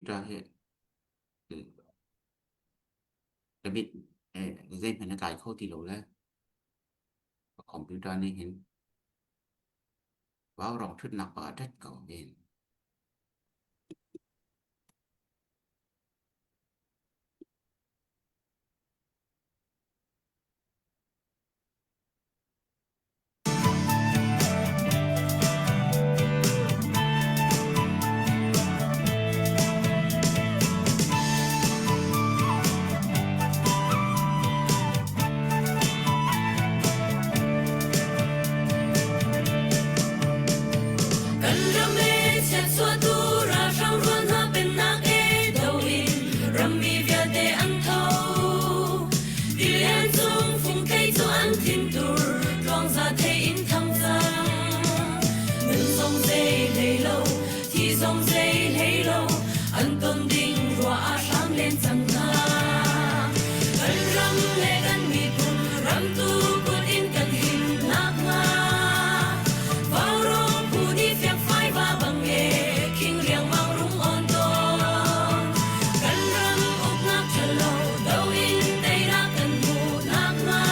Computer hi ka mit zeihmanh a tlai kho ti lo le computer nih hin vaurawng ṭhutnak pa a ṭet ko hin. Kan ram e chiatchuahtu ralhrang rual hna pennak e do in rammi vialte an tho. Tilian cung fungthei cu an thintur tluangza thei in thang cang. Nun zong zei hlei lo, thi zong zei hlei lo, an ton ding ruah ah hram len cang hna. Kan ram le kan miphun ramtu kut in kan him nakhnga Vaurawng phu nih fiakfai va bang e khing riangmang rung on tawn. Kan ram uknak ṭhalo do in teinak kan hmuh nakhnga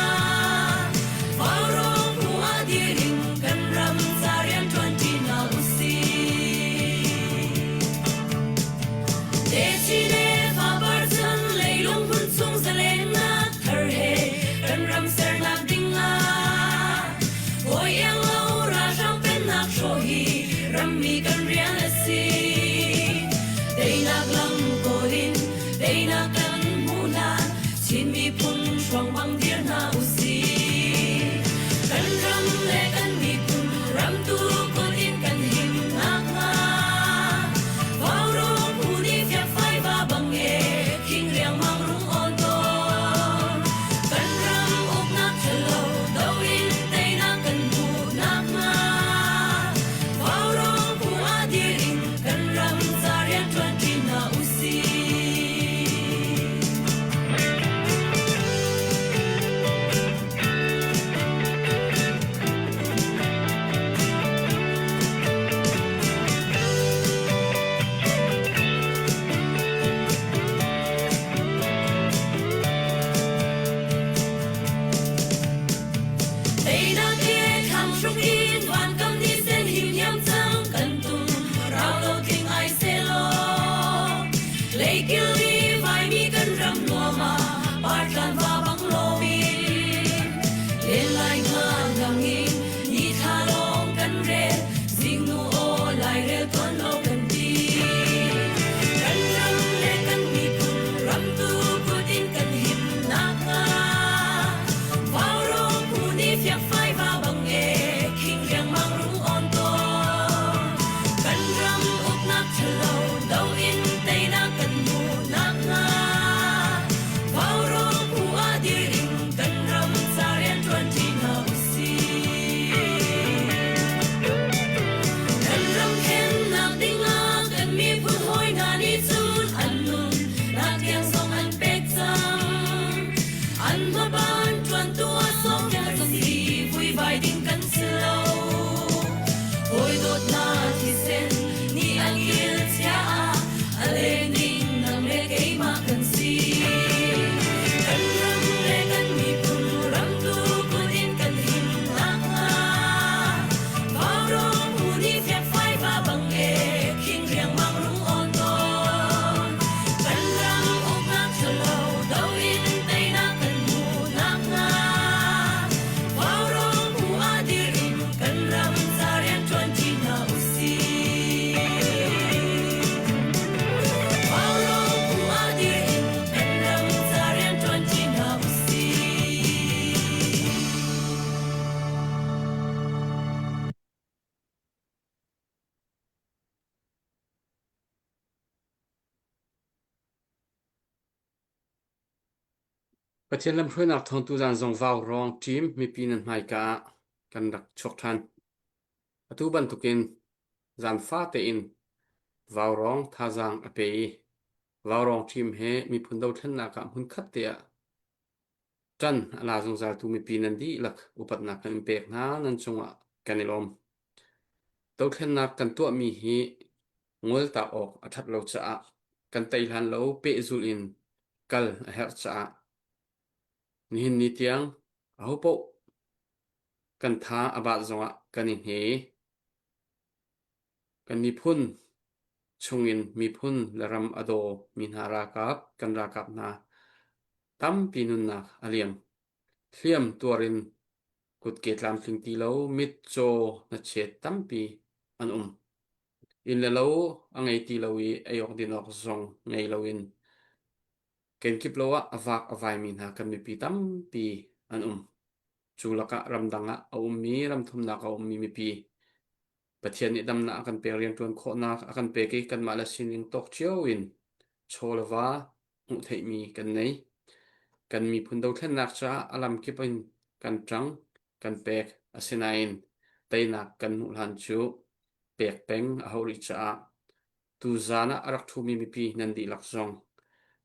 Vaurawng phu ah dir in kan ram ca rian ṭuanṭi hna usih. Techin le fapar chan leilung hmun chung zalennak thar he kan ram sernak ding ah hawi iang lo ralhrang pennak hrawh hi rammi kan rian a si. Teinak lam kawl in teinak kan hmuh hlan Chin miphun hruang bang dir hna usih. Kan ram le kan miphun ramtu kut in kan him nakhnga Vaurawng phu nih fiakfai va bang e khing riangmang rung awn tawn. Kan ram uknak ṭhalo do in teinak kan hmuh nakhnga Vaurawng phu ah dir in kan ram ca rian ṭuanṭi hna usih. Teinak he thlang hruk in vankam ni sen him hiam cang kan tum rau lo tling ai selaw Leikil i vaimi kan ram nuam ah partlan va bang loin len lai ngan lang in ni thla lawng kan rel zingnu aw lairel tuan lo kan ti kan ram le kan miphun ramtu kut in kan him nakhnga Vaurawng phu nih fiakfai va bang e khing riangmang rung on tawn kan ram uknak ṭhalo do in teinak kan hmuh nakhnga Vaurawng phu ah dir in kan ram ca rian ṭuan ṭi hna usih. Kan ram khennak dingah kan miphun hawi hna nih cun an nun nak tiang zong an pek cang. An hmaban ṭuantu ah sawmnak si vuivai ding kan si lo. Hawi dawtnak thisen nih an kil chia ah a leng ding nang le keimah kan si. Kan ram le kan miphun ramtu kut in kan him nakhnga Vaurawng phu nih fiakfai va bang e khing riangmang rung awn tawn. Kan ram uknak ṭhalo do in teinak kan hmuh nakhnga Vaurawng phu ah dir in kan ram ca rian ṭuanṭi hna usih. Vaurawng phu ah dir in kan ram ca rian ṭuanṭi hna usih. Pathian lamhruainak thawng tuzaan zong vaurawng ṭim mipi nan hmaika ah kan rak chuak ṭhan. Atu bantukin zaanfa tein vaurawng thazaang a pe i vaurawng ṭim he miphun dothlennak ah hmunkhat te ah ṭan a la zungzaltu mipi nan dihlak upatnak kan in pek hna nan cungah kan i lawm. Dothlennak kan tuahmi hi ngoltak awk a ṭhat lo caah kan. Kan tei hlan lo pehzulh in kal a herh caah nihin ni tiang ahopaoh kan tha a baat zongah kan i hne. Kan miphun chungin miphun le ram a daw mi hna ralkap kan ralkap hna tampi nunnak a liam. Hliam tuar in kutke tlamtling ti lo mitcaw hnachet tampi an um. Inn le lo a ngei ti lo i ei awk din awk zong ngei loin kenkip lo ah a vak a vaimi hna kan mipi tampi an um. Cu lakah ramdang ah a ummi, ramthumnak a ummi mipi Pathian nih damnak a kan pek rianṭuan khawhnak a kan pek i kanmah le sining tawk cio in chaw le va hmuh theihmi kan nei. Kan miphun dothlennak caah a lamkip in kan ṭang, kan pek. Asinain teinak kan hmuh hlan cu pek peng a hauh rih caah tuzaan ah a rak ṭhumi mipi nan dihlak zong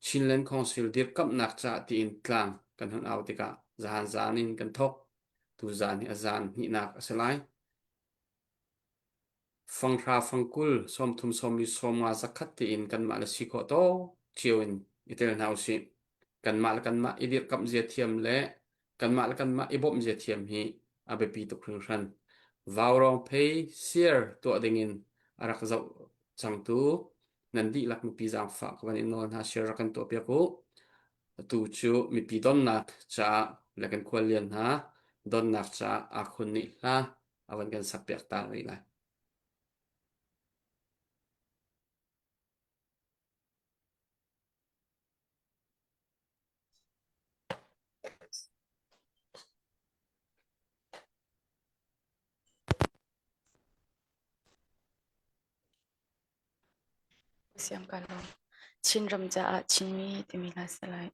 Chinland Council dirkamhnak caah tiin tlang kan hun au tikah zahan zaan in kan thawk. Tuzaan hi a zaan hnihnak a si lai. Fanghra, fangkul, 30, 40, 50, 100 tiin kanmah le si khawh tawk cio in i tel hna usih. Kanmah le kanmah i dirhkamh zia thiam le kanmah le kanmah i bawmh zia thiam hi a biapi tuk hringhran. Vaurawng phei siar tuah dingin a rak zoh cangtu nan dihlak mipi zaangfah ka van in nawl hna share rak kan tuahpiak u. Atu cu mipi donnak caah le kan khuallian hna donnak caah aa khun nih hla a van kan sakpiak ta rih lai. Siang ka lawm. Chinram caah Chinmi timi hla si lai.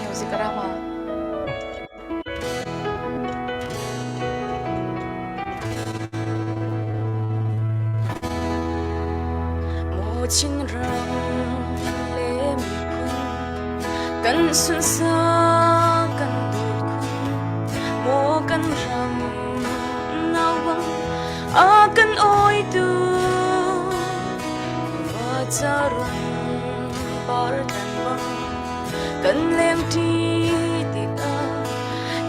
Music rama. Maw Chinram le miphun kan sunsak kan dawt khun maw kan ram nauang a kan awitu vacarun par tan bang kan lengṭi tikah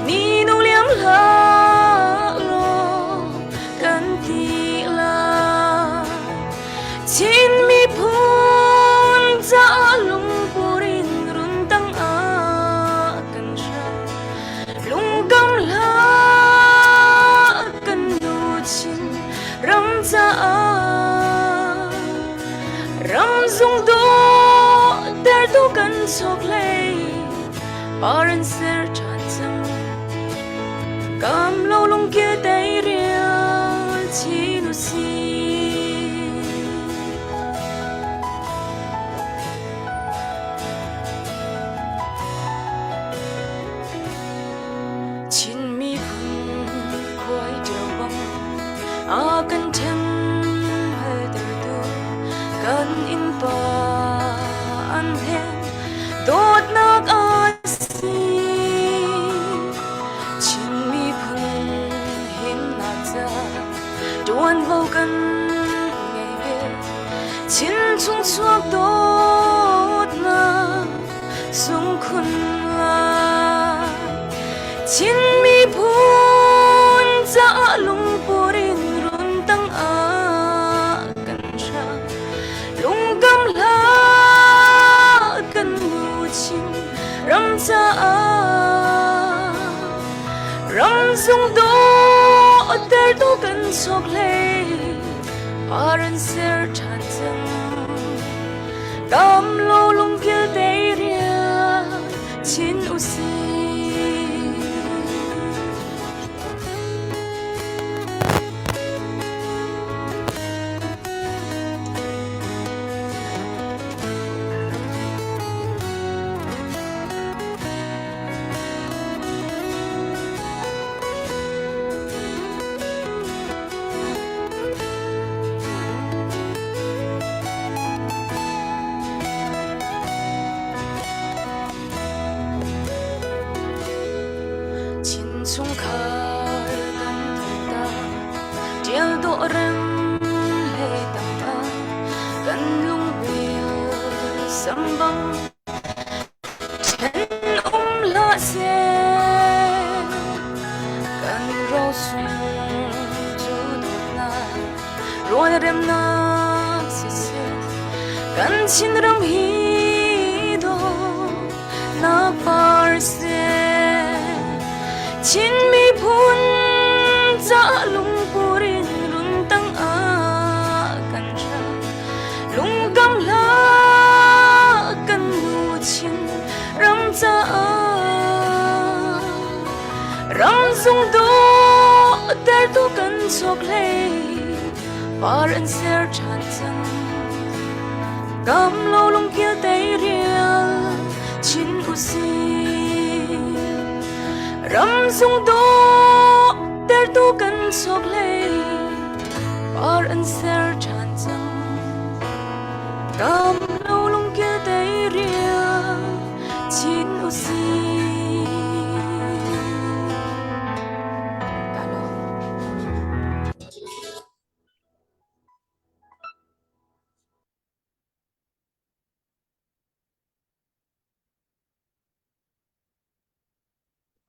ni nung liam hlah law kan ti lai Chin miphun caah lungpur in run tang ah kan hram lungkam hlah kan nu chin ram caah ramzung dawh tertu kan chok hlei par an ser ṭhan cang kam lo lungkil tei rial chin usih. Chin miphun khuai ṭio bang a kan ṭhen haltertu kan innpa an he dawtnak a si. Chin miphun himnak ca ṭuanvo kan ngei ve. Chin chung chuak dawtnak sungkhun lai. Chin miphun caah lungpur in run tang ah kan hrang. Lungkam hlah kan nu chin ram caah ramzung dawh tertu kan chok hlei par an ser ṭhan cang. Tam lo lungkil te rial chin usih. Innchungkhar kan ta ṭial dawh rem le tangka kan lungpil sambang ṭhen um hlah seh kan rosung cu dawtnak rawl remnak siseh kan Chinram hi dawtnak par seh Chin miphun ca lungpur in run tang ah kan ra lungkam hlah kan nu Chin ram caah ramzung dawh tertu kan chokhlei par an ser ṭhan cang kam lo lungkil teirial chin usih ramzung dawh tertu kan chokhlei par an ser ṭhan cang kam lo lungkil teirial chin usih.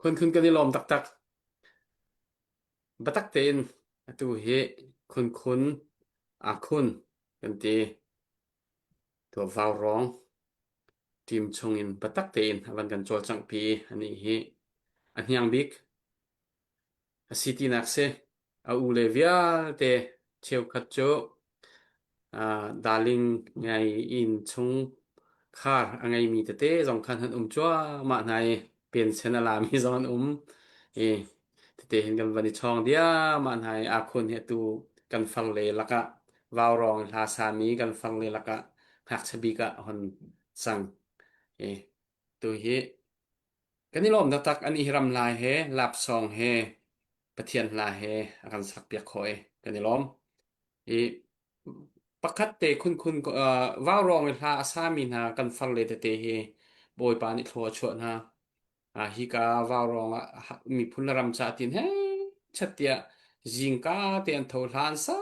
Khun khun kan i lawm taktak. Biatak tein atu hi khun khun aa khun kan ti. Tuah vaurawng team chungin biatak tein a van kan cawlcanghpi i anih hi a hniang bik a si tinak si. A u le vialte cheukhat cu darling ngai inn chungkhar a ngeimi tete zong khan an um cuahmah hna i pension a lami zong an um i tete hin kan van i chawng diahmah hna i akhun hi atu kan farle lakah vaurawng hla sami kan farle lakah ngakchia bik ah hon cang i tu hi kan i lawm taktak ani hi ram lai he lapsong he Pathian hla he a kan sakpiak khawh i kan i lawm. I pakhat te khunkhun uh, vaurawng i hla a sami hna kan farle tete hi Bawipa nih thlua a chuah hna. Uh, hika vaurawng ah miphun le ram ca tin he chat tiah zingka te an tho hla an sa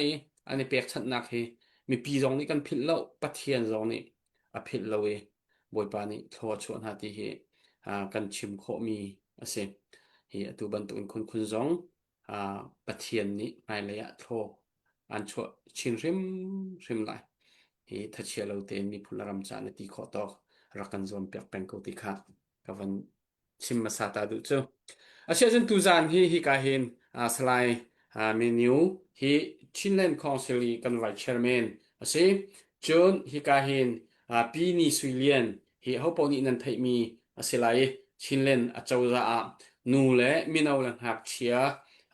i an i pekchanhnak hi mipi zong nih kan philh lo Pathian zong nih a philh lo i Bawipa nih thlua a chuah hna ti hi uh, kan chim khawhmi a si. Hi atu bantukin khunkhun zong uh, Pathian nih hmailei ah thlaw an chuah chin hrimhrim lai. Hi thachia lo tein miphun le ram ca na ti khawh tawk rak kan zuam piak peng ko ti kha ka van chim hmasa ta duh cu. Asiahcun tuzaan hi hika hin uh, Salai uh, Menu hi Chinland Council i kan vice chairman a si. Cun hika hin uh, Pi Ni Sui Lian hi hopaoh nih nan theihmi a si lai i Chinland acozah ah nu le mino le ngakchia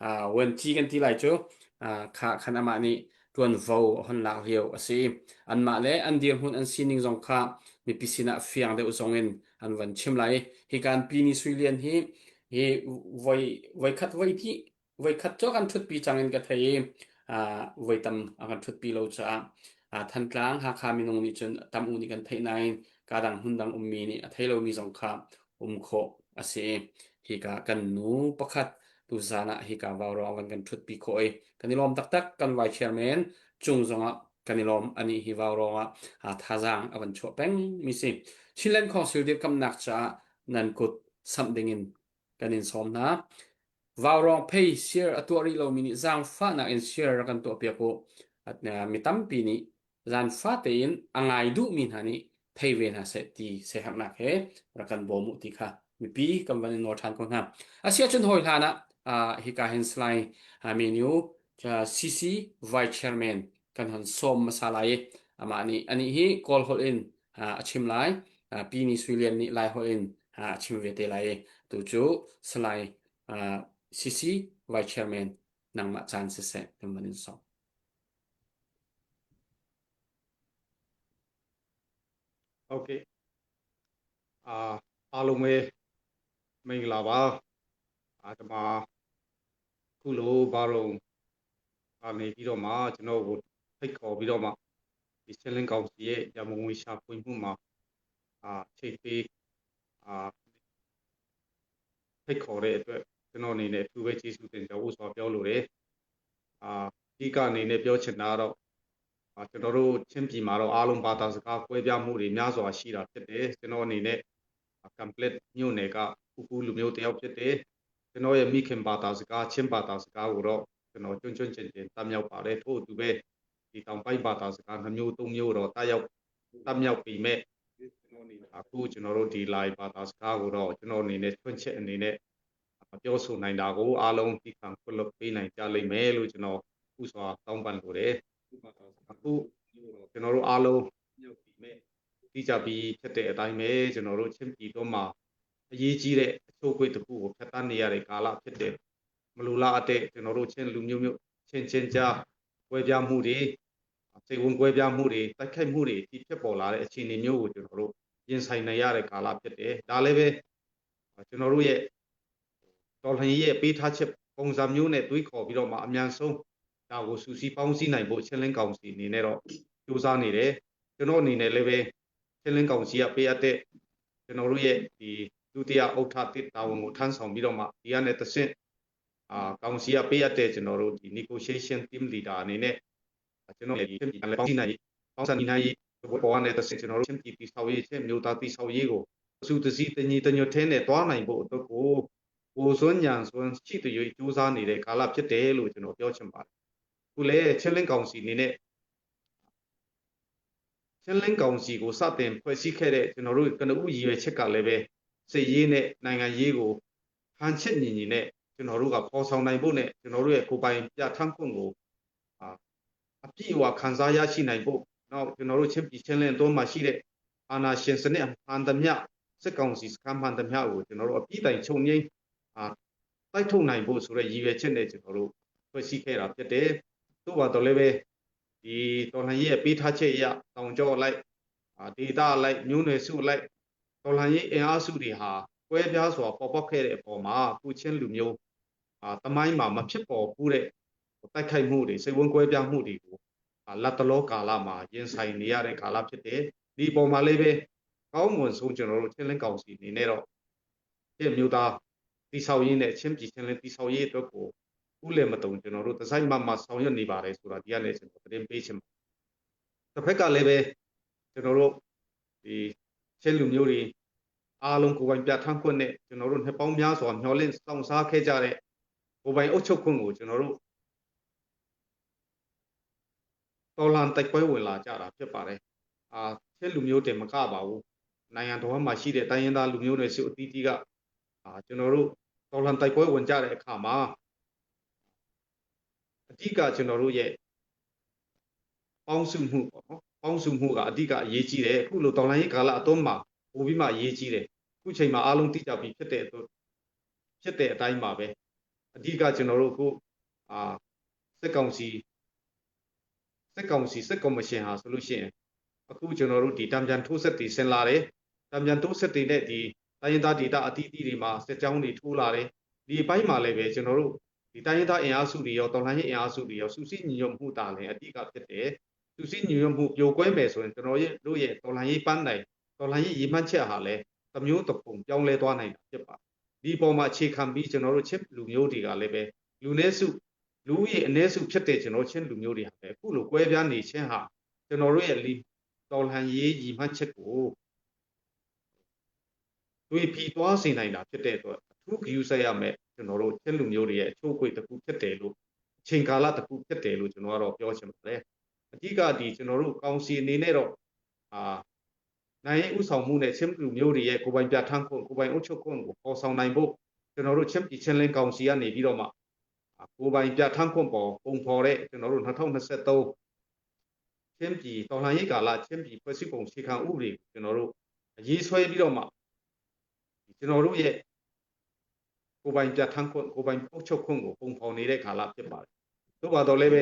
uh, vuanci kan ti lai cu uh, kha khan amah nih ṭuanvo a hon lak lio a si. Anmah le an dirhmun an sining zong kha mipi sinah fiang deuh zong in an van chim lai. Hi kan Pi Ni Sui Lian hi hi voi voikhat voi hnih voikhat cu kan ṭhutpi cang in ka thei i uh, voi tam a kan ṭhutpi lo caah uh, Thantlang Hakha minung nih cun tam u nih kan theih nain ka dang hmun dang ummi nih a thei lomi zong kha um khawh a si i hika kan nu pakhat tuzan ah hika vaurawng van kan ṭhutpi khawh i kan i lawm taktak kan vice chairman cung zongah kan i lawm ani hi vaurawng ah thazaang a van chuah peng mi si Chinland Council dirkamnak caah nan kut samh dingin kan in sawm hna. Vaurawng phei share a tuah rih lomi nih zaangfahnak in share rak kan tuahpiak u. Mi tampi nih zaanfa tein a ngai duhmi hna nih thei ve hna seh ti siaherhnak he rak kan bawm u ti kha mipi kan van in nawl ṭhan ko hna. Asiahcun hawi hlan ah hika hin Salai Menu CC Vice Chairman kan hon sawm hmasa lai i amah nih anih hi Kawl holh in a chim lai. Pi Ni Sui Lian nih Lai holh in a chim ve te lai i tu cu Salai CC Vice Chairman nangmah caan siseh kan van in sawm. Okay. အာအားလုံးပဲမင်္ဂလာပါအာဒီမှာခုလိုဘာလို့ကနေပြီးတော့မှကျွန်တော်ကိုဖိတ်ခေါ်ပြီးတော့မှဒီဆင်းလင်းကောင်စီရဲ့ရမုံငွေရှာဖွေမှုမှာအာချိန်ပေးအာ ဖိတ်ခေါ်တဲ့အတွက်ကျွန်တော်အနေနဲ့အထူးပဲကျေးဇူးတင်ကြောင်းဥစွာပြောလိုတယ်။အာဒီကအနေနဲ့ပြောချင်တာကတော့အာကျွန်တော်တို့ချင်းပြည်မှာတော့အားလုံးဘာသာစကားကွဲပြားမှုတွေများစွာရှိတာဖြစ်တယ်။ကျွန်တော်အနေနဲ့ complete မြို့နယ်ကဥကူလူမျိုးတယောက်ဖြစ်တယ်။ကျွန်တော်ရဲ့မိခင်ဘာသာစကားချင်းဘာသာစကားကိုတော့ကျွန်တော်ကျွန်းကျွန်းကျင်ကျင်တတ်မြောက်ပါတယ်ထို့အတူပဲဒီတောင်ပိုင်းဘာသာစကားနှမျိုးသုံးမျိုးတော့တတ်ရောက်တတ်မြောက်ပြီမဲ့အခုကျွန်တော်တို့ဒီ live ဘာသာစကားကိုတော့ကျွန်တော်အနေနဲ့ထွန်းချက်အနေနဲ့ပြောဆိုနိုင်တာကိုအားလုံးသိခံခွင့်လွှတ်ပေးနိုင်ကြလိမ့်မယ်လို့ကျွန်တော်ဥစွာတောင်းပန်လိုတယ်အခုကျွန်တော်တို့အားလုံးသိကြပြီးဖြစ်တဲ့အတိုင်းပဲကျွန်တော်တို့ချင်းပြည်တော်မှာအရေးကြီးတဲ့အချိုးခွေတစ်ခုကိုဖြတ်တန်းနေရတဲ့ကာလဖြစ်တယ်မလိုလားအပ်တဲ့ကျွန်တော်တို့ချင်းလူမျိုးမျိုးချင်းချင်းကြားကွဲပြားမှုတွေစိတ်ဝင်ကွဲပြားမှုတွေတိုက်ခိုက်မှုတွေဒီဖြစ်ပေါ်လာတဲ့အခြေအနေမျိုးကိုကျွန်တော်တို့ရင်ဆိုင်နေရတဲ့ကာလဖြစ်တယ်ဒါလည်းပဲကျွန်တော်တို့ရဲ့တော်လှန်ရေးရဲ့ပေးထားချက်ပုံစံမျိုးနဲ့တွေးခေါ်ပြီးတော့မှအမြန်ဆုံးဒါကိုစူစီပေါင်းစည်းနိုင်ဖို့ချင်းလင်းကောင်စီအနေနဲ့တော့စူးစမ်းနေတယ်ကျွန်တော်အနေနဲ့လည်းပဲချင်းလင်းကောင်စီကပေးအပ်တဲ့ကျွန်တော်တို့ရဲ့ဒီဒုတိယဥက္ကဋ္ဌတစ်တာဝန်ကိုထမ်းဆောင်ပြီးတော့မှဒီကနေ့တဆင့်အာကောင်စီကပေးအပ်တဲ့ကျွန်တော်တို့ဒီ negotiation team leader အနေနဲ့ကျွန်တော်ဒီချင်းပြည်လည်းပေါင်းစည်းနိုင်ပေါင်းစပ်နိုင်ဘောကနေတဆင့်ကျွန်တော်တို့ချင်းပြည်တိဆောက်ရေးချင်းမျိုးသားတိဆောက်ရေးကိုစုတစည်းတညီတညွတ်ထဲနဲ့တွားနိုင်ဖို့အတွက်ကိုကိုစွန်းညံစွန်းရှိတရွေစူးစမ်းနေတဲ့ကာလဖြစ်တယ်လို့ကျွန်တော်ပြောချင်ပါတယ်။ခုလည်းချင်းလင်းကောင်စီအနေနဲ့ချင်းလင်းကောင်စီကိုစတင်ဖွဲ့စည်းခဲ့တဲ့ကျွန်တော်တို့ကနဦးရည်ရွယ်ချက်ကလည်းပဲစစ်ရေးနဲ့နိုင်ငံရေးကိုဟန်ချက်ညီညီနဲ့ကျွန်တော်တို့ကဖော်ဆောင်နိုင်ဖို့နဲ့ကျွန်တော်တို့ရဲ့ကိုယ်ပိုင်ပြဋ္ဌာန်းခွင့်ကိုအာအပြည့်အဝခံစားရရှိနိုင်ဖို့နောက်ကျွန်တော်တို့ချင်းပြည်ချင်းလင်းအတွင်းမှာရှိတဲ့အာဏာရှင်စနစ်ဟန်သမျှစစ်ကောင်စီစခန်းမှန်သမျှကိုကျွန်တော်တို့အပြည့်တိုင်ချုပ်ငိမ့်အာတိုက်ထုတ်နိုင်ဖို့ဆိုတဲ့ရည်ရွယ်ချက်နဲ့ကျွန်တော်တို့ဖွဲ့စည်းခဲ့တာဖြစ်တယ်။သို့ပါတော့လည်းပဲဒီတော်လှန်ရေးရဲ့ပေးထားချက်အရတောင်ကျောလိုက်ဒေတာလိုက်မျိုးနွယ်စုလိုက်တော်လှန်ရေးအင်အားစုတွေဟာကွဲပြားစွာပေါ်ပေါက်ခဲ့တဲ့အပေါ်မှာခုချင်းလူမျိုးအာတမိုင်းမှာမဖြစ်ပေါ်ဘူးတဲ့တိုက်ခိုက်မှုတွေစိတ်ဝင်ကွဲပြားမှုတွေကိုလက်တလောကာလမှာရင်ဆိုင်နေရတဲ့ကာလဖြစ်တယ်ဒီပေါ်မှာလေးပဲကောင်းမွန်ဆုံးကျွန်တော်တို့ချင်းလင်းကောင်စီအနေနဲ့တော့ပြည့်မျိုးသားတိဆောက်ရင်းနဲ့ချင်းပြည်ချင်းလင်းတိဆောက်ရေးအတွက်ကိုဥလည်းမတုံကျွန်တော်တို့ဒီဇိုင်းမမှာဆောင်ရွက်နေပါတယ်ဆိုတာဒီကနေ့ကျွန်တော်သတင်းပေးချင်ပါတယ်တစ်ဖက်ကလည်းပဲကျွန်တော်တို့ဒီချင်းလူမျိုးတွေအားလုံးကိုယ်ပိုင်ပြဋ္ဌာန်းခွင့်နဲ့ကျွန်တော်တို့နှစ်ပေါင်းများစွာမျှော်လင့်စောင့်စားခဲ့ကြတဲ့ကိုယ်ပိုင်အုပ်ချုပ်ခွင့်ကိုကျွန်တော်တို့တော်လှန်တိုက်ပွဲဝင်လာကြတာဖြစ်ပါတယ်အာချင်းလူမျိုးတင်မကပါဘူးနိုင်ငံတော်မှာရှိတဲ့တိုင်းရင်းသားလူမျိုးတွေစုအသီးသီးကအာကျွန်တော်တို့တော်လှန်တိုက်ပွဲဝင်ကြတဲ့အခါမှာအဓိကကျွန်တော်တို့ရဲ့ပေါင်းစုမှုပေါ့နော်ပေါင်းစုမှုကအဓိကအရေးကြီးတယ်အခုလိုတော်လှန်ရေးကာလအတွင်းမှာပိုပြီးမှအရေးကြီးတယ်အခုချိန်မှာအားလုံးသိကြပြီဖြစ်တဲ့အတွက်ဖြစ်တဲ့အတိုင်းပါပဲအဓိကကျွန်တော်တို့အခုအာစစ်ကောင်စီစစ်ကောင်စီစစ်ကော်မရှင်ဟာဆိုလို့ရှိရင်အခုကျွန်တော်တို့ဒီတံပြန်ထိုးဆက်တွေဆင်လာတယ်တံပြန်ထိုးဆက်တွေနဲ့ဒီတိုင်းရင်းသားဒေသအသီးသီးတွေမှာစစ်ကြောင်းတွေထိုးလာတယ်ဒီအပိုင်းမှာလည်းပဲကျွန်တော်တို့ဒီတိုင်းရင်းသားအင်အားစုတွေရောတော်လှန်ရေးအင်အားစုတွေရောစုစည်းညီညွတ်မှုတာလည်းအဓိကဖြစ်တယ်စုစည်းညီညွတ်မှုပြိုကွဲမယ်ဆိုရင်ကျွန်တော်ရဲ့တို့ရဲ့တော်လှန်ရေးပန်းတိုင်တော်လှန်ရေးရည်မှန်းချက်ဟာလည်းတမျိုးတစ်ပုံပြောင်းလဲသွားနိုင်တာဖြစ်ပါတယ်ဒီပေါ်မှာအခြေခံပြီးကျွန်တော်တို့ချင်းလူမျိုးတွေကလည်းပဲလူနည်းစုလူဦးရေအနည်းစုဖြစ်တဲ့ကျွန်တော်ချင်းလူမျိုးတွေဟာပဲအခုလိုကွဲပြားနေခြင်းဟာကျွန်တော်တို့ရဲ့လီတော်လှန်ရေးရည်မှန်းချက်ကိုတွေးပြီးသွားစေနိုင်တာဖြစ်တဲ့အတွက်အထူးဂရုစိုက်ရမယ်ကျွန်တော်တို့ချင်းလူမျိုးတွေရဲ့အချိုးအကွေ့တစ်ခုဖြစ်တယ်လို့အချိန်ကာလတစ်ခုဖြစ်တယ်လို့ကျွန်တော်ကတော့ပြောချင်ပါတယ်အဓိကဒီကျွန်တော်တို့ကောင်စီအနေနဲ့တော့အာနိုင်ဥဆောင်မှုနဲ့ချင်းလူမျိုးတွေရဲ့ကိုယ်ပိုင်ပြဋ္ဌာန်းခွင့်ကိုယ်ပိုင်အုပ်ချုပ်ခွင့်ကိုပေါ်ဆောင်နိုင်ဖို့ကျွန်တော်တို့ချင်းပြည်ချင်းလင်းကောင်စီကနေပြီးတော့မှကိုယ်ပိုင်ပြဋ္ဌာန်းခွင့်ပေါ်ပုံဖော်တဲ့ကျွန်တော်တို့2023ချင်းပြည်တော်လှန်ရေးကာလချင်းပြည်ဖွဲ့စည်းပုံအခြေခံဥပဒေကိုကျွန်တော်တို့အရေးဆွဲပြီးတော့မှကျွန်တော်တို့ရဲ့ကိုယ်ပိုင်ပြဋ္ဌာန်းခွင့်ကိုယ်ပိုင်အုပ်ချုပ်ခွင့်ကိုပုံဖော်နေတဲ့ကာလဖြစ်ပါတယ်။သို့ပါတော့လည်းပဲ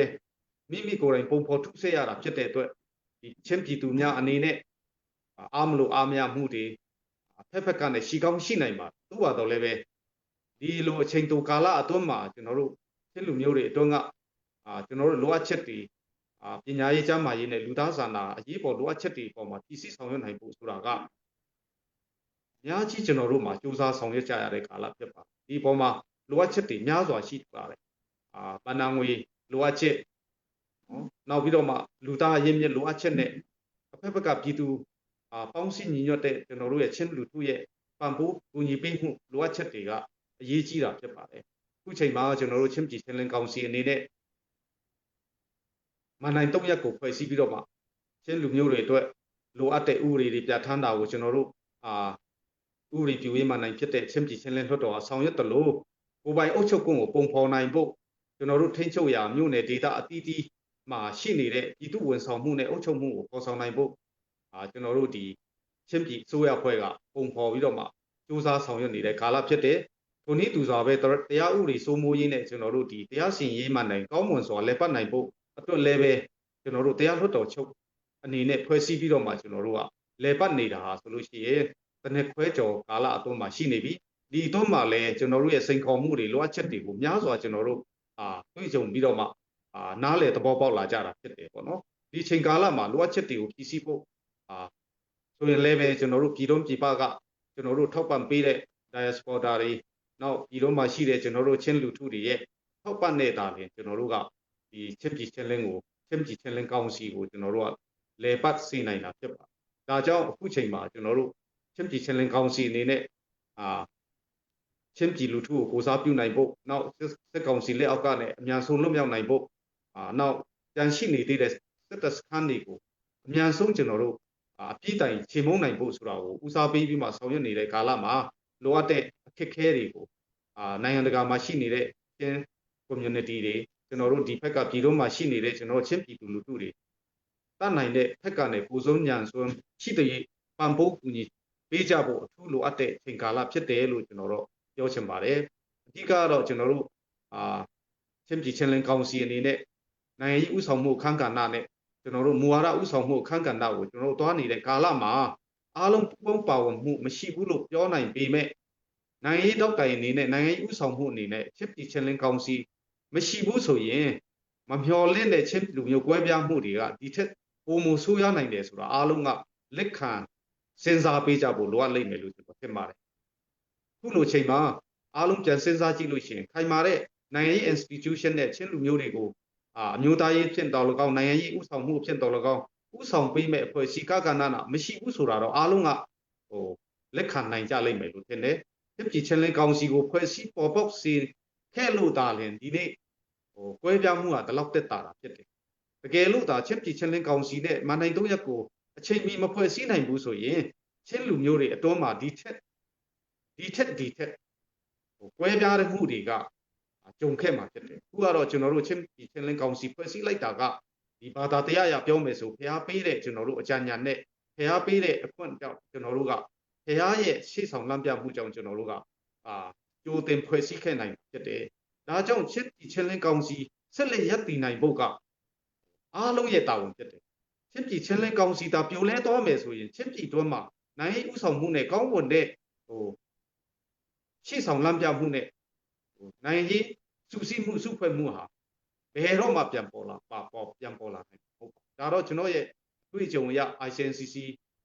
မိမိကိုယ်တိုင်ပုံဖော်ထုဆက်ရတာဖြစ်တဲ့အတွက်ဒီချင်းပြည်သူများအနေနဲ့အားမလို့အားမရမှုတွေဖက်ဖက်ကနေရှိကောင်းရှိနိုင်ပါသို့ပါတော့လည်းပဲဒီလိုအချိန်တိုကာလအတွင်းမှာကျွန်တော်တို့ချင်းလူမျိုးတွေအတွင်းကအာကျွန်တော်တို့လိုအပ်ချက်တွေအာပညာရေးကျန်းမာရေးနဲ့လူသားစာနာအရေးပေါ်လိုအပ်ချက်တွေအပေါ်မှာပြည်စည်းဆောင်ရွက်နိုင်ဖို့ဆိုတာကအများကြီးကျွန်တော်တို့မှာစူးစမ်းဆောင်ရွက်ကြရတဲ့ကာလဖြစ်ပါတယ်။ ဒီပေါ်မှာလိုအပ်ချက်တွေများစွာရှိပါတယ်အာဘဏ္ဍာငွေလိုအပ်ချက်နော်နောက်ပြီးတော့မှလူသားအရင်းမြစ်လိုအပ်ချက်နဲ့အဖက်ဖက်ကပြည်သူအာပေါင်းစည်းညီညွတ်တဲ့ကျွန်တော်တို့ရဲ့ချင်းလူထုရဲ့ပံ့ပိုးကူညီပေးမှုလိုအပ်ချက်တွေကအရေးကြီးတာဖြစ်ပါတယ်ခုချိန်မှာကျွန်တော်တို့ချင်းပြည်ချင်းလင်းကောင်စီအနေနဲ့မန်နိုင်၃ရက်ကိုဖွဲ့စည်းပြီးတော့မှချင်းလူမျိုးတွေအတွက်လိုအပ်တဲ့ဥပဒေတွေပြဋ္ဌာန်းတာကိုကျွန်တော်တို့အာဥပဒေပြုရေးမန်နိုင်ဖြစ်တဲ့ချင်းပြည်ချင်းလင်းလွှတ်တော်ကဆောင်ရွက်တယ်လို့ကိုပိုင်အုပ်ချုပ်ခွင့်ကိုပုံဖော်နိုင်ဖို့ကျွန်တော်တို့ထိန်းချုပ်ရာမြို့နယ်ဒေသအသီးသီးမှာရှိနေတဲ့ပြည်သူဝန်ဆောင်မှုနဲ့အုပ်ချုပ်မှုကိုဖော်ဆောင်နိုင်ဖို့အာကျွန်တော်တို့ဒီချင်းပြည်အစိုးရဖွဲ့ကပုံဖော်ပြီးတော့မှစူးစမ်းဆောင်ရွက်နေတဲ့ကာလဖြစ်တဲ့ထိုနည်းတူစွာပဲတရားဥပဒေစိုးမိုးရေးနဲ့ကျွန်တော်တို့ဒီတရားစီရင်ရေးမှနိုင်ကောင်းမွန်စွာလက်ပတ်နိုင်ဖို့အတွက်လည်းပဲကျွန်တော်တို့တရားလွှတ်တော်ချုပ်အနေနဲ့ဖွဲ့စည်းပြီးတော့မှကျွန်တော်တို့ကလေပတ်နေတာဟာဆိုလို့ရှိရင်တနက်ခွဲကျော်ကာလအတွင်းမှာရှိနေပြီဒီအတွင်းမှာလည်းကျွန်တော်တို့ရဲ့စိန်ခေါ်မှုတွေလိုအပ်ချက်တွေကိုများစွာကျွန်တော်တို့အာတွေ့ကြုံပြီးတော့မှအာနားလေသဘောပေါက်လာကြတာဖြစ်တယ်ပေါ့နော်ဒီချိန်ကာလမှာလိုအပ်ချက်တွေကိုဖြည့်ဆည်းဖို့အာဆိုရင်လည်းပဲကျွန်တော်တို့ပြည်တွင်းပြည်ပကကျွန်တော်တို့ထောက်ပံ့ပေးတဲ့ diaspora တွေနောက်ပြည်တွင်းမှာရှိတဲ့ကျွန်တော်တို့ချင်းလူထုတွေရဲ့ထောက်ပံ့နေတာလင်ကျွန်တော်တို့ကဒီချင်းပြည်ချင်းလင်းကိုချင်းပြည်ချင်းလင်းကောင်စီကိုကျွန်တော်တို့ကလေပတ်စေနိုင်တာဖြစ်ပါတယ်။ဒါကြောင့်အခုချိန်မှာကျွန်တော်တို့ချင်းပြည်ချင်းလင်းကောင်စီအနေနဲ့အာချင်းပြည်လူထုကိုကိုစားပြုနိုင်ဖို့နောက်စစ်ကောင်စီလက်အောက်ကနေအမြန်ဆုံးလွတ်မြောက်နိုင်ဖို့အာနောက်ကြန့်ရှိနေသေးတဲ့စစ်တပ်စခန်းတွေကိုအမြန်ဆုံးကျွန်တော်တို့အပြည့်တိုင်ခြေမုံနိုင်ဖို့ဆိုတာကိုဦးစားပေးပြီးမှဆောင်ရွက်နေတဲ့ကာလမှာလိုအပ်တဲ့အခက်အခဲတွေကိုအာနိုင်ငံတကာမှာရှိနေတဲ့ချင်း community တွေကျွန်တော်တို့ဒီဘက်ကပြည်တော်မှာရှိနေတဲ့ကျွန်တော်ချင်းပြည်သူလူထုတွေတတ်နိုင်တဲ့ဘက်ကနေကိုစုံညံစွန်းရှိတဲ့ပံပိုးကူညီပေးကြဖို့အထူးလိုအပ်တဲ့အချိန်ကာလဖြစ်တယ်လို့ကျွန်တော်တို့ပြောချင်ပါတယ်အဓိကတော့ကျွန်တော်တို့အာချင်းပြည်ချင်းလင်းကောင်စီအနေနဲ့နိုင်ငံရေးဥဆောင်မှုခန်းကဏ္ဍနဲ့ကျွန်တော်တို့မူဝါဒဥဆောင်မှုခန်းကဏ္ဍကိုကျွန်တော်တို့သွားနေတဲ့ကာလမှာအားလုံးပူးပေါင်းပါဝင်မှုမရှိဘူးလို့ပြောနိုင်ပေမဲ့နိုင်ငံရေးတောက်တိုင်အနေနဲ့နိုင်ငံရေးဥဆောင်မှုအနေနဲ့ချင်းပြည်ချင်းလင်းကောင်စီမရှိဘူးဆိုရင်မမျော်လင့်တဲ့ချင်းလူမျိုးကွဲပြားမှုတွေကဒီထက်ပိုမိုဆိုးရွားနိုင်တယ်ဆိုတာအားလုံးကလက်ခံစဉ်းစားပေးကြဖို့လိုအပ်လိမ့်မယ်လို့ကျွန်တော်ထင်ပါတယ်ခုလိုချိန်မှာအားလုံးပြန်စဉ်းစားကြည့်လို့ရှိရင်ခိုင်မာတဲ့နိုင်ငံရေး institution နဲ့ချင်းလူမျိုးတွေကိုအာအမျိုးသားရေးဖြစ်တော်၎င်းနိုင်ငံရေးဥဆောင်မှုဖြစ်တော်၎င်းဥဆောင်ပေးမဲ့အဖွဲ့အစည်းကကဏ္ဍနာမရှိဘူးဆိုတာတော့အားလုံးကဟိုလက်ခံနိုင်ကြလိမ့်မယ်လို့ထင်တယ်ဖြစ်ပြည်ချင်းလင်းကောင်စီကိုဖွဲ့စည်းပေါ်ပေါက်စေခဲ့လို့ဒါလင်ဒီနေ့ဟိုကွဲပြားမှုဟာဒီလောက်တက်တာတာဖြစ်တယ်တကယ်လို့ဒါချင်းပြည်ချင်းလင်းကောင်စီနဲ့မန်နိုင်သုံးရက်ကိုအချိန်မီမဖွဲ့စည်းနိုင်ဘူးဆိုရင်ချင်းလူမျိုးတွေအတွန်းမှာဒီထက်ဒီထက်ဒီထက်ဟိုကွဲပြားတဲ့မှုတွေကကြုံခဲ့မှာဖြစ်တယ်ခုကတော့ကျွန်တော်တို့ချင်းပြည်ချင်းလင်းကောင်စီဖွဲ့စည်းလိုက်တာကဒီဘာသာတရားရပြောမယ်ဆိုဖျားပေးတဲ့ကျွန်တော်တို့အကြံဉာဏ်နဲ့ဖျားပေးတဲ့အခွင့်ကြောင့်ကျွန်တော်တို့ကဖျားရဲ့ရှေ့ဆောင်လမ်းပြမှုကြောင့်ကျွန်တော်တို့ကအာကြိုတင်ဖွဲ့စည်းခဲ့နိုင်ဖြစ်တယ်ဒါကြောင့်ချင်းပြည်ချင်းလင်းကောင်စီဆက်လက်ရပ်တည်နိုင်ဖို့ကအားလုံးရဲ့တာဝန်ဖြစ်တယ်ချင်းပြည်ချင်းလင်းကောင်စီတာပြိုလဲသွားမယ်ဆိုရင်ချင်းပြည်တွင်းမှာနိုင်ဥဆောင်မှုနဲ့ကောင်းမွန်တဲ့ဟိုရှေ့ဆောင်လမ်းပြမှုနဲ့ဟိုနိုင်ရေးစုစည်းမှုစုဖွဲ့မှုဟာဘယ်တော့မှပြန်ပေါ်လာပါပေါ်ပြန်ပေါ်လာနိုင်ဟုတ်ဒါတော့ကျွန်တော်ရဲ့တွေ့ကြုံရ ICNCC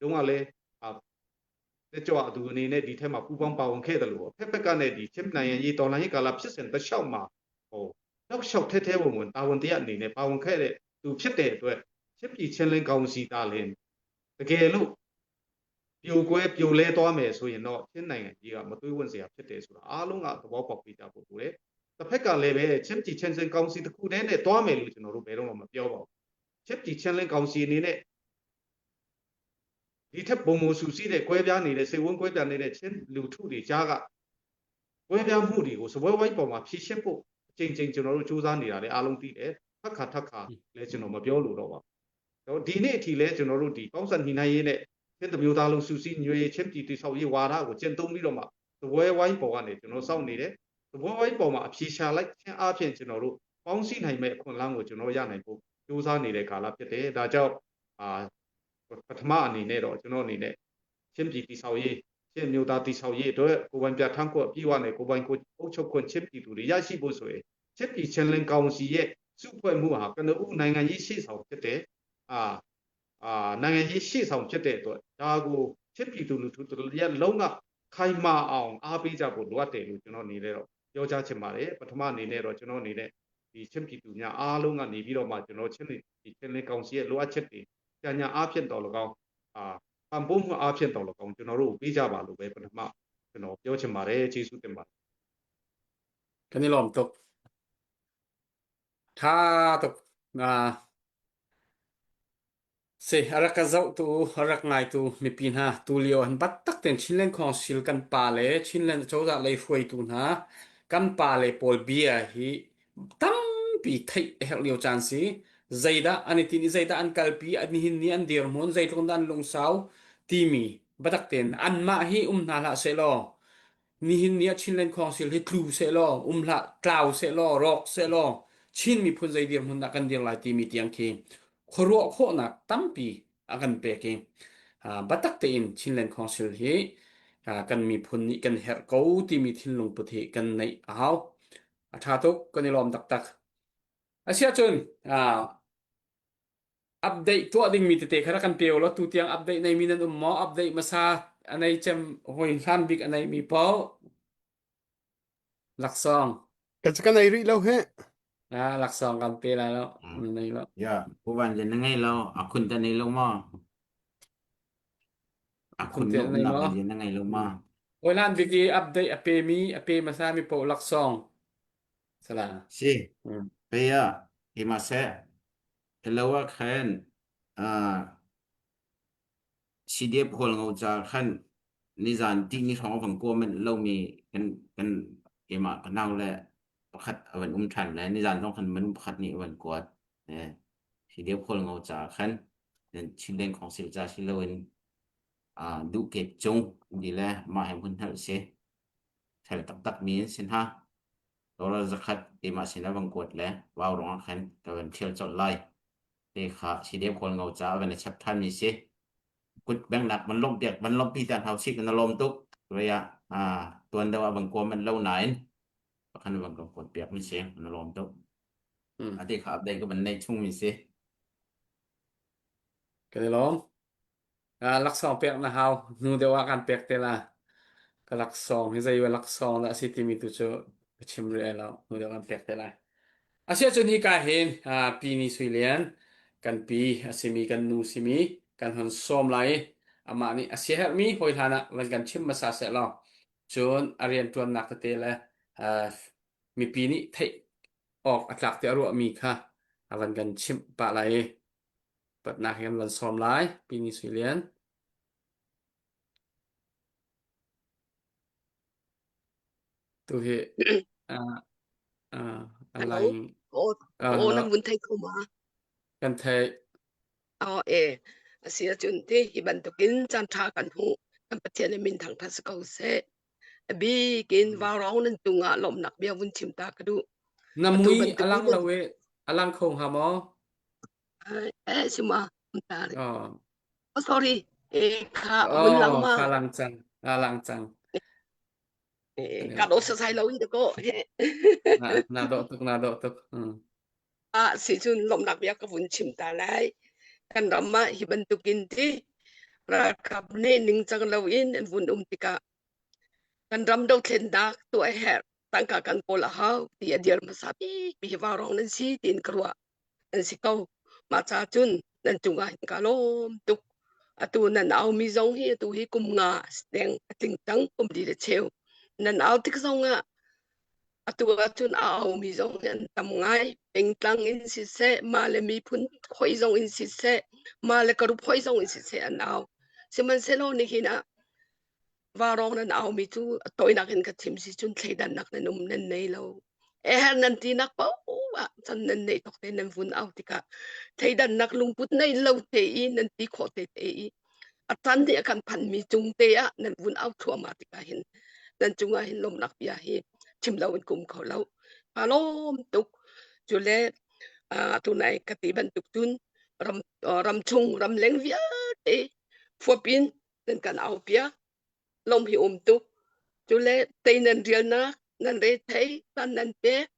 တုန်းကလည်းအာတက်ကြွအသူအနေနဲ့ဒီထက်မှာပူပေါင်းပါဝင်ခဲ့တယ်လို့ဖက်ဖက်ကနဲ့ဒီချင်းနိုင်ငံရေးတော်လှန်ရေးကာလဖြစ်စဉ်တစ်လျှောက်မှာဟိုနောက်လျှောက်ထဲထဲဝင်ဝင်တာဝန်တရားအနေနဲ့ပါဝင်ခဲ့တဲ့သူဖြစ်တဲ့အတွက်ချင်းပြည်ချင်းလင်းကောင်စီတာလင်တကယ်လို့ပြိုကွဲပြိုလဲသွားမယ်ဆိုရင်တော့ချင်းနိုင်ငံကြီးကမသွေးဝင်စရာဖြစ်တယ်ဆိုတာအားလုံးကသဘောပေါက်ပြီးကြဖို့လိုတယ်တစ်ဖက်ကလည်းပဲချင်းပြည်ချင်းစင်ကောင်စီတစ်ခုတည်းနဲ့သွားမယ်လို့ကျွန်တော်တို့ဘယ်တော့မှမပြောပါဘူးချင်းပြည်ချင်းလင်းကောင်စီအနေနဲ့ဒီထက်ပုံမဆူစီးတဲ့ကွဲပြားနေတဲ့စိတ်ဝန်းကွဲပြားနေတဲ့ချင်းလူထုတွေကြားကကွဲပြားမှုတွေကိုစပွဲဝိုင်းပေါ်မှာဖြည့်ရှင်းဖို့အချိန်ချင်းကျွန်တော်တို့စူးစမ်းနေတာလည်းအားလုံးသိတယ်ထက်ခါထက်ခါလည်းကျွန်တော်မပြောလို့တော့ပါဘူးဒီနေ့အထိလည်းကျွန်တော်တို့ဒီပေါင်းစပ်ညှိနှိုင်းရေးနဲ့ချင်းတမျိုးသားလုံးစုစည်းညွေချင်းပြည်တိဆောက်ရေးဝါဒကိုကျင့်သုံးပြီးတော့မှသပွဲဝိုင်းပေါ်ကနေကျွန်တော်စောင့်နေတယ်သပွဲဝိုင်းပေါ်မှာအဖြေရှာလိုက်ခြင်းအပြင်ကျွန်တော်တို့ပေါင်းစည်းနိုင်မဲ့အခွင့်အလမ်းကိုကျွန်တော်ရနိုင်ဖို့ကြိုးစားနေတဲ့ကာလဖြစ်တယ်ဒါကြောင့်အာပထမအနေနဲ့တော့ကျွန်တော်အနေနဲ့ချင်းပြည်တိဆောက်ရေးချင်းမျိုးသားတိဆောက်ရေးအတွက်ကိုပိုင်ပြထန်းခွက်ပြီးွားနေကိုပိုင်ကိုအုပ်ချုပ်ခွင့်ချင်းပြည်သူတွေရရှိဖို့ဆိုရင်ချင်းပြည်ချင်းလင်းကောင်စီရဲ့စုဖွဲ့မှုဟာကနဦးနိုင်ငံရေးရှေ့ဆောင်ဖြစ်တယ်အာအာနိုင်ငံရေးရှေ့ဆောင်ဖြစ်တဲ့အတွက်ဒါကိုချင်းပြည်သူလူထုတရက်လုံးက ခိုင်မာအောင်အားပေးကြဖို့လိုအပ်တယ်လို့ကျွန်တော်အနေနဲ့တော့ပြောကြားချင်ပါတယ်ပထမအနေနဲ့တော့ကျွန်တော်အနေနဲ့ဒီချင်းပြည်သူများအားလုံးကနေပြီးတော့မှကျွန်တော်ချင်းဒီချင်းလေးကောင်စီရဲ့လိုအပ်ချက်တွေကြညာအားဖြင့်တော်၎င်းအာပံ့ပိုးမှုအားဖြင့်တော်၎င်းကျွန်တော်တို့ပေးကြပါလို့ပဲပထမကျွန်တော်ပြောချင်ပါတယ်ကျေးဇူးတင်ပါတယ် Kan i lawm tuk. Tha tuk. Ah, Si, a rak ka zohtu, a rak ngaitu mipi hna tulio an bat tak tein Chinland Council kan pa le Chinland cozah lei hruaitu hna kan pa le pawl bia hi tampi theih a herh lio caan si. Zeidah an i tin i zeidah an kalpi, an nihin ni an dirhmun, zeitluk in dah an lungsau timi biatak tein anmah hi um hna hlah sehlaw nihin ni ah Chinland Council hi tlu sehlaw, um hlah, tlau sehlaw, rawk sehlaw Chin miphun zei dirhmun dah kan dir lai timi tiang khi khuaruah khawhnak tampi a kan pek i biatak tein Chinland Council hi kan miphun nih kan herh ko timi thinlung put hi kan neih a hau. A ṭha tuk, kan i lawm taktak. Asiahcun update tuah dingmi tete kha rak kan pe law tu tiang update neimi nan um maw? Update hmasa a nei cem hawi hlan bik a neimi paoh laksawng. Ka kan ei rih lo he. Ah, laksawng kan pe lai lo. Na nei lo. Ya, pu van le na ngei lo, a khun ta nei lo ma? A Khun khun te na na nei umnak maw? le na ngei lo ma? Hawi hlan bik i update a pemi a pe hmasa mi paoh laksawng. Sala. Si, Mm. pe ya, ima se, hello ah khan, ah, CDF Hualngo ca khan nizan tihni hrawng a vang kua manh lomi kan kan keimah ka nau le pakhat a van um ṭhan le nizan zong khan minung pakhat nih a van kuat. Eh, CDF Hualngo ca khan Chinland Council ca si loin ah duh kep cung ti le mah he hun hngalh si. Fel taktak mi an si hna. Dollar zakhat keimah sin a van kuat le vau ruangah khan ka van ṭhial colh lai. Te kha CDF Hualngo ca a van i chap ṭhanmi si. Kut bengnak van lawmh piak van lawmhpi ta hna usih kan lawm tuk. Vei ah ah tuan deuh ah van kuam an lo nain pakhan van kan kuat piak mi si an lawm tuk. Mm. Ate kha update ka van nei chung mi si. Kan i lawm. Ah, laksawng pek na hau. Hnu deuh ah kan pek te la. Ka laksawng hi zei laksawng dah a si timi tu cu ka chim rih ai lo. Hnu deuh kan pek te lai. Asiahcun hika hin ah, Pi Ni Sui Lian kan pi a simi kan nu simi kan hon sawm lai i amah nih a siaherhmi hawi hlan ah van kan chim hmasa seh law cun a rianṭuannak tete le ah, mipi nih theih awk a tlak tiah a ruahmi kha a van kan chimh pah lai i patnak he kan van sawm lai Pi Ni Sui Lian. Tu hi uh, uh, a Hello. line Oo, uh, oo, hello nan vun thei kho ma? kan theih. Oo, e. Asi ahcun ti hi bantukin caan ṭha kan hmuh. Kan Pathian in min thangṭhat si ko seh. A bikin vaurawng nan cungah lawmhnak bia vun chim ta ka duh. Na Atu mui bantukin a lang lo i a lang kho hnga maw? Eh, suma. Ta. Oh. Oh, sorry. Eh, kha vun lang Oh, ma. kha lang cang. A lang cang. Eh, ka do sa sai lo in ko. Na na dawh tuk, na dawh tuk. Mm. Ah, si cun lawmhnak bia ka vun chim ta lai. Kan ram ah hi bantukin ti ralkap nih ningcang loin an vun um tikah kan ram dothlennak tuah a herh tangka kan kawl a hau ti a dir hmasa bik mi hi vaurawng nan si tiin ka ruah. An si ko. Mah ca cun nan cungah hin ka lawm tuk. Atu nan aumi zong hi atu hi kum nga deng a tling cang kum li le cheu. Nan au tik zong ah atu ahcun a aumi zong hi an tam ngai. Pengtlang in siseh, mah le miphun hoi zong in siseh, mah le karup hoi zong in siseh an au. Sihmanhsehlaw nihin ah Vaurawng nan aumi cu a tawinak in ka chim si cun thleidannak nan um nan nei lo. Eher nan tinak paoh ah can nan neih tok te nan vun au tikah thleidannak lungput nei lo te i nan ti khawh te te i a can nih a kan phanmi cung te ah nan vun au thluahmah tikah hin nan cungah hin lawmhnak bia hi chim lo in kum kho lo. Aa lawm tuk. Cule atu nai ka ti bantuk cun ram ram chung ramleng vialte fuapin nan kan au piak lom hi um tuk cule tei nan rialnak nan re thei tan nan pek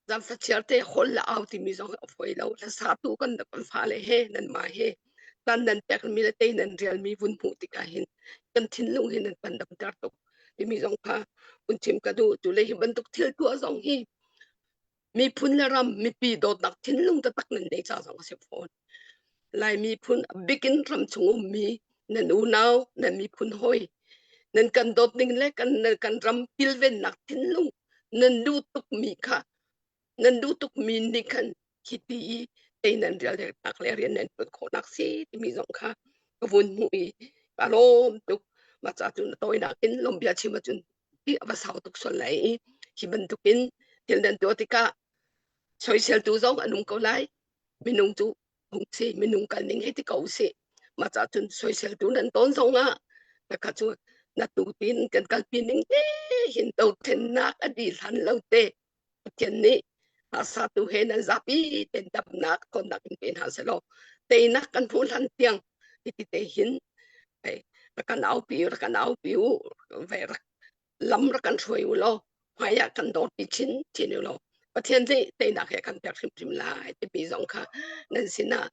zam sachiar te hol la au timi zong a foi lo la sa tu kan kan fa le he nan ma he tan nan pek mi le tei nan rial mi vun hmuh tikah hin kan thinlung hin nan kan damter tuk. timi zong kha vun chim ka duh. Cu le hi bantuk thil tuah zong hi miphun le ram mipi dawtnak thinlung taktak nan nei ca zong a si fawn. Lai miphun a bikin ram chung ummi nan unau nan miphun hawi nan kan dawt ning le kan kan ram kilvennak thinlung nan duh tukmi kha nan duh tukmi nih khan hiti i tei nan rial nak le rian nan tuan khawhnak si timi zong kha ka vun hmuh i ka lawm tuk. Mah ca cun a tawinak in lawmbia chim ahcun hi a va sau tuk sual lai i hi bantukin thil nan tuah tikah soiseltu zong an um ko lai. Minung cu hung si minung kal ning hei ti ko usih. Mah ca cun soiseltu nan tawn zong ah takha cu na tu tin kan kalpi ning te hin dothlennak a dih hlan lo te Pathian nih satu he nan zapi ten damnak thawnnak in pe hna selaw teinak kan hmuh hlan tiang hiti te hin rak kan aupi rak kan aupi u ve rak lam rak kan hruai u law hmai ah kan dawrpi chin chin u law Pathian nih teinak he kan pek hrimhrim lai timi zong kha nan sinah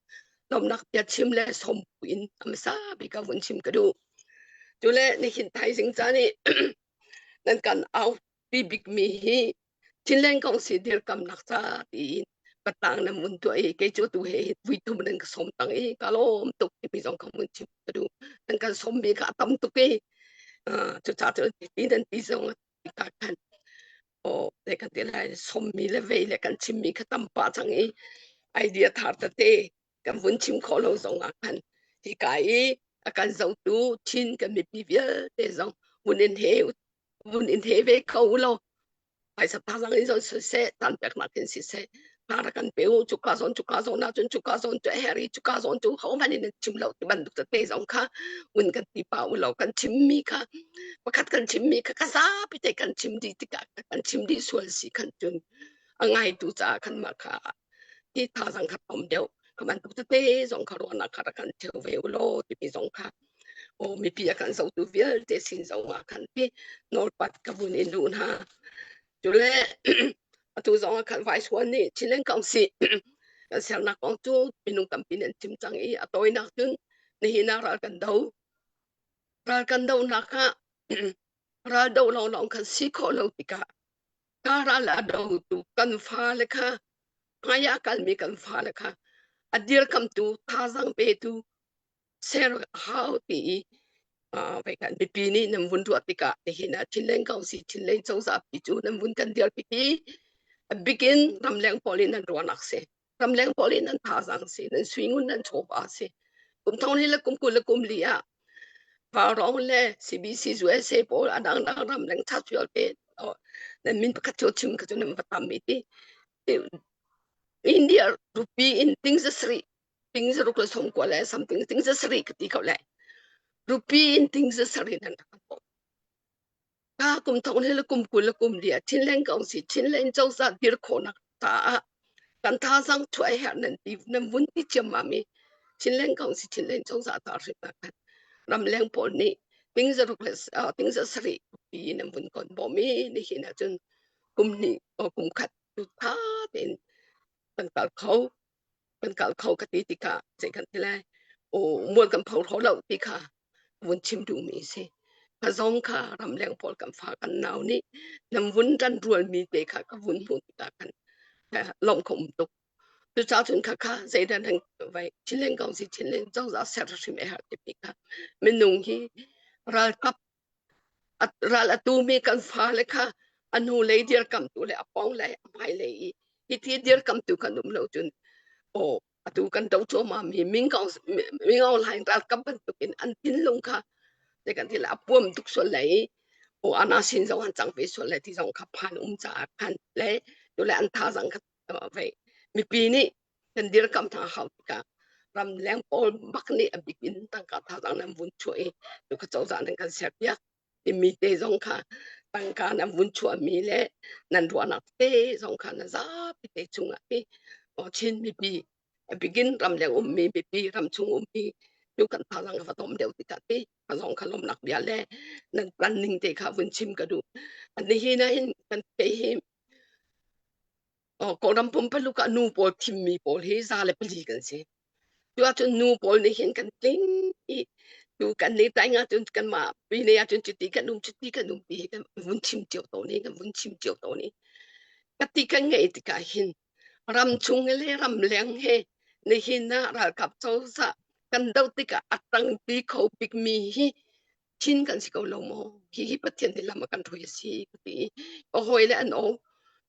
lawmnak bia chim le sawm in hmasa bik ka vun chim ka duh. Cule nihin thaizing ca nih nan kan au pi bikmi hi Chinland kong si dirkamnak ca tiin patang nan vun tuah i kei cu tu he vui thum nan ka sawm tang i ka lawm tuk timi zong ka vun chim ka duh. Nan kan sawmmi kha a tam tuk i cucaah cun ti nan ti zong ka khan aw te kan ti lai sawmmi le vei le kan chimmi kha tam pah cang i idea thar tete kan vun chim khawh lo zong ah khan hika i a kan zohtu Chin kan mipi vialte zong vun in he vun in he ve kho law phaisa thazang in zon siseh tan peknak in siseh hna rak kan pe u cuka zawn cuka zawn ah cun cuka zawn cu a herh i cuka zawn cu hohmanh in chim lo ti bantuk tete zong kha vun kan ti pa u law kan chimmi kha pakhat kan chimmi kha ka zapi te kan chim dih tikah kan chim dih sual si khan cun a ngaitu caah khan mah kha ti thazang kha tom deuh ka bantuk tete zong kha ruahnak kha rak kan cheu ve u law timi zong kha aw mipi a kan zohtu vialte sin zong ah khan pi nawlpat ka vun in duh hna. Cule atu zong ah khan Vice One nih Chinland Council kan sernak kong cu minung tampi nih an chim cang i a tawinak cun nihin ah ral kan do. Ral kan donak ah ral do lawnglawng kan si khawh lo tikah ka ral a dotu kan fale kha hmai ah kalmi kan fale kha a dirkamtu thazaang petu ser hau ti i kan mipi nih nan vun ruah tikah nihin ah Chinland Council Chinland cozah pi cu nan vun kan dirpi i a bikin ramleng pawl in nan ruahnak si ramleng pawl in nan thazaang si nan suingun nan chawva si kum thong li le kum 20 le kum li ah Vaurawng le CBC USA pawl a dangdang ramleng chat vialte nan min pakhat cio chim kha cu nan va tam i ti India rupee in ting za sarih ting za ruk le som kua le something ting za sarih ka ti ko le rupee in ting za sarih nan rak kan ka kum thong le kum 20 le kum li ah Chinland Council Chinland cozah dir khawhnak caah kan thazang chuah herh nan ti nan vun ti ciammam i Chinland Council Chinland cozah ta hrim ah khan ramleng pawl nih ting za ruk le ting za sarih pi nan vun kon bawm i nihin ah cun kum hnih kum khat tu tha tein kan kal kho kan kal kho ka ti tikah zei kan ti lai o mual kan pho hro lo ti kha vun chim duhmi si ka zong kha ramleng pawl kan fa kan nau nih nam vun ran rualmi te kha ka vun hmuh tikah khan lawm kho um tuk cucaah cun kha kha zeidah nan vai Chinland Council Chinland cozah ser hrim e har ti kha minung hi ralkap ral a tumi kan fale kha a hnulei dirkamhtu le a pawnglei a hmailei i hiti dirkamhtu kan um lo cun aw atu kan do cuahmah mi Ming Aung Hlaing ralkap bantukin an thinlung kha te kan ti le a puam tuk sual lai i aw ana sin zong an cang ve sual lai ti zong kha phan um caah khan le tule an thazang kha ve mipi nih kan dirkamh hna hau tikah ramleng pawl bak nih a bik in tangka thazaang nan vun chuah i tu kha cozah nan kan serpiak timi te zong kha tangka nan vun chuahmi le nan ruahnak te zong kha na zapi te chungah hi Chin mipi a bikin ramleng ummi mipi ramchung ummi tu kan thazaang va tom deuh tikah ti ka zong kha lawmnak bia le nan plan ning te kha vun chim ka duh nihin ah hin kan kei hi Kawlram pumpaluk ah nu pawl thimmi pawl hi 104 kan si. Cu ahcun nu pawl nih hin kan tling i Tu kan ni tai nga cun kan mah pine ah cun cuti kan um cuti kan um ti hi kan vun chim cio to ni kan vun chim cio to ni. Ka ti kan ngeih tikah hin ram chung le ram leng he nihin ah ralkap cozah kan doh tikah a tangpi kho bikmi hi Chin kan si ko lo maw? Hi hi Pathian nih lam a kan hrui a si ka ti. Ka hawi le an o.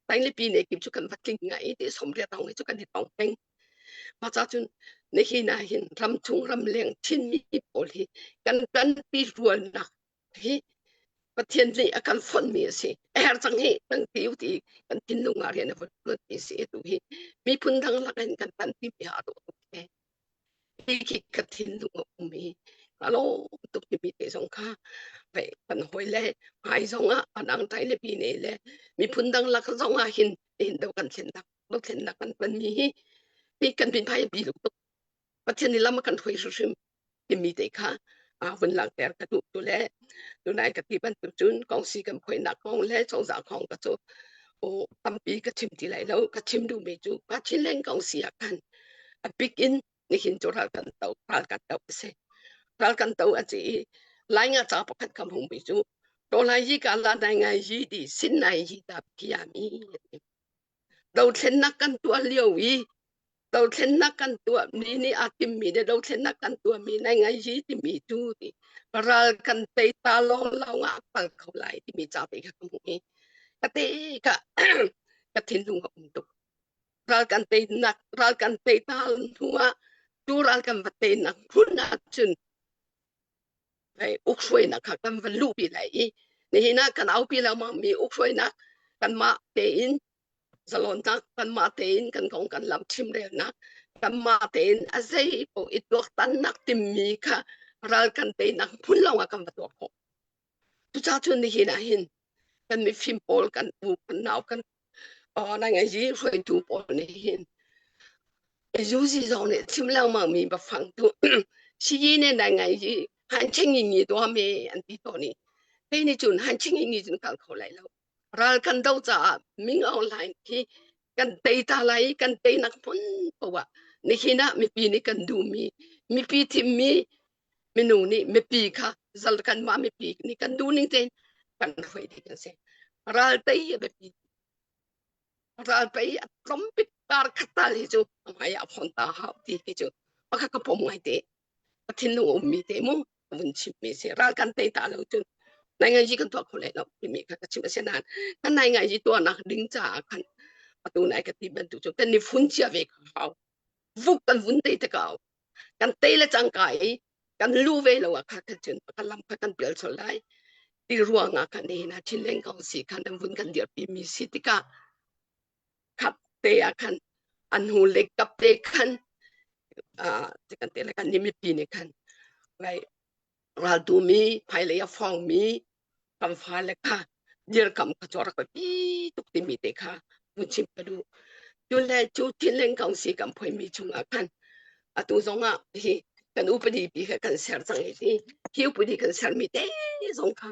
Taing le pi ne kim cu kan va tling ngai ti somriat hong hi cu kan i tong peng. Mah ca cun nihin ah hin ram chung ram leng Chinmi pawl hi kan tanpi rualnak hi Pathian nih a kan fonhmi a si. A her cang hi kan ti u ti kan thinlung ah rian a vun tuanmi a si. Atu hi miphun dang lak in kan tanpi mi ah dawh tuk te. Hi khi ka thinlung a um i ka lawm tuk timi te zong kha ve kan hawi le hmai zong ah a dang tai le pi ne le miphun dang lak zong ah hin hin do kan thlennak dothlennak kan tonmi hi hi kan bin phai bi tuk Pathian nih lam a kan hruai hrimhrim timi te kha a vun langhter ka duh tu le tunai ka ti bantuk cun kongsi kan phoinak kong le cozah kong ka cu o tampi ka chim ti lai lo ka chim duhmi cu ka Chinland kongsi ah khan a bik in nihin cu ral kan to ral kan to si ral kan to a ci i lai nga ca pakhat kam hung mi cu to lai yi ka la nai ngai yi di sin nai yi ta phia mi Dothlennak kan tuah lio i dothlennak kan tuahmi nih aa timmi le dothlennak kan tuahmi nai ngai hi timi tu ti ral kan tei ta lawnglawng ah a kal kho lai timi ca te kha ka hmuh i ka te ka ka thinlung a um tuk. Ral kan teinak ral kan tei ta hnu ah tu ral kan va teinak phun ahcun ukhruainak kha kan van luhpi lai i nihin ah kan aupi lengmang mi ukhruainak kanmah tein zalonnak kanmah tein kan kong kan lam chimrelnak kanmah tein a zei paoh i tuaktannak timmi kha ral kan teinak hmun lawng ah kan va tuah khawh. Cucaah cun nihin ah hin kan mifim pawl kan u kan nau kan nai hruaitu pawl nih hin Zuzi zong nih chim lengmang mi bafang tu siyi ne nai ngai hi han ching ngi to me an ti to ni te ni chun han ching ngi chun kal kho lai lo ral kan do caah Ming Aung Hlaing hi kan tei ta lai kan tei nak phun poah nihin ah mipi nih kan duh mi mipi thim mi minung nih mipi kha zal kan mah mipi nih kan duh ning tein kan hruai ding an si ral tei a biapi ral tei a tlawmbik kar khat tal hi cu hmai ah phon ta hau ti hi cu pakhat ka pom ngai te ka thinlung ummi te mu vun chimmi si ral kan tei ta lo cun nai ngai ji kan tuah kho lai lo timi kha ka chim a si nain kan nai ngai ji tuahnak ding caah khan atu nai ka ti bantuk cu kan ni fun cia ve ka hau vuk kan vun tei te kau kan tei le cangka i kan lu ve lo ah kha cun kan lam kha kan pial chol lai ti ruangah khan nihin ah Chinland Council khan an vun kan dirpi mi si tikah khat te ah khan an hnu le kap te khan kan te le kan ni mipi nih khan lai raltu mi hmailei a fawngmi kan fale kha dirkam kha cu rak pi tuk timi te kha vun chim ka duh. Cu le cu Chinland Council kan phoimi chungah khan atu zongah hi kan upadi pi kha kan ser cang i hi hi upadi kan sermi te zong kha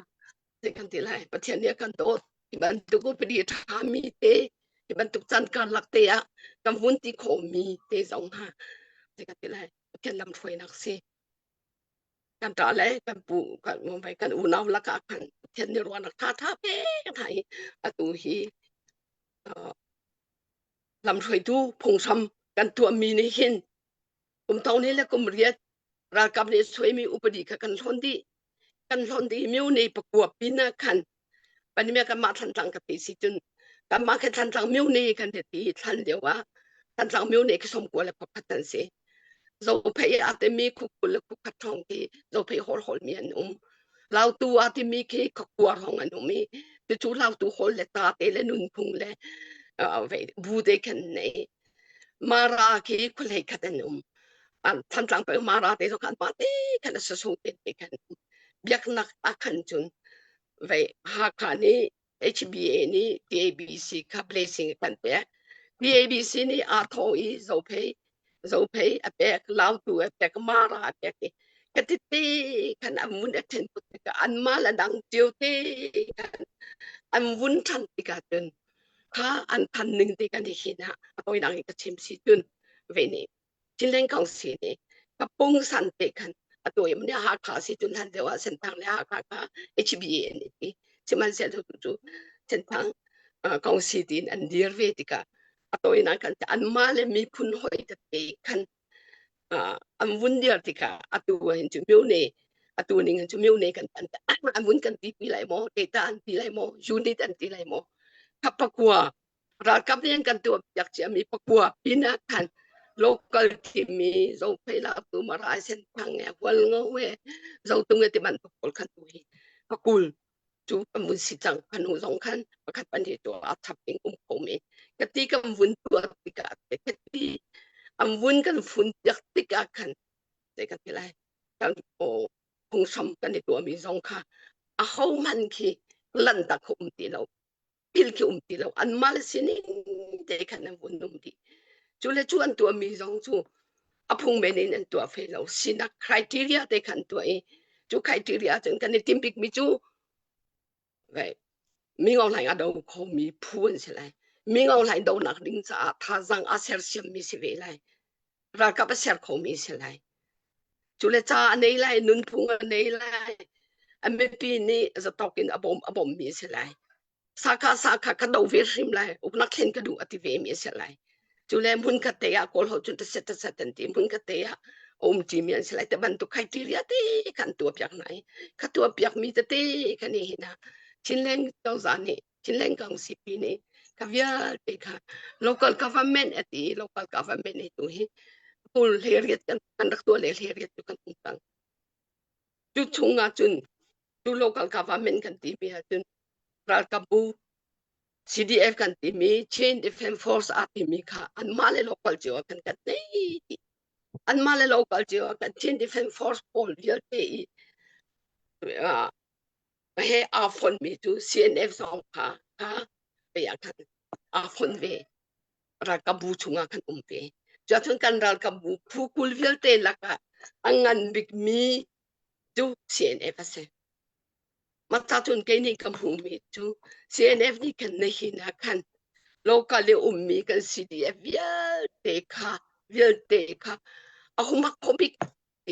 zei kan ti lai Pathian nih a kan dawt hi bantuk upadi ṭhami te hi bantuk caan karlak te ah kan vun ti khawhmi te zong kha zei kan ti lai Pathian lamhruainak si. Kan ṭa le kan pu kan kan unau lakah khan Pathian nih ruahnak ṭhaṭha pek hna i atu hi lamhruaitu phunghram kan tuahmi nih hin kum thong ni le kum riat ralkap nih suaimi upadi kha kan hlawn dih kan hlawn dih miu ni pakua pin ah khan Panimia kanmah Thantlang ka ti si cun kanmah khi Thantlang myo ni kan ti thlan lio ah Thantlang myo ni khi 91 an si. Zophei a timi khu 21 thong khi Zophei hol hol mi an um. Lautu a timi khi khakua hong an um i cucu Lautu hol le ta te le nunphung le bu te khan nei. Mara khi khualei khat an um. Thantlang peng Mara te khan pa te khan a sasung te te khan biaknak a khan cun vei Hakha nih HBA nih TABC kha blessing kan pek. TABC nih aa thawh i Zophei Zophei a pek, Lautu a pek, Mara a pek i katite khan an vun a then put tikah anmah le dang cio te khan an vun ṭhan tikah cun kha an than ning te kan i hin ah a tawi dang in ka chim si cun ve nih Chinland Council nih ka pungsan te khan Atu i ne Hakha si cun hlan deuh ah Senthang le Hakha kha HBA an i ti. Sihmanhsehlaw tu cu Senthang kongsi tiin an dir ve tikah a tawinak kan anmah le miphun hoi tete khan an vun dir tikah atu hin cu myone atu ning hin cu myone kan an vun kan ti pi lai maw data an ti lai maw unit an ti lai maw kha pakua ralkap nih an kan tuah piak ciami pakua pin ah khan local timi zophei la tu marai sen thang e hual ngo e zotung e ti bantuk pawl khan tu hi pakul cu kan vun si cang kan hnu zong khan pakhat pan hi tu a chap ding um kho mi ka ti kan vun tuah tikah ka ti an vun kan fun piak tikah khan te kan ti lai kan o phunghram kan i tuah mi zong kha a ho man khi lan tak um ti lo thil khi um ti lo anmah le sining te khan an vun um dih cu le cu an tuahmi zong cu a phung men in an tuah fe lo sinak criteria te khan tuah i cu criteria cun kan i tim bikmi cu vai mi ngo hlaing a do khomi phu an si lai mi ngo hlaing donak ding caah thazang a sersiammi si ve lai ralkap a ser khomi si lai cu le ca a nei lai nunphung a nei lai a mipi nih zatawk in a bawm a bawmmi si lai sakha sakha ka do ve hrim lai uknak thlen ka duh a ti ve mi si lai cu le hmun khat te ah kawl ho cun taset taset an ti hmun khat te ah um ṭi mi an si lai te bantuk criteria te kan tuah piak hna i kha tuah piak mi tete kan i hina Chinland cozah nih Chinland Council nih ka vialte kha local government a ti local government nih tu hi kul hleriat kan kan rak tuah le hleriat cu kan um cang cu chung ah cun cu local government kan ti mi ah cun ralkapbu CDF kan ti mi Chin Defense Force a ti mi kha anmah le local cio ah kan kan nei ti anmah le local cio ah kan Chin Defense Force pawl vialte i he aa fonmi cu CNF zong kha kha ve ah khan aa fon ve ralkapbu chungah khan um ve cuahcun kan ralkapbu phu 20 vialte lakah a ngan bikmi cu CNF a si mah cun kei nih ka hmuhmi cu CNF nih khan nihin ah khan local i ummi kan CDF vialte kha vialte kha a humak kho bik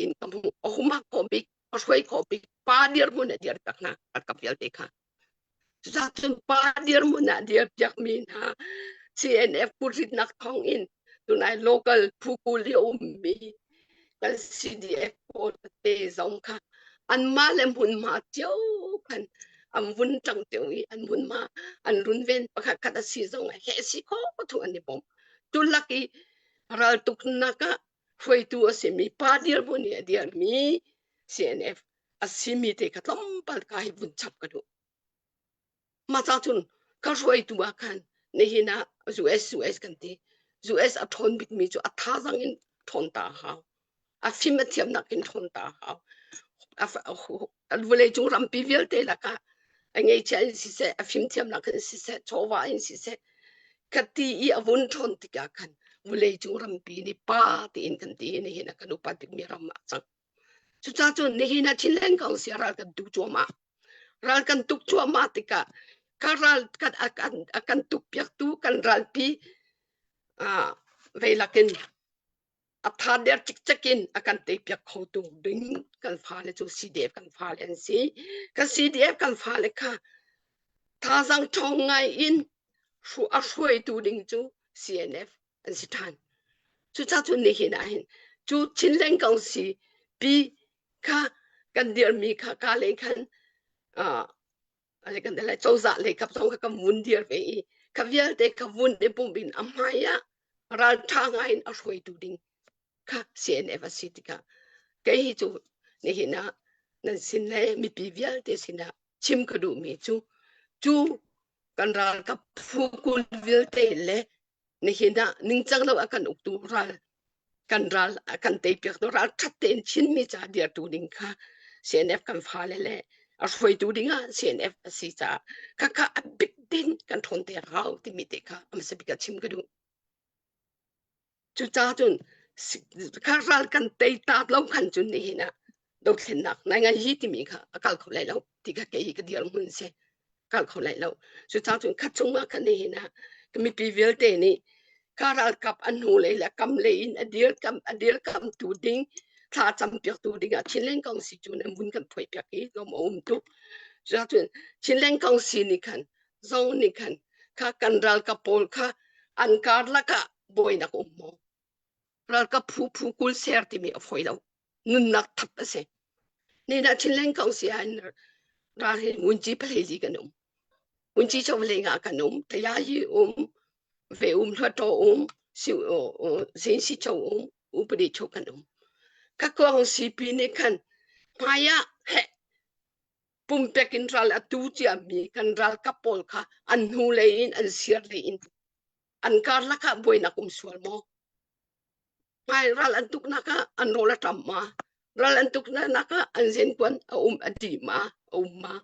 in ka hmuh a humak kho bik a hruai khawh bik pa dirhmun a dir piak hna ralkap vialte kha cucaah cun pa dirhmun ah dir piakmi hna CNF kutritnak thawng in tunai local phu kul i ummi kan CDF pawl te zong kha anmah le hmunhma cio khan an vun ṭang cio i an hmunhma an runven pakhat khat a si zong he si kho thu an i bawm tulak i raltuknak ah hruaitu a simi pa dirhmun i a dirmi CNF a simi te kha tlawmpal ka hi vun chap ka duh. Mah ca cun ka hruaitu ah khan nihin ah US US kan ti. US a ṭhawn bikmi cu a thazang in ṭhawn ta a hau. A fim a thiamnak in ṭhawn ta a hau. Vawleicung rampi vialte lakah a ngeihchiah in siseh, a fimthiamnak in siseh, chawva in siseh, ka ti i a vun ṭhawn tikah khan vawleicung rampi nih pa tiin kan ti i nihin ah kan upat bikmi ram ah cang. Cucaah cun nihin ah Chinland Council ral kan tu cuahmah. Ral kan tuk cuahmah tikah ka ral kan a kan a kan tukpiaktu kan ralpi ah veilak in a tha der cikcek in a kan teipiak khotu ding kan fale cu CDF kan fale an si. Kan CDF kan fale kha thazaang ṭhawng ngai in a hruaitu ding cu CNF an si ṭhan. Cucaah cun nihin ah hin cu Chinland Council pi kha kan dirmi kha ka lei khan kan lai cozah lei kap zong kha kan vun dir ve i kha vialte kha vun i pumh in a hmai ah ralṭha ngai in a hruaitu ding kha CNF a si tikah kei hi cu nihin ah nan sin le mipi vialte sinah chim ka duhmi cu cu kan ralkap phu 20 vialte le nihin ah ningcang lo a kan uktu ral kan ral a kan teipiak tu ral ṭhat tein Chinmi ca dirtu ding kha CNF kan fale le a hruaitu ding ah CNF a si caah khakha a bik din kan ṭhawn te hau timi te kha a hmasa bik ah chim ka duh. Cucaah cun kha ral kan tei ta lo khan cun nihin ah dothlennak nai ngai hi timi kha a kal kho lai lo ti kha kei hi ka dirhmun si kal kho lai lo cucaah cun khat chung ah khan nihin ah ka mipi vialte nih ka ralkap an hnu lei le kam lei in a dir kam a dirkamtu ding. Thla cam piaktu dingah Chinland Council cu nan vun kan phuai piak i lawm a um tuk. Cucun Chinland Council nih khan zong nih khan kha kan ralkap pawl kha an karlak ah buainak um maw? Ralkap phu phu kul ser timi a fawi lo. Nunnak thap a si. Ni na Chinland Council ah ral hi ngunci phalei kan um. Ngunci chawlei nga kan um. Tayayi um, ve um hluattaw um sin si cho um upadi cho kan um ka kuang CP nih khan hmai ah he pumpek in ral atu cia mi kan ralkap pawl kha an hnu lei in an sir lei in an karlak ah buainak um sual maw Hmai ral an tuknak ah an rawl a ṭam ma? Ral an tuknak ah an zenkuan a um a dih ma? A um ma?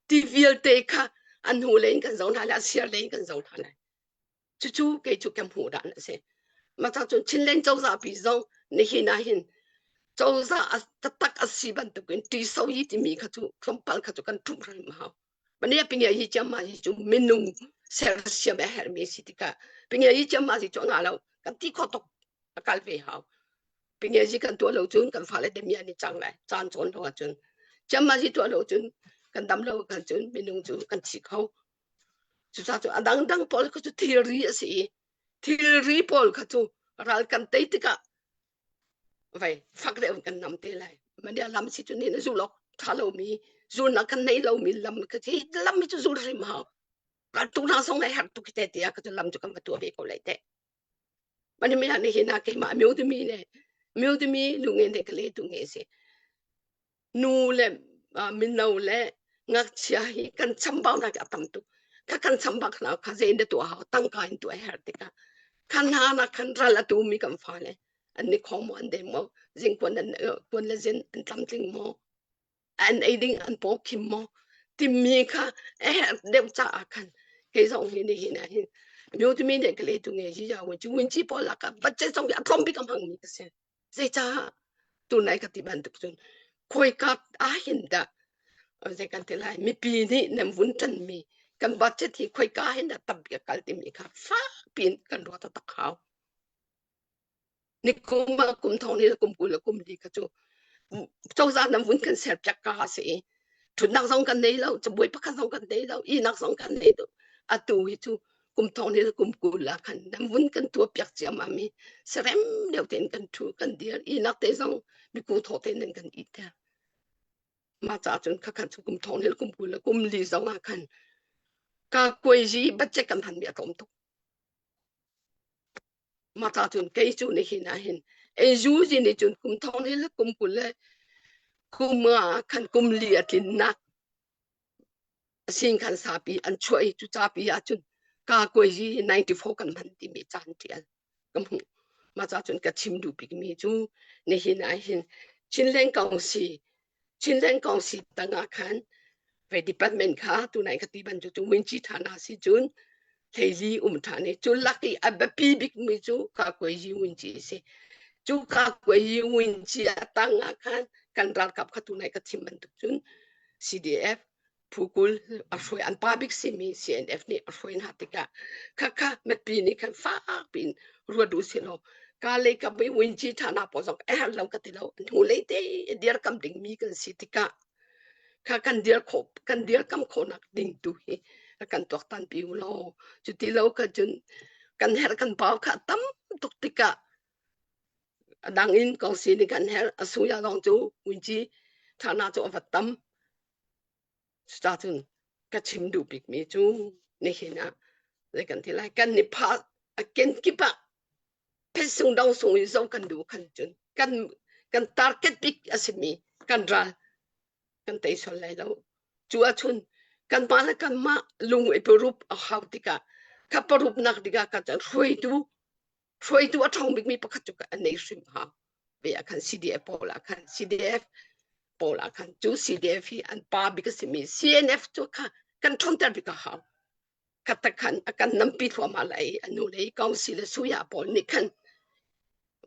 Ti vialte kha an hnu lei in kan zoh hna lai, a sir lei in kan zoh hna lai. Cucu kei cu ka hmuh dan a si. Mah cun Chinland cozah pi zong nihin ah hin cozah a taktak a si bantukin ṭiso yi timi kha cu tlawmpal kha cu kan ṭhumh hrim hau. Mania pingia hi chiam ma hi cu minung sersiam a herhmi si tikah pingia hi chiam ma si cu nga lo kan ti kho tuk a kal ve hau. Pingia hi kan tuah lo cun kan fale te mi an i cang lai caan cawn lo ahcun chiam ma hi tuah lo cun kan dam lo kan cun minung cu kan thi kho. Cucaah cu a dangdang pawl kha cu thilri a si i thilri pawl kha cu ral kan tei tikah vai fak deuh kan nam te lai mania lam si cu ni na zul awk tha lomi zulnak kan nei lomi lam ka hi lam hi cu zul hrim hau tu na song ai har tu te tia ka cu lam cu kan va tua ve ko lai te mani mi ni hi na keimah myo tu mi ne myo tu mi lu nge ne ka le tu nge si Nu le mino le ngakchia hi kan chambaunak a tam tuk. Kha kan chambak hna kha zei in tuah hau tangka in tuah her tikah kha hna na khan ral a tumi kan fale an ni khong maw an deng maw zingkuan an kuan le zin an tlamtling maw an ei ding an paw khim maw timi kha a herh deuh caah khan kei zong hi ni hin ah hin myo timi ne ka le tu nge hi ya win chu win chi pawl laka budget zong hi a tlawm bik a hmang mi ka si Zeicah tunai ka ti bantuk cun khawika ah hin dah zei kan ti lai mipi nih nan vun ṭanmi kan budget hi khawika hin dah tam bik a kal timi kha fak piin kan ruah taktak hau. Nikum ah kum thong ni le kum 20 le kum li kha cu cozah nan vun kan ser piak ka si i ṭhutnak zong kan nei lo cabuai pakhat zong kan nei lo ihnak zong kan nei lo atu hi cu kum thong ni le kum 20 ah khan nan vun kan tuah piak ciammam i serem deuh tein kan ṭhu kan dir ihnak te zong miku thaw tein nan kan ihter mah caah cun khakhan cu kum thong ni le kum 20 le kum li zong ah khan ka kuaizi budget kan hmanmi a tlawm tuk mah caah cun kei cu nihin ah hin NUG nih cun kum thong ni le kum 20 le kum ah khan kum li a tlinnak sin khan sapi an chuah i cu capi ah cun ka kuaizi 94 kan hman timi caan ṭial ka hmuh. Mah ca cun ka chim duh bikmi cu nihin ah hin Chinland Council Chinland Council tangah khan ve department kha tunai ka ti bantuk cu Winchi ṭhana si cun hleili um ṭhan i cu lak i a biapi bikmi cu ka kuaizi Winchi si. Cu ka kuaizi Winchi a tangah khan kan ralkap kha tunai ka chim bantuk cun CDF phu 20 a hruai an pa bik simi CNF nih a hruai hna tikah khakha mipi nih khan fak piin ruat u sih law ka lei ka mui winci ṭha na pawl zong a herh lo ka ti lo hnu lei te dirkam dingmi kan si tikah kha kan dir khawh kan dirkam khawhnak ding tu hi kan tuaktan pi u law cuti lo kha cun kan herh kan pau kha tam tuk tikah a dang in kong si nih kan herh a suya lawng cu winci ṭha na cu a va tam Cucacun ka chim duh bikmi cu nihin ah zei kan ti lai kan i phah a kenkip ah phetsung dong sung in zoh kan duh khan cun kan kan target bik a simi kan ral kan tei sual lai lo. Cu ahcun kanmah le kanmah lung i parup a hau tikah kha parupnak dingah ka cun hruaitu hruaitu a ṭhawng bikmi pakhat cu an nei hrim hau ve ah khan CDF pawl ah khan CDF pawl ah khan cu CDF hi an pa bik a simi CNF cu kha kan ṭhawnter bik a hau khatta khan a kan nampi thluahmah lai a nu lei council le suya pawl nih khan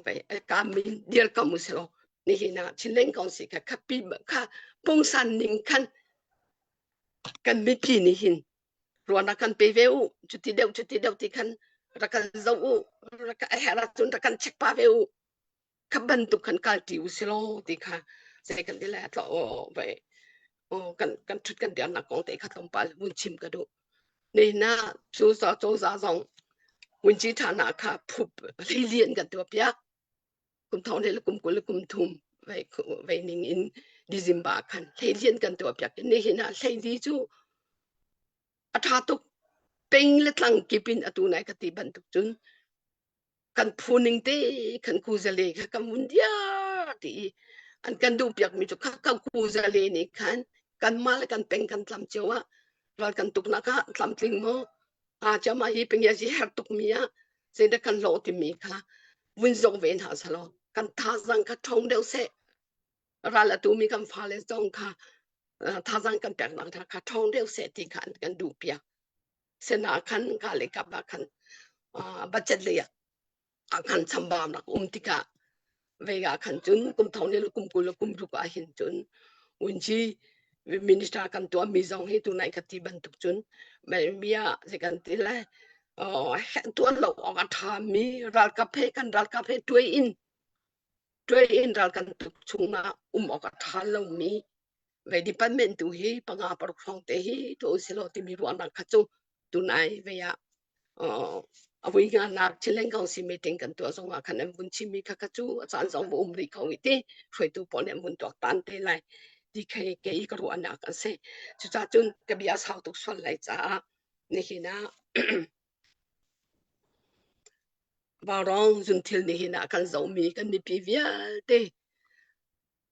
vai ka min dir kam u selaw nihin ah Chinland Council kha khapi kha pungsan ning khan kan mipi nih hin ruahnak kan pe ve u cuti deuh cuti deuh ti khan rak kan zoh u rak a herh ahcun rak kan check pa ve u. Kha bantuk khan kalṭi u si law ti kha zei kan ti lai tlaw vai kan kan ṭhut kan dirnak kong te kha tlawmpal vun chim ka duh. Nihin ah cu cozah zong vunci ṭha hna kha phup hleilian kan tuah piak. Kum thong le kum 20 le kum thum vai vai ning in December khan hleilian kan tuah piak. Nihin ah hleili cu a ṭha tuk. Peng le tlang kip in atu nai ka ti bantuk cun kan phu ning te kan kuzale kha kan vun diar ti i an kan duh piak mi cu kha kan kuzale nih khan kanmah le kan peng kan tlam cio ah ral kan tuknak ah tlamtling maw a chama hi peng ya her tuk mi ah zeidah kan hlawh timi kha vun zong ve hna salo kan thazang kha ṭhong deuh seh ral atu mi kan fale zong kha thazang kan pek nak kha ṭhong deuh seh ti kha an kan duh piak Sena khan ka le kap ah khan budget lei ah khan chambau nak um tikah vei ah khan cun kum thong le kum 20 le kum ruk ah hin cun unci minister kan tuah mi zong hi tunai ka ti bantuk cun mai bia zei kan ti lai tuan lo awk a tha mi ralkap he kan ralkap he tuai in tuai in ral kan tuk chungah um awk a tha lo mi ve department tu hi panga paruk hrawng te hi to silo timi ruahnak kha cu tunai ve ah a vui nga nak Chinland Council meeting kan tuah zong ah khan an vun chimmi kha kha cu a caan zong um rih ko i ti hruaitu pawl nih an vun tuak tan te lai ti khe ke i ka ruahnak a si cucaah cun ka bia sau tuk sual lai caah nihin ah Vaurawng zunthil nihin ah kan zohmi kan mipi vialte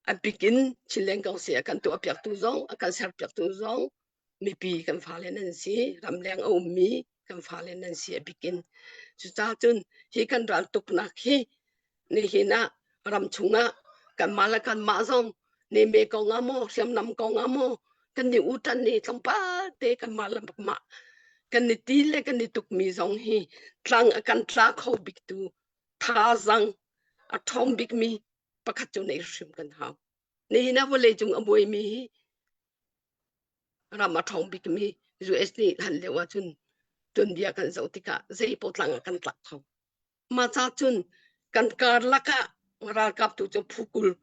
A bik in Chinland Council a kan tuahpiaktu zong, a kan serpiaktu zong mipi kan fale nan si, ramleng a ummi kan fale nan si a bik in. Cucaah cun hi kan ral tuknak hi nihin ah ram chungah kanmah le kanmah zong neme kong ah maw, hriamnam kong ah maw, kan i uṭan i tlawmpal te kanmah le mah kan i ti le kan i tukmi zong hi tlang a kan tla kho biktu thazaang a ṭhawng bikmi pakhat cu neih hrim kan hau. Nihin ah vawlei cung a buaimi hi ram a ṭhawng bikmi US nih hlan lio ahcun tuanbia kan zoh tikah zei potlang ah kan tlak kho. Mah ca cun kan karlak ah ralkap tu cu phu 20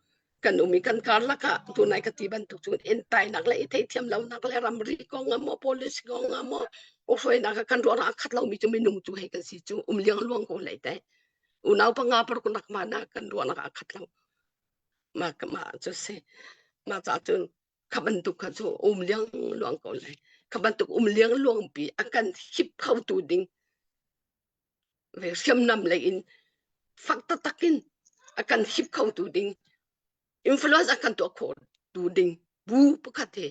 kan um i kan karlak ah tunai ka ti bantuk cun entainak le i theithiam lonak le ramri kong ah maw policy kong ah maw hruainak ah kan ruahnak a khat lomi cu minung cu hei kan si cu um liang luang ko lai te. Unau panga paruk nak ma na kan ruahnak aa khat lo. Mah mah cu si. Mah ca cun kha bantuk kha cu um liang luang ko lai. Kha bantuk um liang luang pi a kan hip kho tu ding ve hriamnam lei in fak taktak in a kan hip kho tu ding influence a kan tuah khawh tu ding bu pakhat he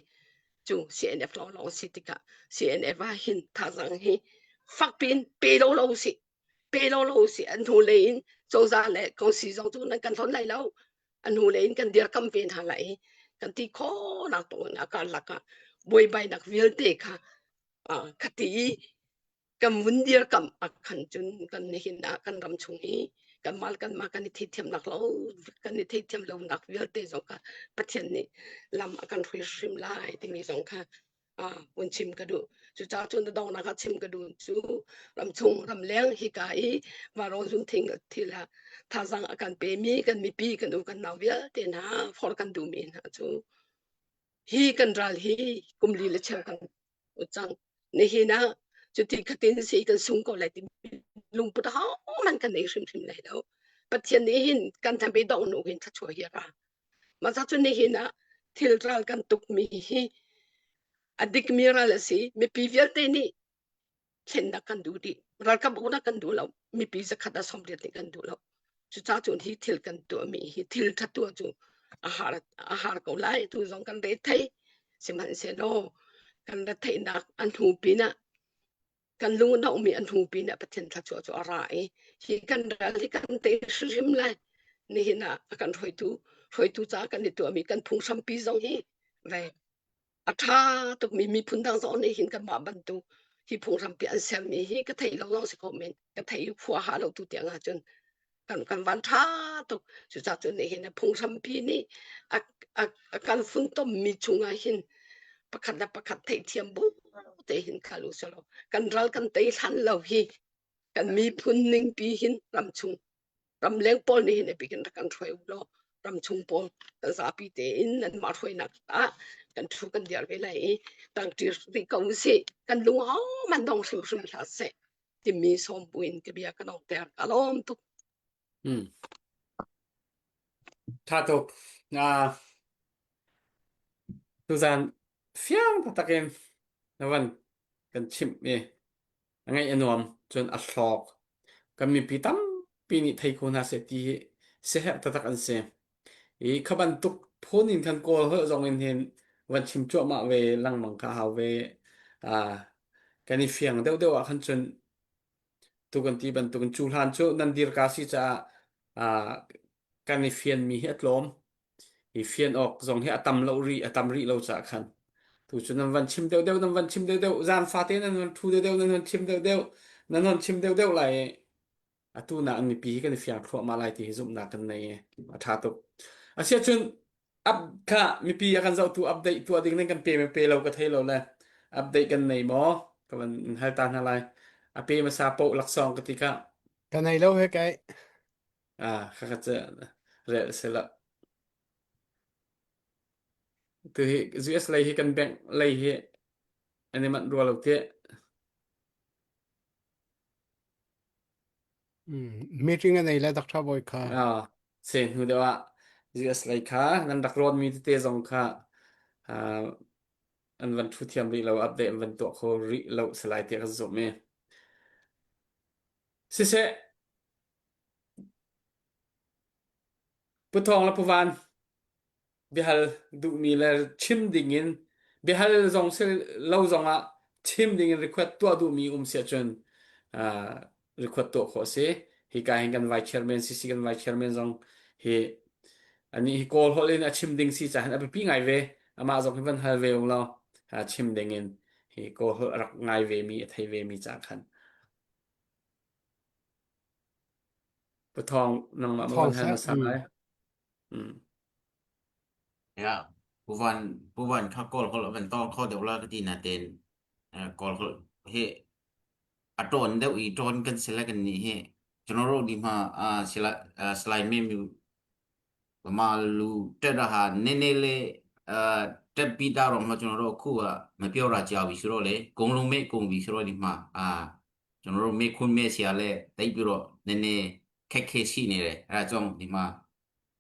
cu CNF lawnglawng si tikah CNF ah hin thazang hi fak piin pe lo lo si pe lo lo si an hnu lei in cozah le kongsi zong cu nan kan hlon lai lo an hnu lei in kan dirkam ve hna lai kan ti khawhnak tong a karlak ah buaibainak vialte kha khati i kan vun dirkam ah khan cun kan nihin ah kan ram chung i kanmah le kanmah kan i theithiamnak lo kan i theithiam lonak vialte zong kha Pathian nih lam a kan hrui hrim lai timi zong kha vun chim ka duh. Cucaah cun donghnak ah chim ka duh cu ramchung ramleng hika i varawn zunthing thil ah thazaang a kan pemi kan mipi kan u kan nau vialte hna forh kan duhmi hna cu hi kan ral hi kum li le cheu kan cang. Nihin ah cuti khatin si kan sung ko lai ti lungput ahohmanh kan nei hrimhrim lai lo. Pathian nih hin kan thambe dong nu hin thluachuah hi a ra. Mah cu nihin ah thil ral kan tukmi hi a dikmi ral a si. Mipi vialte nih thlennak kan duh dih. Ralkap uknak kan duh lo. Mipi zakhat ah 80 nih kan duh lo. Cucaah cun hi thil kan tuahmi hi thil ṭha tuah cu a har, a har ko lai. Tu zong kan re thei. Sihmanhsehlaw kan retheihnak an hnu pinah kan lung a dohmi an hnu pinah Pathian thluachuah cu a ra i hi kan ral hi kan tei hrimhrim lai. Nihin ah a kan hruaitu hruaitu ca kan i tuahmi kan phunghrampi zong hi ve a ṭha tukmi miphun dang zong nih hin kanmah bantuk hi phunghrampi an sermi hi ka theih lo zong si kho men ka theih khua ha lo tu tiang ahcun kan kan van ṭha tuk cucaah cun nihin a phunghrampi nih a, a, a kan funtommi chungah hin pakhat le pakhat theihthiam bu te hin khal u selaw kan ral kan tei hlan lo hi kan miphun ningpi hin ramchung. Ramleng pawl nih hin a bik in rak kan hruai u law ramchung pawl kan zapi tein nanmah hruainak ah kan ṭhu kan dir ve lai i tangṭi rih ko usih. Kan lung ahohmanh dong hrimhrim hlah seh timi sawm buin ka bia ka donghter. Ka lawm tuk. Hmm. Ṭha tuk. Uh, tuzan fiang taktak in na van kan chimh i a ngaih a nuam cun a hlawk. Kan mipi tampi nih thei kho hna seh ti hi siaherh taktak an si. I kha bantuk phun in khan Kawl holh zong in hin van chim cuahmah ve lengmang kha hau ve. Uh, kan i fiang deuhdeuh ah khan cun tu kan ti bantukin cu hlan cu nan dirka si caah uh, kan i fianmi hi a tlawm. I fian awk zong hi a tam lo rih, a tam rih lo caah khan. Tu cu nan van chim deuhdeuh, nan van chim deuhdeuh, zan fate nan van ṭhu deuhdeuh, nan van chim deuhdeuh, nan van chim deuhdeuh lai i atu nak in mipi hi kan i fiang thluahmah lai ti hi zumhnak kan nei i a ṭha tuk. Asiahcun up kha mipi a kan zohtu update tuah ding nan kan pe me pe lo ka thei lo le update kan nei maw ka van in hal ta hna lai. A pe hmasa poh laksawng ka ti kha. Ka nei lo he kai. Ah, kha kha cu rel sila. Tu hi US lei hi kan bank lei hi an i manh rua lo teh. Mm, meeting a nei le Dr. Bawi kha. Ah, se hnu deuh ah US lei kha nan rak rawn mi tete zong kha ah, an van thu thiam rih lo update an van tuah kho rih lo salai tiah ka zumh i. Siseh Pu Thawng le Pu Van biahal duhmi le chim dingin biahal zong si lo zongah chim dingin request tuah duhmi um si ahcun uh, request tuah khawh a si. Hika hin kan vice chairman CC kan vice chairman zong hi ani hi Kawl holh in a chim ding si caah a biapi ngai ve. Amah zong hi van hal ve ung law chim ding in hi Kawl holh a rak ngai ve mi a thei ve mi caah khan. Pu Thawng nangmah ma Thawng van hal seh. hmasa Mm. lai. Mm. Ya, Pu Van Pu Van kha kawl holh a van tawng kho deuh la ka ti natein eh, kawl holh hi a ṭawn deuh i ṭawn kan si le kan nih hi General di hma ah sila ah, salai me mi ma lu tet ha ne ne le ah tet pi da rong ma general khu a ma pyo ra chiao bi suro le kong lung me kong bi suro di hma ah ကျွန်တော်တို့မေခွန်းမေဆရာလဲတိတ်ပြီးတော့နည်းနည်းခက်ခဲရှိနေတယ်အဲဒါကြောင့်ဒီမှာ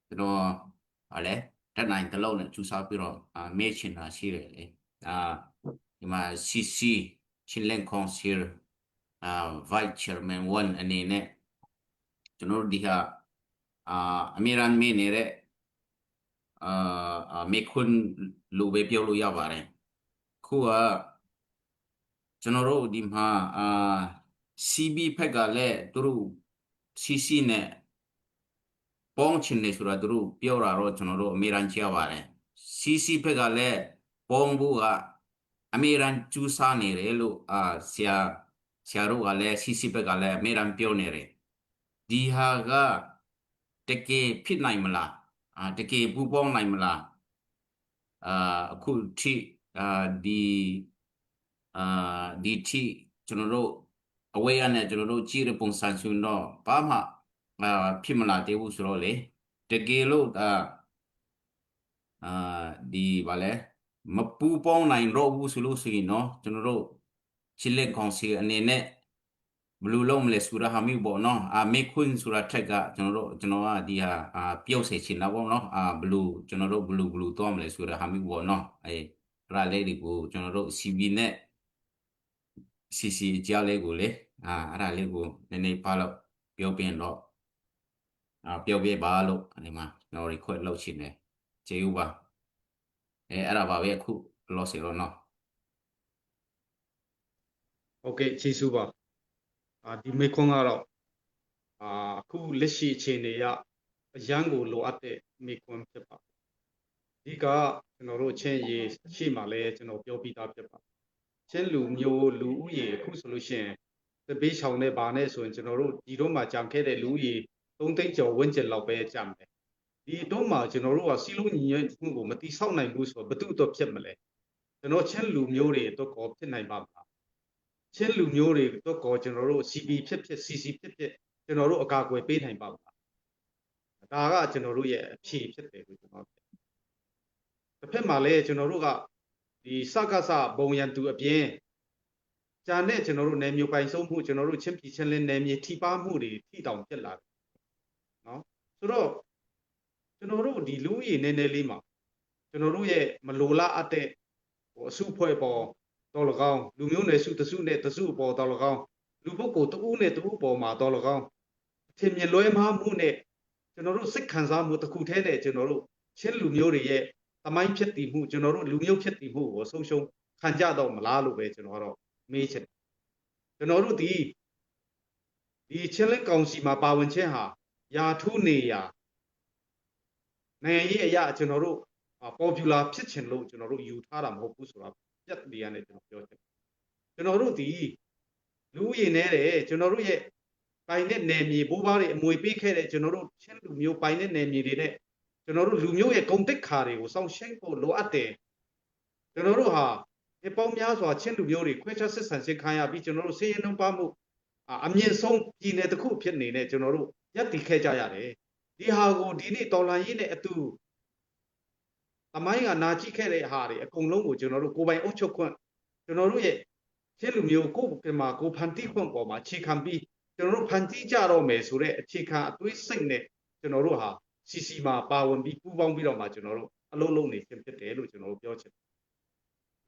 ကျွန်တော်ဟာလဲတက်နိုင်တလုံးနဲ့ကျူစားပြီးတော့အာမေ့ချင်တာရှိတယ်လေအာဒီမှာ CC ချင်းလန်ကောင်စီအာ Vice Chairman 1အနေနဲ့ကျွန်တော်တို့ဒီဟာအာအမေရန်မေးနေတဲ့အာမေခွန်းလူပဲပြောလို့ရပါတယ်ခုက ကျွန်တော်တို့ဒီမှာအာ CB ဖက်ကလည်းသူတို့ CC နဲ့ပေါင်းချင်တယ်ဆိုတာသူတို့ပြောတာတော့ကျွန်တော်တို့အမေရန်ကြားပါတယ် CC ဖက်ကလည်းပေါင်းဖို့ကအမေရန်ကျူးစားနေတယ်လို့အာဆရာဆရာတို့ကလည်း CC ဘက်ကလည်းအမေရန်ပြောနေတယ်ဒီဟာကတကယ်ဖြစ်နိုင်မလားအာတကယ်ပူပေါင်းနိုင်မလား အာအခုထိအာဒီအာဒီထိကျွန်တော်တို့အဝေးရနဲ့ကျွန်တော်တို့ကြည့်တဲ့ပုံစံဆိုရင်တော့ဘာမှအာဖြစ်မလာသေးဘူးဆိုတော့လေတကယ်လို့အာအာဒီဗာလဲမပူပေါင်းနိုင်တော့ဘူးဆိုလို့ဆိုရင်နော်ကျွန်တော်တို့ချစ်လက်ကောင်စီအနေနဲ့ ဘယ်လိုလုပ်မလဲဆိုတာဟာမျိုးပေါ့နော်အာမေခွန်းဆိုတာထက်ကကျွန်တော်တို့ကျွန်တော်ကဒီဟာအာပြုတ်စေချင်တာပေါ့နော်အာဘလူကျွန်တော်တို့ဘလူဘလူသွားမလဲဆိုတာဟာမျိုးပေါ့နော်အဲအဲ့ဒါလေးတွေကိုကျွန်တော်တို့ CV နဲ့ CC အကြားလေးကိုလေအာအဲ့ဒါလေးကိုနည်းနည်းပါလို့ပြောပြရင်တော့အာပြောပြပါလို့ဒီမှာကျွန်တော် request လုပ်ချင်တယ်ကျေးဇူးပါအဲအဲ့ဒါပါပဲအခုလောစီတော့နော် ဟုတ်ကဲ့ကျေးဇူးပါအာဒီမေခွန်းကတော့အာအခုလက်ရှိအခြေအနေအရအရန်ကိုလိုအပ်တဲ့မေခွန်းဖြစ်ပါတယ်ဒီကကျွန်တော်တို့ချင်းရေးရှိမှလည်းကျွန်တော်ပြောပြီးသားဖြစ်ပါတယ်ချင်းလူမျိုးလူဥယေအခုဆိုလို့ရှိရင်တပိချောင်နဲ့ဗာနဲ့ဆိုရင်ကျွန်တော်တို့ဒီတော့မှကြံခဲ့တဲ့လူဥယေ3သိန်းကျော်ဝန်းကျင်လောက်ပဲကြံတယ်ဒီတော့မှကျွန်တော်တို့ကစီလုံးညီညွတ်မှုကိုမတိဆောက်နိုင်ဘူးဆိုတော့ဘယ်သူတော့ဖြစ်မလဲကျွန်တော်ချင်းလူမျိုးတွေတော့ကောဖြစ်နိုင်ပါမလားချင်းလူမျိုးတွေတော့ကောကျွန်တော်တို့ CB ဖြစ်ဖြစ် CC ဖြစ်ဖြစ်ကျွန်တော်တို့အကာအကွယ်ပေးနိုင်ပါမလား။ ဒါကကျွန်တော်တို့ရဲ့အဖြေဖြစ်တယ်လို့ကျွန်တော်တစ်ဖက်မှာလည်းကျွန်တော်တို့ကဒီစကားစဘုံရန်သူအပြင်ဂျာနဲ့ကျွန်တော်တို့နယ်မြေပိုင်ဆုံးမှုကျွန်တော်တို့ချင်းပြည်ချင်းလင်းနယ်မြေထိပါမှုတွေထိတောင်ဖြစ်လာတယ်နော်ဆိုတော့ကျွန်တော်တို့ဒီလူကြီးနည်းနည်းလေးမှာကျွန်တော်တို့ရဲ့မလိုလားအပ်တဲ့ဟိုအစုဖွဲ့ပေါ်တော်၎င်းလူမျိုးနယ်စုတစုနဲ့တစုပေါ်တော်၎င်းလူပုဂ္ဂိုလ်တဦးနဲ့တဦးပေါ်မှာတော်၎င်းအထင်မြင်လွဲမှားမှုနဲ့ကျွန်တော်တို့စိတ်ခံစားမှုတစ်ခုတည်းနဲ့ကျွန်တော်တို့ချင်းလူမျိုးတွေရဲ့သမိုင်းဖြစ်တည်မှုကျွန်တော်တို့လူမျိုးဖြစ်တည်မှုကိုဆုံးရှုံးခံကြတော့မလားလို့ပဲကျွန်တော်ကတော့မေးချင်တယ်ကျွန်တော်တို့ဒီဒီချင်းလင်းကောင်စီမှာပါဝင်ခြင်းဟာယာထုနေရနိုင်ငံရေးအရာကျွန်တော်တို့ popular ဖြစ်ချင်လို့ကျွန်တော်တို့ယူထားတာမဟုတ်ဘူးဆိုတာပြတ်နေရတယ်ကျွန်တော်ပြောချင်ကျွန်တော်တို့ဒီလူရည်နေတယ်ကျွန်တော်တို့ရဲ့ပိုင်တဲ့နယ်မြေဘိုးဘွားတွေအမွေပေးခဲ့တဲ့ကျွန်တော်တို့ချင်းလူမျိုးပိုင်တဲ့နယ်မြေတွေနဲ့ကျွန်တော်တို့လူမျိုးရဲ့ဂုံတိတ်ခါတွေကိုစောင့်ရှင်းဖို့လိုအပ်တယ်ကျွန်တော်တို့ဟာဒီပေါင်းများစွာချင်းလူမျိုးတွေခွဲခြားဆက်ဆံခြင်းခံရပြီးကျွန်တော်တို့ဆင်းရဲနှုံးပါမှုအမြင့်ဆုံးပြည်နယ်တစ်ခုဖြစ်နေတဲ့ကျွန်တော်တို့ရပ်တည်ခဲ့ကြရတယ်ဒီဟာကိုဒီနေ့တော်လန်ရေးနဲ့အတူသမိုင်းကနာကြည့်ခဲ့တဲ့ဟာတွေအကုန်လုံးကိုကျွန်တော်တို့ကိုယ်ပိုင်အုပ်ချုပ်ခွင့်ကျွန်တော်တို့ရဲ့ချင်းလူမျိုးကိုယ်မှာကိုဖန်တီးခွင့်ပေါ်မှာအခြေခံပြီးကျွန်တော်တို့ဖန်တီးကြတော့မယ်ဆိုတဲ့အခြေခံအတွေးစိတ်နဲ့ကျွန်တော်တို့ဟာ CC မှာပါဝင်ပြီးပူးပေါင်းပြီးတော့မှကျွန်တော်တို့အလုံးလုံးနေခြင်းဖြစ်တယ်လို့ကျွန်တော်တို့ပြောချင်တယ်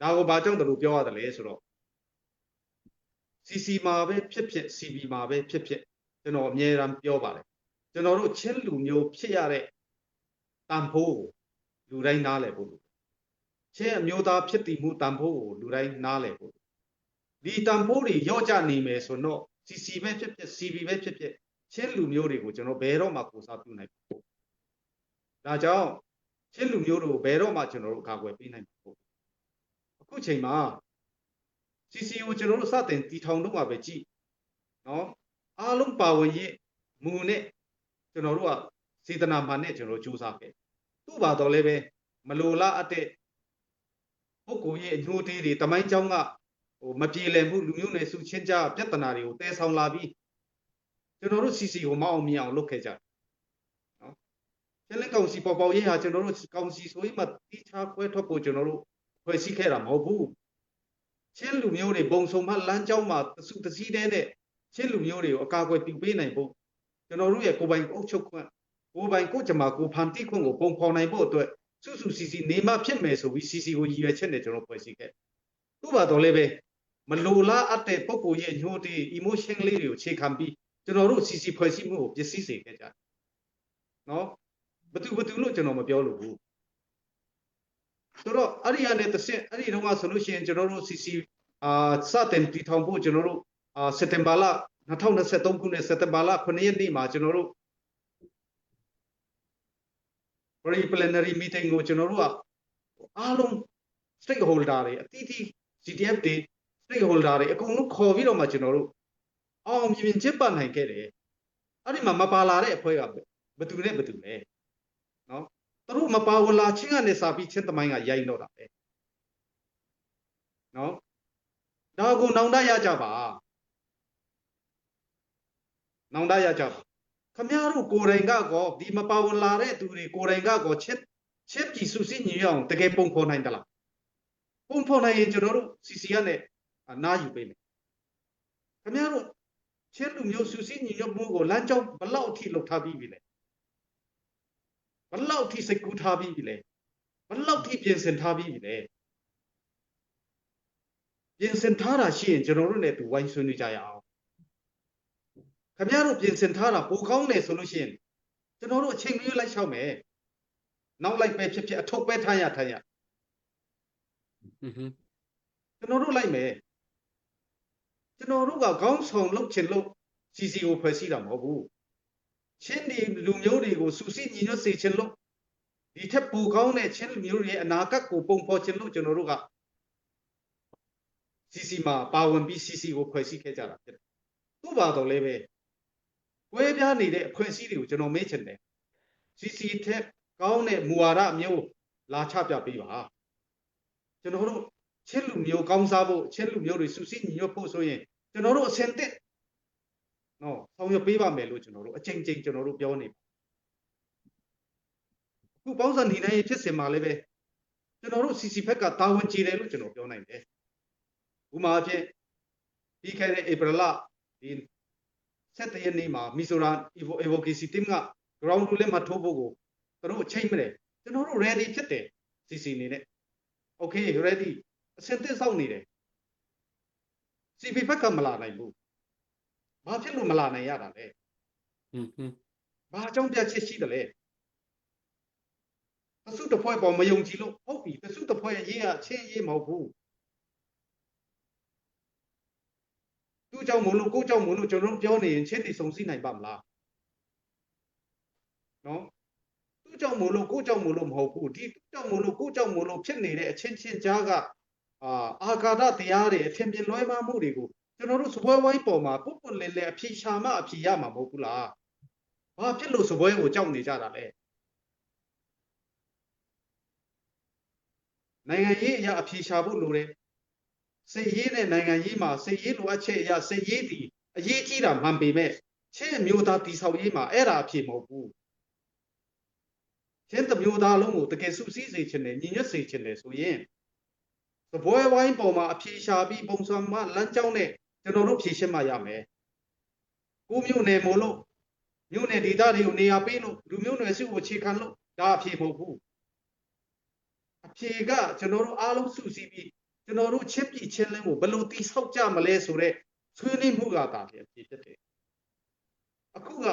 ။ဒါကိုဘာကြောင့်တလို့ပြောရတယ်လဲဆိုတော့ CC မှာပဲဖြစ်ဖြစ် CB မှာပဲဖြစ်ဖြစ်ကျွန်တော်အမြဲတမ်းပြောပါတယ်ကျွန်တော်တို့ချင်းလူမျိုးဖြစ်ရတဲ့တန်ဖိုးကိုလူတိုင်းနားလည်ဖို့လိုချင်းအမျိုးသားဖြစ်တည်မှုတန်ဖိုးကိုလူတိုင်းနားလည်ဖို့ဒီတန်ဖိုးတွေရော့ကျနေမယ်ဆိုတော့ CC ပဲဖြစ်ဖြစ် CB ပဲဖြစ်ဖြစ်ချင်းလူမျိုးတွေကိုကျွန်တော်ဘယ်တော့မှကိုစားပြုနိုင်မှာမဟုတ်ဒါကြောင့်ချင်းလူမျိုးတွေကိုဘယ်တော့မှကျွန်တော်တို့အကာအကွယ်ပေးနိုင်မှာမဟုတ်အခုချိန်မှာ CC ကိုကျွန်တော်တို့စတင်တီထောင်တော့မှာပဲကြည့်နော်အားလုံးပါဝင်ရေးမူနဲ့ကျွန်တော်တို့ကစေတနာမှန်နဲ့ကျွန်တော်စူးစမ်းခဲ့သူ့ဘာတော်လည်းပဲမလိုလားအပ်တဲ့ပုဂ္ဂိုလ်ရဲ့အညိုတေးတွေတမိုင်းကြောင်းကဟိုမပြေလည်မှုလူမျိုးနယ်စုချင်းကြားပြဿနာတွေကိုတည်ဆောင်လာပြီးကျွန်တော်တို့ CC ကိုမအောင်မြင်အောင်လုပ်ခဲ့ကြတယ်နော်ကျင်းလင်းကောင်စီပေါ်ပေါရေးဟာကျွန်တော်တို့ကောင်စီဆိုရင်မှတိချာခွဲထွက်ဖို့ကျွန်တော်တို့ဖွဲ့စည်းခဲ့တာမဟုတ်ဘူးချင်းလူမျိုးတွေဘုံဆုံမှလမ်းကြောင်းမှာတစုတစည်းတဲ့နဲ့ချင်းလူမျိုးတွေကိုအကာအကွယ်ပြုပေးနိုင်ဖို့ကျွန်တော်တို့ရဲ့ကိုယ်ပိုင်အုပ်ချုပ်ခွင့်ကိုယ်ပိုင်ကိုကြမှာကိုဖန်တီးခွင့်ကိုပုံဖော်နိုင်ဖို့အတွက်စုစုစီစီနေမဖြစ်မယ်ဆိုပြီးစီစီကိုရည်ရွယ်ချက်နဲ့ကျွန်တော်ဖွဲ့စည်းခဲ့သူ့ဘာတော်လည်းပဲမလိုလားအပ်တဲ့ပုံကိုရဲ့ညှို့တေး emotion လေးတွေကိုခြေခံပြီးကျွန်တော်တို့စီစီဖွဲ့စည်းမှုကိုပျက်စီးစေခဲ့ကြတယ်နော်ဘသူဘသူလို့ကျွန်တော်မပြောလို့ဘူးဆိုတော့အဲ့ဒီကနေတစ်ဆင့်အဲ့ဒီတော့ကဆိုလို့ရှိရင်ကျွန်တော်တို့ CC အာစတင်တည်ထောင်ဖို့ကျွန်တော်တို့အာစက်တင်ဘာလ2023ခုနှစ်စက်တင်ဘာလ9ရက်နေ့မှာကျွန်တော်တို့ pre plenary meeting ကိုကျွန်တော်တို့ကအားလုံး stakeholder တွေအသီးသီး CTF တွေ stakeholder တွေအကုန်လုံးခေါ်ပြီးတော့မှကျွန်တော်တို့အောင်မြင်မြင်ကျင်းပနိုင်ခဲ့တယ်အဲ့ဒီမှာမပါလာတဲ့အဖွဲ့ကဘသူနဲ့ဘသူလဲနော်သူတို့မပါဝင်လာချင်းကနေစာပြီးချင်းသမိုင်းကရိုက်တော့တာပဲနော်ဒါကိုနောင်တရကြပါနောင်တရကြပါခမရတို့ကိုယ်တိုင်ကကောဒီမပါဝင်လာတဲ့သူတွေကိုယ်တိုင်ကကောချစ်ချစ်ပြည်စုစည်းညီရအောင်တကယ်ပုံဖော်နိုင်သလားပုံဖော်နိုင်ရင်ကျွန်တော်တို့ CC ကနဲ့နားယူပေးမယ်ခမရတို့ချင်းလူမျိုးစုစည်းညီညွတ်မှုကိုလမ်းကြောင်းဘလောက်အထိလှုပ်ထားပြီးပြီလဲဘလောက်အထိစိတ်ကူးထားပြီးပြီလဲဘလောက်ထိပြင်ဆင်ထားပြီးပြီလဲပြင်ဆင်ထားတာရှိရင်ကျွန်တော်တို့နဲ့တူဝိုင်းဆွေးနွေးကြရအောင်ခင်ဗျားတို့ပြင်ဆင်ထားတာပိုကောင်းတယ်ဆိုလို့ရှိရင်ကျွန်တော်တို့အချိန်မရွေးလိုက်လျှောက်မယ်နောက်လိုက်ပဲဖြစ်ဖြစ်အထုပ်ပဲထားရထားရ อือฮึ ကျွန်တော်တို့လိုက်မယ်ကျွန်တော်တို့ကခေါင်းဆောင်လုပ်ချင်လို့ CC ကိုဖွဲ့စည်းတာမဟုတ်ဘူးချင်းဒီလူမျိုးတွေကိုစူစီညီညွတ်စေချင်လို့ဒီထက်ပိုကောင်းတဲ့ချင်းလူမျိုးတွေရဲ့အနာဂတ်ကိုပုံဖော်ချင်လို့ကျွန်တော်တို့က CC မှာပါဝင်ပြီး CC ကိုဖွဲ့စည်းခဲ့ကြတာဖြစ်တယ်။သူ့ဘာတော်လည်းပဲကွဲပြားနေတဲ့အဖွဲ့အစည်းတွေကိုကျွန်တော်မေးချင်တယ်။ CC ထက်ကောင်းတဲ့မူဝါဒမျိုးလာချပြပေးပါ။ကျွန်တော်တို့ချင်းလူမျိုးကောင်းစားဖို့ချင်းလူမျိုးတွေစုစည်းညီညွတ်ဖို့ဆိုရင်ကျွန်တော်တို့အဆင်သင့်နော်ဆောင်ရွက်ပေးပါမယ်လို့ကျွန်တော်တို့အချိန်ချင်းကျွန်တော်တို့ပြောနေပါ။ ခုပေါင်းစပ်ညှိနှိုင်းရေးဖြစ်စဉ်မှာလည်းပဲကျွန်တော်တို့ CC ဘက်ကတာဝန်ကျေတယ်လို့ကျွန်တော်ပြောနိုင်တယ်။ဥပမာအဖြစ်ပြီးခဲ့တဲ့ဧပြီလဒီ7ရက်နေ့မှာမီဇိုရမ် Advocacy Team က ground rule လက်မှတ်ထိုးဖို့ကိုသူတို့အချိန်မလဲကျွန်တော်တို့ ready ဖြစ်တယ် CC အနေနဲ့ okay ready အဆင်သင့်စောင့်နေတယ် CP ဘက်ကမလာနိုင်ဘူးဘာဖြစ်လို့မလာနိုင်ရတာလဲ อืมอืม ဘာအကြောင်းပြချက်ရှိတယ်လဲတစုတစ်ဖွဲ့ပေါ်မယုံကြည်လို့ဟုတ်ပြီတစုတစ်ဖွဲ့ရေးရချင်းရေးမဟုတ်ဘူးသူ့ကြောင့်မို့လို့ကိုယ့်ကြောင့်မို့လို့ကျွန်တော်တို့ပြောနေရင်ချင်းတွေစုံစည်းနိုင်ပါမလားနော်သူ့ကြောင့်မို့လို့ကိုယ့်ကြောင့်မို့လို့မဟုတ်ဘူးဒီသူ့ကြောင့်မို့လို့ကိုယ့်ကြောင့်မို့လို့ဖြစ်နေတဲ့အချင်းချင်းကြားကအာအာကာဒတရားတွေအထင်မြင်လွဲမှားမှုတွေကိုကျွန်တော်တို့စပွဲဝိုင်းပေါ်မှာပုတ်ပွလင်းလင်းအဖြေရှာမှအဖြေရမှာမဟုတ်ဘူးလားဘာဖြစ်လို့စပွဲကိုကြောက်နေကြတာလဲနိုင်ငံရေးအရာအဖြေရှာဖို့လိုတယ်စိတ်ရေးနဲ့နိုင်ငံရေးမှာစိတ်ရေးလိုအပ်ချက်အရာစိတ်ရေးတည်အရေးကြီးတာမှန်ပေမဲ့ချင်းအမျိုးသားတည်ဆောက်ရေးမှာအဲ့ဒါအဖြေမဟုတ်ဘူးချင်းတစ်မျိုးသားလုံးကိုတကယ်စုစည်းစေချင်တယ်ညီညွတ်စေချင်တယ်ဆိုရင်စပွဲဝိုင်းပေါ်မှာအဖြေရှာပြီးပုံစံမှလမ်းကြောင်းနဲ့ကျွန်တော်တို့ဖြေရှင်းမှရမယ်ကိုမျိုးနယ်မို့လို့မြို့နယ်ဒေသတွေကိုနေရာပေးလို့လူမျိုးနွယ်စုကိုခြေခံလို့ဒါအဖြေမဟုတ်ဘူးအဖြေကကျွန်တော်တို့အားလုံးစုစည်းပြီးကျွန်တော်တို့ချစ်ပြည်ချင်းလင်းကိုဘယ်လိုတိဆောက်ကြမလဲဆိုတော့ဆွေးနွေးမှုကတာအဖြေဖြစ်တယ်အခုက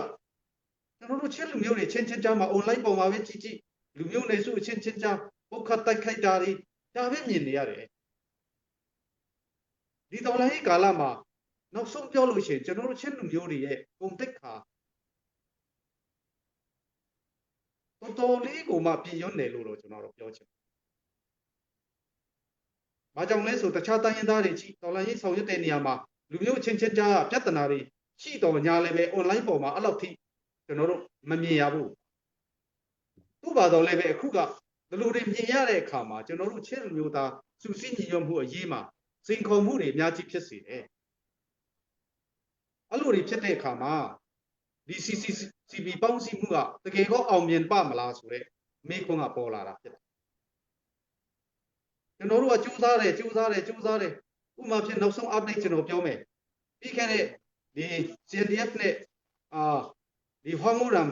ကျွန်တော်တို့ချင်းလူမျိုးတွေချင်းချင်းကြားမှာ online ပေါ်မှာပဲကြည့်ကြည့်လူမျိုးနယ်စုအချင်းချင်းကြားပုတ်ခတ်တိုက်ခိုက်တာတွေဒါပဲမြင်နေရတယ်ဒီတော်လိုင်းကာလမှာနောက်ဆုံးပြောလို့ရှိရင်ကျွန်တော်တို့ချင်းလူမျိုးတွေရဲ့ဂုံတိတ်ခါတော်တော်လေးကိုမှပြင်ရွတယ်လို့တော့ကျွန်တော်တို့ပြောချင်။ဘာကြောင့်လဲဆိုတခြားတိုင်းရင်းသားတွေကြီးတော်လိုင်းရေးဆောင်ရွက်တဲ့နေရာမှာလူမျိုးချင်းချင်းကြားပြဿနာတွေရှိတော်ညာလည်းပဲ online ပေါ်မှာအဲ့လောက်ထိကျွန်တော်တို့မမြင်ရဘူး။သူ့ဘာတော်လည်းပဲအခုကဒီလိုတွေမြင်ရတဲ့အခါမှာကျွန်တော်တို့ချင်းလူမျိုးသားစုစည်းညီညွတ်မှုအရေးမှာစိန်ခေါ်မှုတွေအများကြီးဖြစ်စေတယ်။အဲ့လိုတွေဖြစ်တဲ့အခါမှာဒီ CCCB ပေါင်းစည်းမှုကတကယ်ကောအောင်မြင်ပါမလားဆိုတော့မေခွန်းကပေါ်လာတာဖြစ်တယ်။ကျွန်တော်တို့ကကြိုးစားတယ်ကြိုးစားတယ်ကြိုးစားတယ်ဥပမာဖြစ်နောက်ဆုံး update ကျွန်တော်ပြောမယ်။ပြီးခဲ့တဲ့ဒီ CNDF နဲ့အာဒီဟွမ်မူရမ်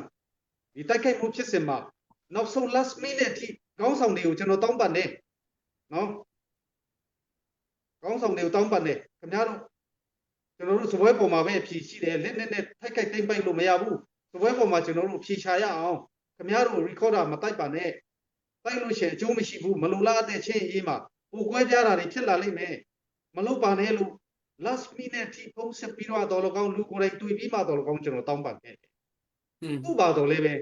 ဒီတိုက်ခိုက်မှုဖြစ်စဉ်မှာနောက်ဆုံး last minute အထိခေါင်းဆောင်တွေကိုကျွန်တော်တောင်းပန်တယ်နော်ခေါင်းဆောင်တွေကိုတောင်းပန်တယ်ခင်ဗျားတို့ကျွန်တော်တို့စပွဲပေါ်မှာပဲအဖြေရှိတယ်လက်နဲ့နဲ့ထိုက်ခိုက်တိမ့်ပိုက်လို့မရဘူးစပွဲပေါ်မှာကျွန်တော်တို့ဖြေချရအောင်ခင်ဗျားတို့ recorder မတိုက်ပါနဲ့တိုက်လို့ရှိရင်အကျိုးမရှိဘူးမလိုလားတဲ့ချင်းရေးမှာပိုကွဲပြားတာတွေဖြစ်လာလိမ့်မယ်မလုပ်ပါနဲ့လို့ last minute ထိဖုံးဆက်ပြီးတော့တော်လကောင်းလူကိုယ်တိုင်တွေ့ပြီးမှတော်လကောင်းကျွန်တော်တောင်းပန်ခဲ့တယ် อืม သူ့ဘာတော်လေးပဲ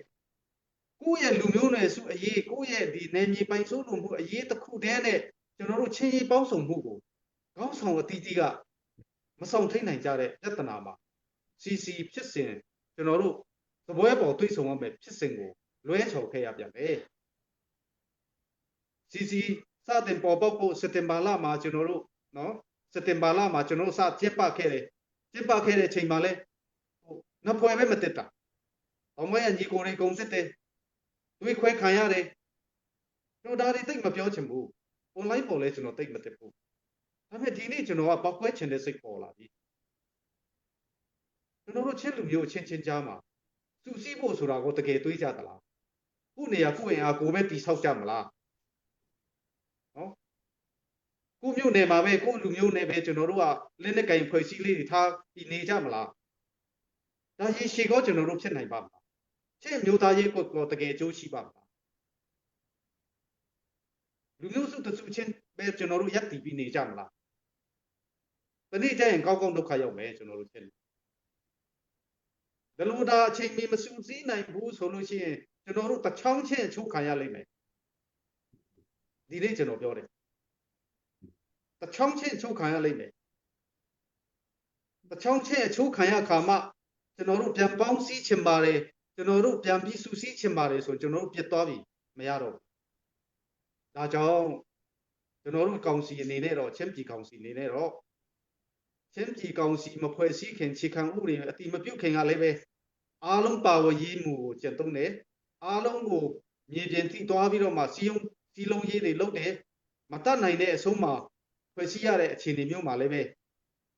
ကိုယ့်ရဲ့လူမျိုးနွယ်စုအရေးကိုယ့်ရဲ့ဒီနယ်မြေပိုင်စိုးလူမှုအရေးတစ်ခုတည်းနဲ့ကျွန်တော်တို့ချင်းရေးပေါင်းစုံမှုကိုခေါင်းဆောင်အတီးတီးကမဆောင်ထိန်နိုင်ကြတဲ့ပြဿနာမှာ CC ဖြစ်စဉ်ကျွန်တော်တို့သပွဲပေါ်တွေ့ဆုံရမယ်ဖြစ်စဉ်ကိုလွဲချော်ခဲ့ရပြန်တယ် CC စတင်ပေါ်ပေါက်ဖို့စက်တင်ဘာလမှာကျွန်တော်တို့နော်စက်တင်ဘာလမှာကျွန်တော်တို့စကျင်းပခဲ့တယ်ကျင်းပခဲ့တဲ့အချိန်မှာလဲဟိုနှစ်ဖွဲ့ပဲမတက်တာ အောင်မရညီကိုတွေကုံစစ်တယ်တွေးခွဲခံရတယ်ကျွန်တော်ဒါတွေတိတ်မပြောချင်ဘူး online ပေါ်လဲကျွန်တော်တိတ်မတက်ဘူးဒါပေမဲ့ဒီနေ့ကျွန်တော်ကပောက်ကွဲချင်တဲ့စိတ်ပေါ်လာပြီကျွန်တော်တို့ချင်းလူမျိုးချင်းချင်းကြားမှာစူးစီးဖို့ဆိုတာကိုတကယ်တွေးကြသလားခုနေရာခုအိမ်အားကိုပဲတိဆောက်ကြမလားနော်ကိုမျိုးနယ်မှာပဲကိုလူမျိုးနယ်ပဲကျွန်တော်တို့ကလက်နဲ့ကင်ဖွဲ့စည်းလေးတွေထားပြီးနေကြမလားဒါရေရှည်ကောကျွန်တော်တို့ဖြစ်နိုင်ပါမလား ချင်းမျိုးသားရေးကိုကိုတကယ်အကျိုးရှိပါမလားလူမျိုးစုတစုချင်းပဲကျွန်တော်တို့ရက်တည်ပြီးနေကြမလားတနေ့ကျရင်ကောင်းကောင်းဒုက္ခရောက်မယ်ကျွန်တော်တို့ချင်းဒါလို့ဒါအချိန်မီမစုစည်းနိုင်ဘူးဆိုလို့ရှိရင်ကျွန်တော်တို့တချောင်းချင်းအချိုးခံရလိမ့်မယ်ဒီနေ့ကျွန်တော်ပြောတယ်တချောင်းချင်းအချိုးခံရလိမ့်မယ်တချောင်းချင်းအချိုးခံရခါမှကျွန်တော်တို့ပြန်ပေါင်းစည်းချင်ပါတယ် ကျွန်တော်တို့ပြန်ပြီးစူးစီးချင်ပါတယ်ဆိုကျွန်တော်တို့ပြတ်သွားပြီမရတော့ဘူးဒါကြောင့်ကျွန်တော်တို့ကောင်စီအနေနဲ့တော့ချင်းပြည်ကောင်စီအနေနဲ့တော့ချင်းပြည်ကောင်စီမဖွဲ့စည်းခင်ခြေခံဥပဒေအတိမပြုတ်ခင်ကလည်းပဲအားလုံးပါဝင်ရေးမှုကိုကျင့်သုံးတယ်အားလုံးကို မြေပြင်ထိသွားပြီးတော့မှစီယုံစီလုံးရေးတွေလုပ်တယ်မတတ်နိုင်တဲ့အဆုံးမှာဖွဲ့စည်းရတဲ့အခြေအနေမျိုးမှာလည်းပဲ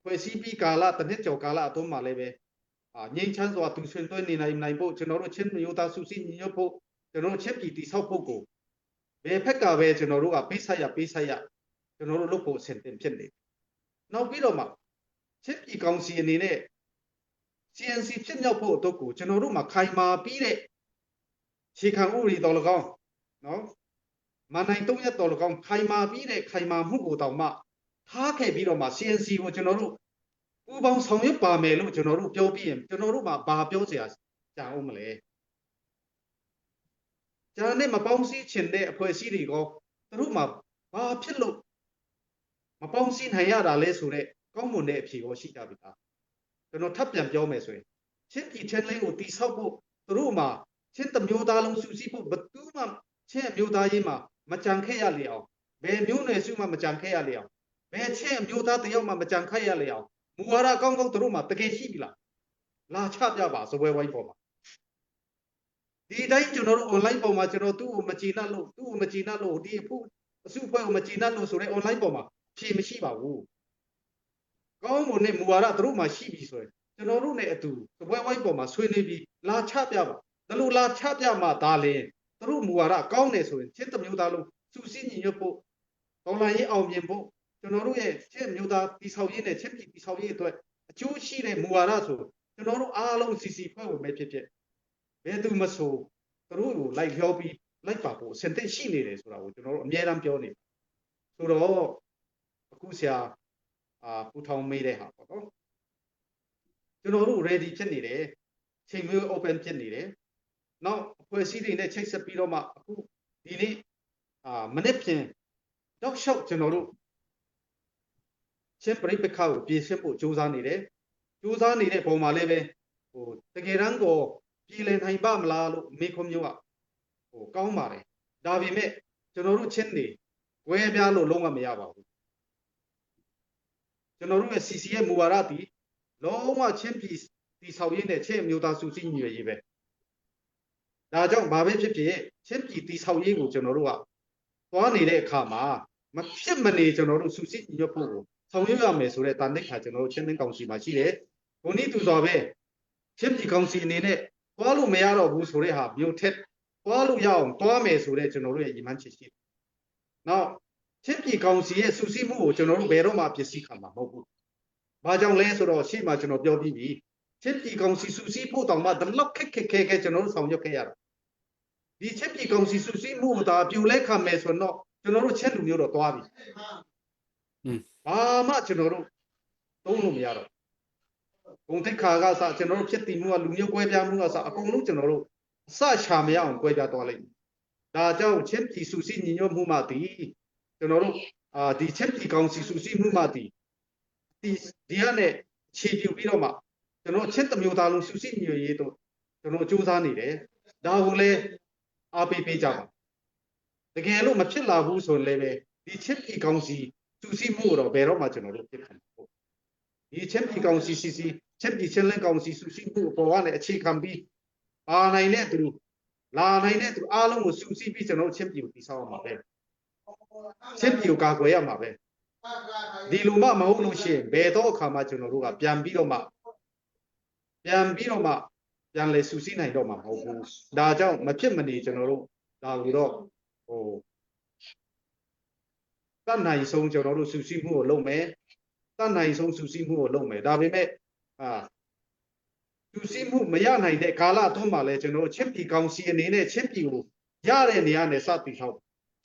ဖွဲ့စည်းပြီးကာလတစ်နှစ်ကျော်ကာလအတွင်းမှာလည်းပဲအာငြိမ်းချမ်းစွာသူဆွေးနွေးနေနိုင်နိုင်ဖို့ကျွန်တော်တို့ချင်းမျိုးသားစုစည်းညီညွတ်ဖို့ကျွန်တော်တို့ချင်းပြည်တိဆောက်ဖို့ကိုဘယ်ဖက်ကပဲကျွန်တော်တို့ကပေးဆက်ရပေးဆက်ရကျွန်တော်တို့လုပ်ဖို့အဆင်သင့်ဖြစ်နေတယ်နောက်ပြီးတော့မှချင်းပြည်ကောင်စီအနေနဲ့ CNC ဖြစ်မြောက်ဖို့အတွက်ကိုကျွန်တော်တို့မှာခိုင်မာပြီးတဲ့ခြေခံဥပဒေတော်၎င်းနော်မနိုင်တုံးရက်တော်၎င်းခိုင်မာပြီးတဲ့ခိုင်မာမှုကိုတောင်မှထားခဲ့ပြီးတော့မှ CNC ကိုကျွန်တော်တို့ပူပေါင်းဆောင်ရွက်ပါမယ်လို့ကျွန်တော်တို့ပြောပြီးရင်ကျွန်တော်တို့မှာဘာပြောစရာကြံအောင်မလဲကျန်တဲ့မပေါင်းစည်းချင်တဲ့အဖွဲ့အစည်းတွေကသူတို့မှာဘာဖြစ်လို့မပေါင်းစည်းနိုင်ရတာလဲဆိုတော့ကောင်းမွန်တဲ့အဖြေရောရှိကြပြီလားကျွန်တော်ထပ်ပြန်ပြောမယ်ဆိုရင်ချင်းပြည်ချင်းလေးကိုတိဆောက်ဖို့သူတို့မှာချင်းတမျိုးသားလုံးစုစည်းဖို့ဘသူမှချင်းအမျိုးသားရေးမှာမကြံခဲ့ရလေအောင်ဘယ်မျိုးနွယ်စုမှမကြံခဲ့ရလေအောင်ဘယ်ချင်းအမျိုးသားတယောက်မှမကြံခဲ့ရလေအောင်မူဝါဒကောင်းကောင်းသူတို့မှာတကယ်ရှိပြီလားလာချပြပါစပွဲဝိုင်းပေါ်မှာဒီတိုင်းကျွန်တော်တို့ online ပေါ်မှာကျွန်တော်သူ့ကိုမကြည်နပ်လို့သူ့ကိုမကြည်နပ်လို့ဒီအဖို့အစုအဖွဲ့ကိုမကြည်နပ်လို့ဆိုရဲ online ပေါ်မှာဖြေမရှိပါဘူးကောင်းမွန်တဲ့မူဝါဒသူတို့မှာရှိပြီဆိုရင်ကျွန်တော်တို့ ਨੇ အတူစပွဲဝိုင်းပေါ်မှာဆွေးနွေးပြီးလာချပြပါဒါလို့လာချပြမှဒါလင်သူတို့မူဝါဒကောင်းတယ်ဆိုရင်ချင်းတမျိုးသားလုံးစုစည်းညီညွတ်ဖို့တော်လှန်ရေးအောင်မြင်ဖို့ကျွန်တော်တို့ရဲ့ချင်းမျိုးသားတိဆောက်ရေးနဲ့ချင်းပြည်တိဆောက်ရေးအတွက်အကျိုးရှိတဲ့မူဝါဒဆိုကျွန်တော်တို့အားလုံးစီစီဖွဲ့ဝင်ပဲဖြစ်ဖြစ်ဘယ်သူမဆိုသူတို့ကိုလိုက်လျောပြီးလိုက်ပါဖို့အဆင်သင့်ရှိနေတယ်ဆိုတာကိုကျွန်တော်တို့အများအားပြောနေဆိုတော့အခုဆရာအာပူထောင်မေးတဲ့ဟာပေါ့နော်ကျွန်တော်တို့ ready ဖြစ်နေတယ်ချိန်မျိုး open ဖြစ်နေတယ်နောက်အဖွဲ့အစည်းတွေနဲ့ချိတ်ဆက်ပြီးတော့မှအခုဒီနေ့အာမနေ့ဖြန်တောက်လျှောက်ကျွန်တော်တို့ချင်းပြိပခါကိုပြင်ဆင်ဖို့ကြိုးစားနေတယ်ကြိုးစားနေတဲ့ပုံမှာလည်းပဲဟိုတကယ်တမ်းကိုပြည်လည်နိုင်ပါမလားလို့မေခွန်းမျိုးကဟိုကောင်းပါတယ်ဒါပေမဲ့ကျွန်တော်တို့ချင်းတွေဝဲပြားလို့လုံးဝမရပါဘူးကျွန်တော်တို့ရဲ့ CC ရဲ့မူဝါဒတီလုံးဝချင်းပြည်တီဆောက်ရင်းနဲ့ချင်းအမျိုးသားစုစည်းညီညွတ်ရေးပဲဒါကြောင့်ဘာပဲဖြစ်ဖြစ်ချင်းပြည်တီဆောက်ရေးကိုကျွန်တော်တို့ကသွားနေတဲ့အခါမှာမဖြစ်မနေကျွန်တော်တို့စုစည်းညီညွတ်ဖို့ကိုဆောင်ရွက်ရမယ်ဆိုတဲ့တာနစ်ခါကျွန်တော်တို့ချင်းမင်းကောင်စီမှာရှိတယ်။ဘုန်ဤသူတော်ပဲချင်းပြည်ကောင်စီအနေနဲ့သွားလို့မရတော့ဘူးဆိုတဲ့ဟာမျိုးထက်သွားလို့ရအောင်သွားမယ်ဆိုတဲ့ကျွန်တော်တို့ရဲ့ရည်မှန်းချက်ရှိတယ်။နောက်ချင်းပြည်ကောင်စီရဲ့စုစည်းမှုကိုကျွန်တော်တို့ဘယ်တော့မှပစ္စည်းခံမှာမဟုတ်ဘူး။ဘာကြောင့်လဲဆိုတော့ရှေ့မှာကျွန်တော်ပြောပြီးပြီ။ချင်းပြည်ကောင်စီစုစည်းဖို့တောင်မှဒီလောက်ခက်ခက်ခဲခဲကျွန်တော်တို့ဆောင်ရွက်ခဲ့ရတာ။ဒီချင်းပြည်ကောင်စီစုစည်းမှုကိုဒါပြိုလဲခံမယ်ဆိုတော့ကျွန်တော်တို့ချင်းလူမျိုးတော့သွားပြီ။ဘာမှကျွန်တော်တို့သုံးလို့မရတော့ဂုံတိတ်ခါကစကျွန်တော်တို့ဖြစ်တည်မှုကလူမျိုးကွဲပြားမှုကစအကုန်လုံးကျွန်တော်တို့အစရှာမရအောင်ကွဲပြားသွားလိမ့်မယ်။ဒါကြောင့်ချင်းပြည်စုစည်းညီညွတ်မှုမှတည်ကျွန်တော်တို့အာဒီချင်းပြည်ကောင်စီစုစည်းမှုမှတည်ဒီဒီကနဲ့ခြေပြူပြီးတော့မှကျွန်တော်ချင်းတမျိုးသားလုံးစုစည်းညီညွတ်ရေးတို့ကျွန်တော်စူးစမ်းနေတယ်။ဒါကိုလည်းအားပေးပေးကြပါ။တကယ်လို့မဖြစ်လာဘူးဆိုရင်လည်းပဲဒီချင်းပြည်ကောင်စီစုစည်းမှုကိုတော့ဘယ်တော့မှကျွန်တော်တို့ဖြစ်ခံမှာမဟုတ်ဒီချင်းပြည်ကောင်စီစီစီချင်းပြည်ချင်းလင်းကောင်စီစုစည်းမှုအပေါ်ကနေအခြေခံပြီးပါနိုင်တဲ့သူလာနိုင်တဲ့သူအားလုံးကိုစုစည်းပြီးကျွန်တော်တို့ချင်းပြည်ကိုတည်ဆောက်ရမှာပဲချင်းပြည်ကိုကာကွယ်ရမှာပဲဒီလိုမှမဟုတ်လို့ရှိရင်ဘယ်တော့အခါမှကျွန်တော်တို့ကပြန်ပြီးတော့မှပြန်ပြီးတော့မှပြန်လေစုစည်းနိုင်တော့မှာမဟုတ်ဘူးဒါကြောင့်မဖြစ်မနေကျွန်တော်တို့ဒါကိုတော့ဟို တတ်နိုင်ဆုံးကျွန်တော်တို့စုစည်းမှုကိုလုပ်မယ်တတ်နိုင်ဆုံးစုစည်းမှုကိုလုပ်မယ်ဒါပေမဲ့အာစုစည်းမှုမရနိုင်တဲ့ကာလအတွင်းမှာလဲကျွန်တော်တို့ချင်းပြည်ကောင်စီအနေနဲ့ချင်းပြည်ကိုရတဲ့နေရာနဲ့စတည်ဆောက်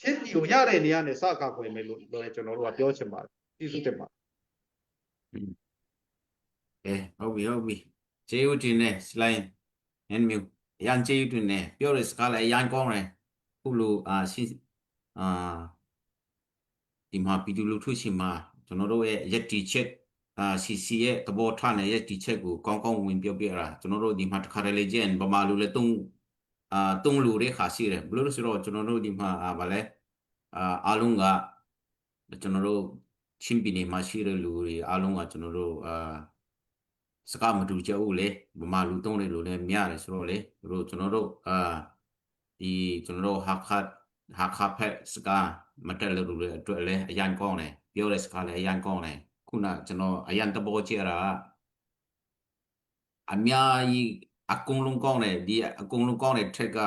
ချင်းပြည်ကိုရတဲ့နေရာနဲ့စကာကွယ်မယ်လို့လည်းကျွန်တော်တို့ကပြောချင်ပါတယ်ကျေးဇူးတင်ပါတယ် ကဲဟုတ်ပြီဟုတ်ပြီကျေးဇူးတင်တယ်စလိုင်းနန်မြူရန်ကျေးဇူးတင်တယ်ပြောရစကားလည်းအရန်ကောင်းတယ်ခုလိုအာရှင်းအာဒီမှာပြည်သူလူထုရှင်မှာကျွန်တော်တို့ရဲ့ရက်တီချက်အာစီစီရဲ့သဘောထားနဲ့ရက်တီချက်ကိုကောင်းကောင်းဝင်ပြောပြရတာကျွန်တော်တို့ဒီမှာတစ်ခါတလေကျရင်ဗမာလူလည်းတုံးအာတုံးလူတဲ့ခါရှိတယ်ဘလို့လဲဆိုတော့ကျွန်တော်တို့ဒီမှာအာဗာလဲအာအားလုံးကကျွန်တော်တို့ချင်းပြည်နယ်မှာရှိတဲ့လူတွေအားလုံးကကျွန်တော်တို့အာ စကားမတူကြဘူးလေဗမာလူတုံးတဲ့လူလည်းများတယ်ဆိုတော့လေတို့ကျွန်တော်တို့အာ ဒီကျွန်တော်တို့ဟာခဟာခဖက်စကားမတက်လို့လို့အတွက်လည်းအရန်ကောင်းတယ်ပြောတဲ့စကားလည်းအရန်ကောင်းတယ်ခုနကျွန်တော်အရန်တဘောကြရတာအများကြီးအကုန်လုံးကောင်းတယ်ဒီအကုန်လုံးကောင်းတဲ့ထက်က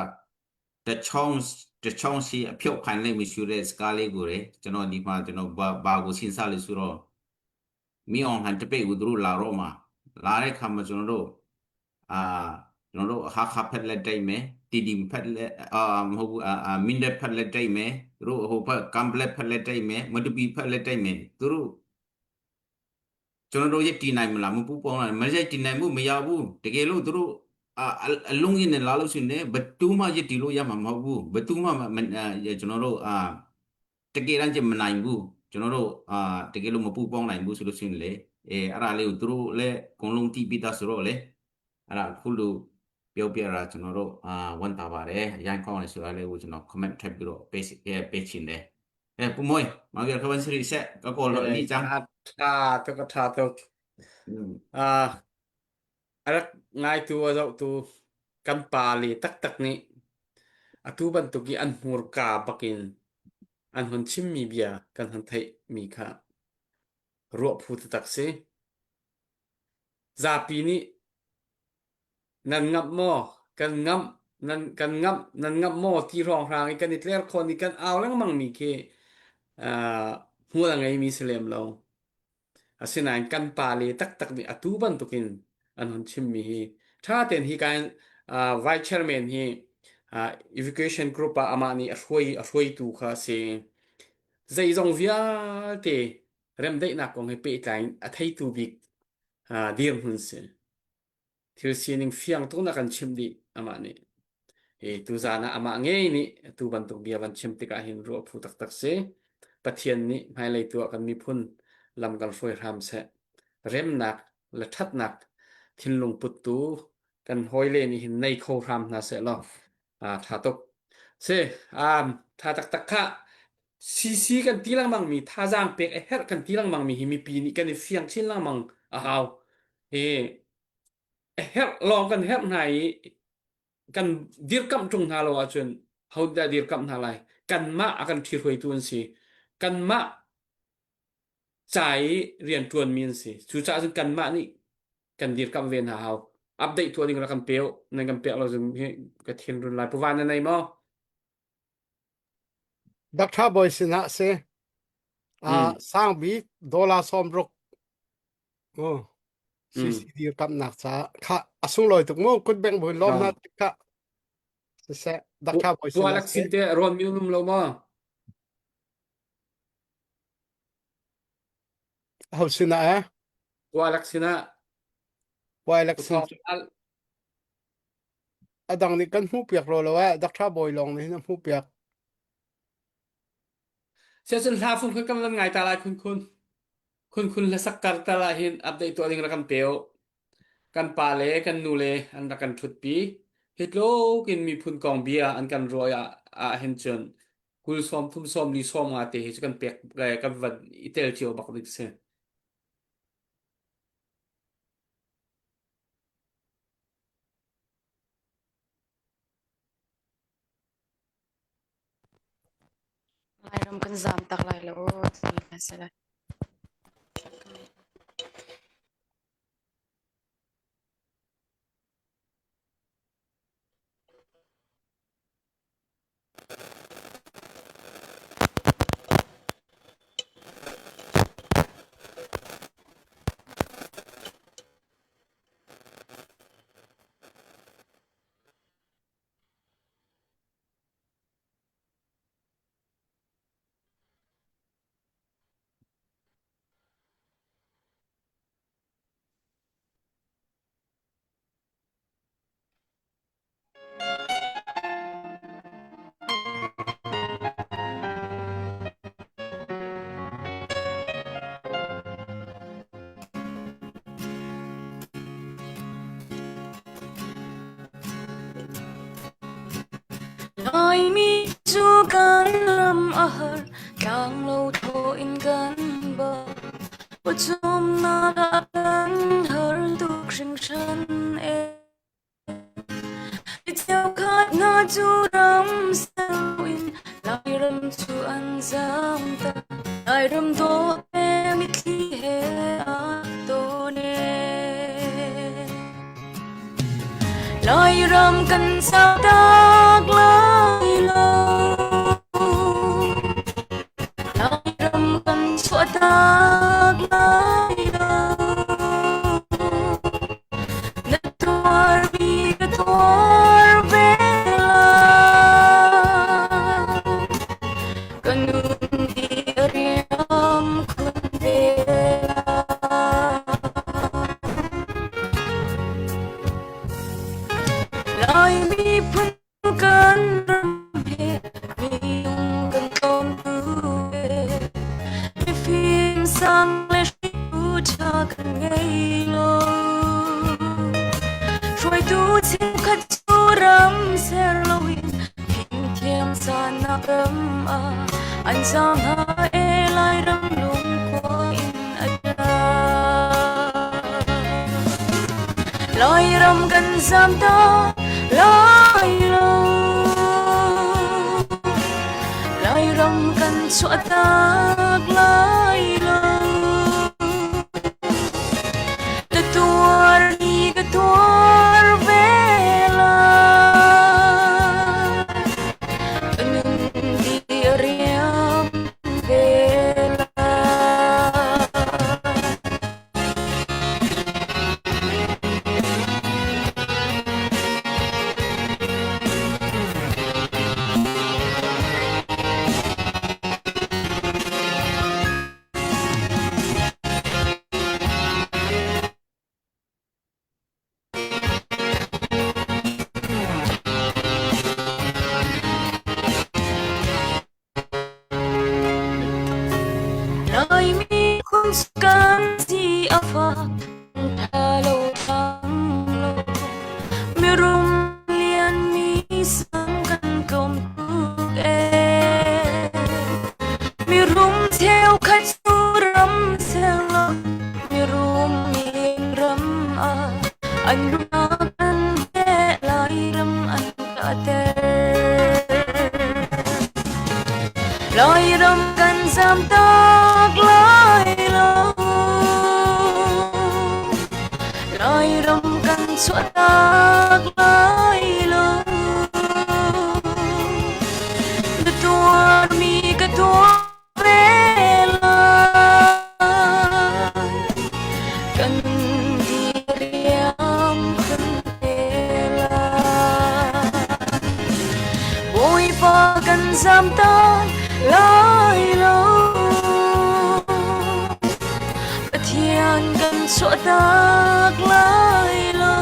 တချောင်းတချောင်းစီအဖြုတ်ခံလိုက်မရှိတဲ့စကားလေးကိုလေကျွန်တော်ဒီမှာကျွန်တော်ဘာဘာကိုစဉ်းစားလို့ဆိုတော့မင်းအောင်ဟန်တပိတ်ကိုသူတို့လာတော့မှာလာတဲ့ခါမှာကျွန်တော်တို့အာကျွန်တော်တို့ဟာခါဖက်လက်တိုက်မယ်တီတီဖက်လက်အာမဟုတ်ဘူးအာမင်းတဲ့ဖက်လက်တိုက်မယ်သူတို့ဟိုဖက်ကမ်ပလက်ဖက်လက်တိုက်မယ်မတူပီဖက်လက်တိုက်မယ်သူတို့ကျွန်တော်တို့ရတည်နိုင်မလားမပူပေါင်းလားမရတည်နိုင်မှုမရဘူးတကယ်လို့သူတို့အာအလုံးရင်းနဲ့လာလို့ရှိရင်ဘတူးမှရတည်လို့ရမှာမဟုတ်ဘူးဘတူးမှကျွန်တော်တို့အာတကယ်တမ်းကျမနိုင်ဘူးကျွန်တော်တို့အာတကယ်လို့မပူပေါင်းနိုင်ဘူးဆိုလို့ရှိရင်လေအဲအဲ့ဒါလေးကိုသူတို့လည်းအကုန်လုံးတီးပြီးသားဆိုတော့လေအဲ့ဒါခုလိုပြောပြတာကျွန်တော်တို့အာဝန်တာပါတယ်အရင်ကောင်းတယ်ဆိုတာလေးကိုကျွန်တော် comment ထပ်ပြီးတော့ပေးပေးချင်တယ်အဲပူမွေမောင်ရခဝန်စရီဆက်ကကောလလီချမ်း ထာတုကထာတုအာအrak ngai tu a zoh tu kan pa le taktak nih atu bantuk i an hmurka bakin an hun chimmi bia kan hun theihmi kha ruah phu taktak si. Zapi nih nan ngamh maw? Kan ngamh nan kan ngamh nan ngamh maw ti hrawnghrang i kan i tler khawn i kan au lengmang mi khi uh, hmual a ngeimi si lem lo. Asinain kan pale taktak nih atu bantukin an hun chimmi hi ṭha tein hi kan uh, vice chairman hi uh, evacuation group ah amah nih a hruai a hruaitu kha a si. Zeizong vialte remdaihnak kong he pehtlai in a theitu bik uh, dirhmun si. Thil sining fiang tuk na kan chimh dih amah nih. Hi tuzaan ah amah ngei nih tu bantuk bia van chim tikah hin ruah phu taktak si. Pathian nih hmailei tu ah kan miphun lam kan hruai hram seh. Remnak le ṭhatnak thinlung puttu kan hawile nih hin nei kho hram hna seh law ah ṭha tuk. Si, um, ṭha taktak khah. CC kan ti lengmang mi thazaang pek a herh kan ti lengmang mi hi mipi nih kan i fiang chin lengmang a hau. Hi a herh lawng kan herh hna i kan dirkamh ṭung hna lo ahcun hodah dirkamh hna lai? Kanmah a kan ṭhihruaitu an si. Kanmah ca i rianṭuanmi an si. Cucaah cun kanmah nih kan dirkamh ve hna hau. Update tuah ding rak kan pe u. Nan kan pek lo cun hi ka thin run lai. Puva na nei maw? Dr. Boy sinah si. Uh, sang bik dollar 60 Oh, CCD kamnak ca kha a sunglawi tuk mu kut beng buin lawm na kha siseh Dr. Boy Pu sinah Alex si. sin te ruan mi um lo ma? Ho sinah eh? Pu Alex sinah Pu Alex Pu sin Thawng Al a dang nih kan hmuh piak ro lo eh Dr. Boy lawng nih hin a hmuh piak. Siacun hla fung kha kan lan ngai ta lai khun khun. Khun khun hlasak kar tal ah hin update tuah ding rak kan pe u. Kan pa le kan nu le an rak kan ṭhutpi. Hi tluk in miphun kong bia an kan ruah ah, ah hin cun kul sawm thum sawm li sawm nga te hi cu kan pek kan van i tel cio bak ding si. Lairam kan zaam tak lai lo ti a si lai. Laimi cu kan ram a har, tlanglo thaw in kan bang. Pawcawmnak ah kan har tuk hringhran e. Cheukhat ngai. cu ram ser in Lairam cu an zaam tak. Lairam dawt he mitthli he aa tawn ee. Lairam kan zaam tak lai lo. Lairam kan chuah tak lai lo. Na tuarmi ka tuar ve lai. Ka nun hi a riam khun ve lai. Lai miphun kan ram he minung kan tlawm tuk ee. Mifim sang le hritu ṭha kan ngei lo. Hruaitu cheukhat cu ram ser loin fimthiam sannak ram ah an zaam hna ee Lairam lungkua in a ṭap. Lairam kan zaam ta lai lo. Lairam kan chuah tak lai lo. Na tuar ni ka tuar ve lai. Ka nun di a riam ve lai. Laimi phun kan si a fak, ṭha lo thang lo. Mirum lian mi sang kan tlawm tuk ee. Mirum cheukhat cu ram ser lo, mirum lian ram ah an rumnak an he Lairam an kahter. Lairam kan zam tak lai lo. Lairam kan chuah tak lai lo. Na tuarmi ka tuar ve lai. Kan diriam khun te lai. Bawipa kan zam tak lai lo. Pathian kan chuah tak lai lo.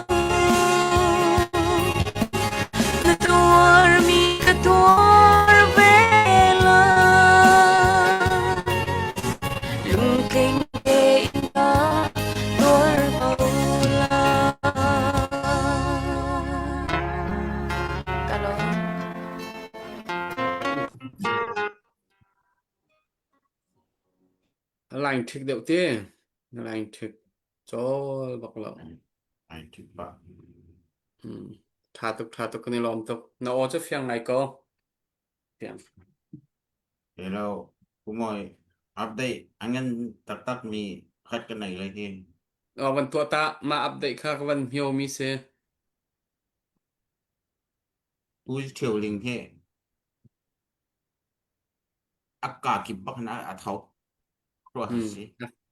Na tuarmi ka tuar ve lai. Lungtling tein ka tuar ko lai. Ka lawm. Line ṭhik deuh ti. Line ṭhik cawl bak lo. Ai ṭhik pah. Hmm. Ṭha tuk, ṭha tuk kan i lawm tuk. Na aw cu fiang ngai ko. Fiang. Hello, Pumawi. Update a ngan taktak mi khat ka nei lai hi. Aw van tuah ta, mah update kha ka van hmio mi si. Pu Ṭhio Ling hi a ka kip bak in a tho. Ruah Hmm. si.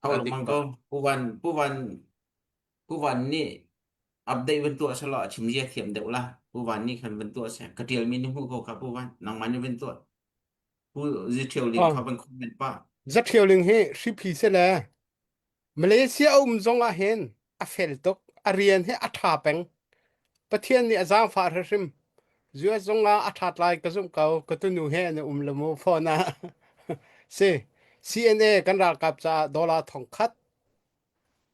Tho A dik lengmang bak. ko. Pu Van Pu Van Pu Van nih update van tuah selaw a chim zia thiam deuh la. Pu Van nih khan van tuah seh. Ka ṭial mi ni hmu ko kha Pu Van. Nangmah nih van tuah. Pu Zi Ṭhio Ling Oh. kha van comment pa. Za Ṭhio Ling hi hriphi si le Malaysia a um zong ah hin a fel tuk. A rian hi a ṭha peng. Pathian nih a zaangfah hrimhrim. US zong ah a ṭhat lai ka zumh ko. Ka tunu he an um le mu phone ah. Si. CNA kan ralkap caah dollar thong khat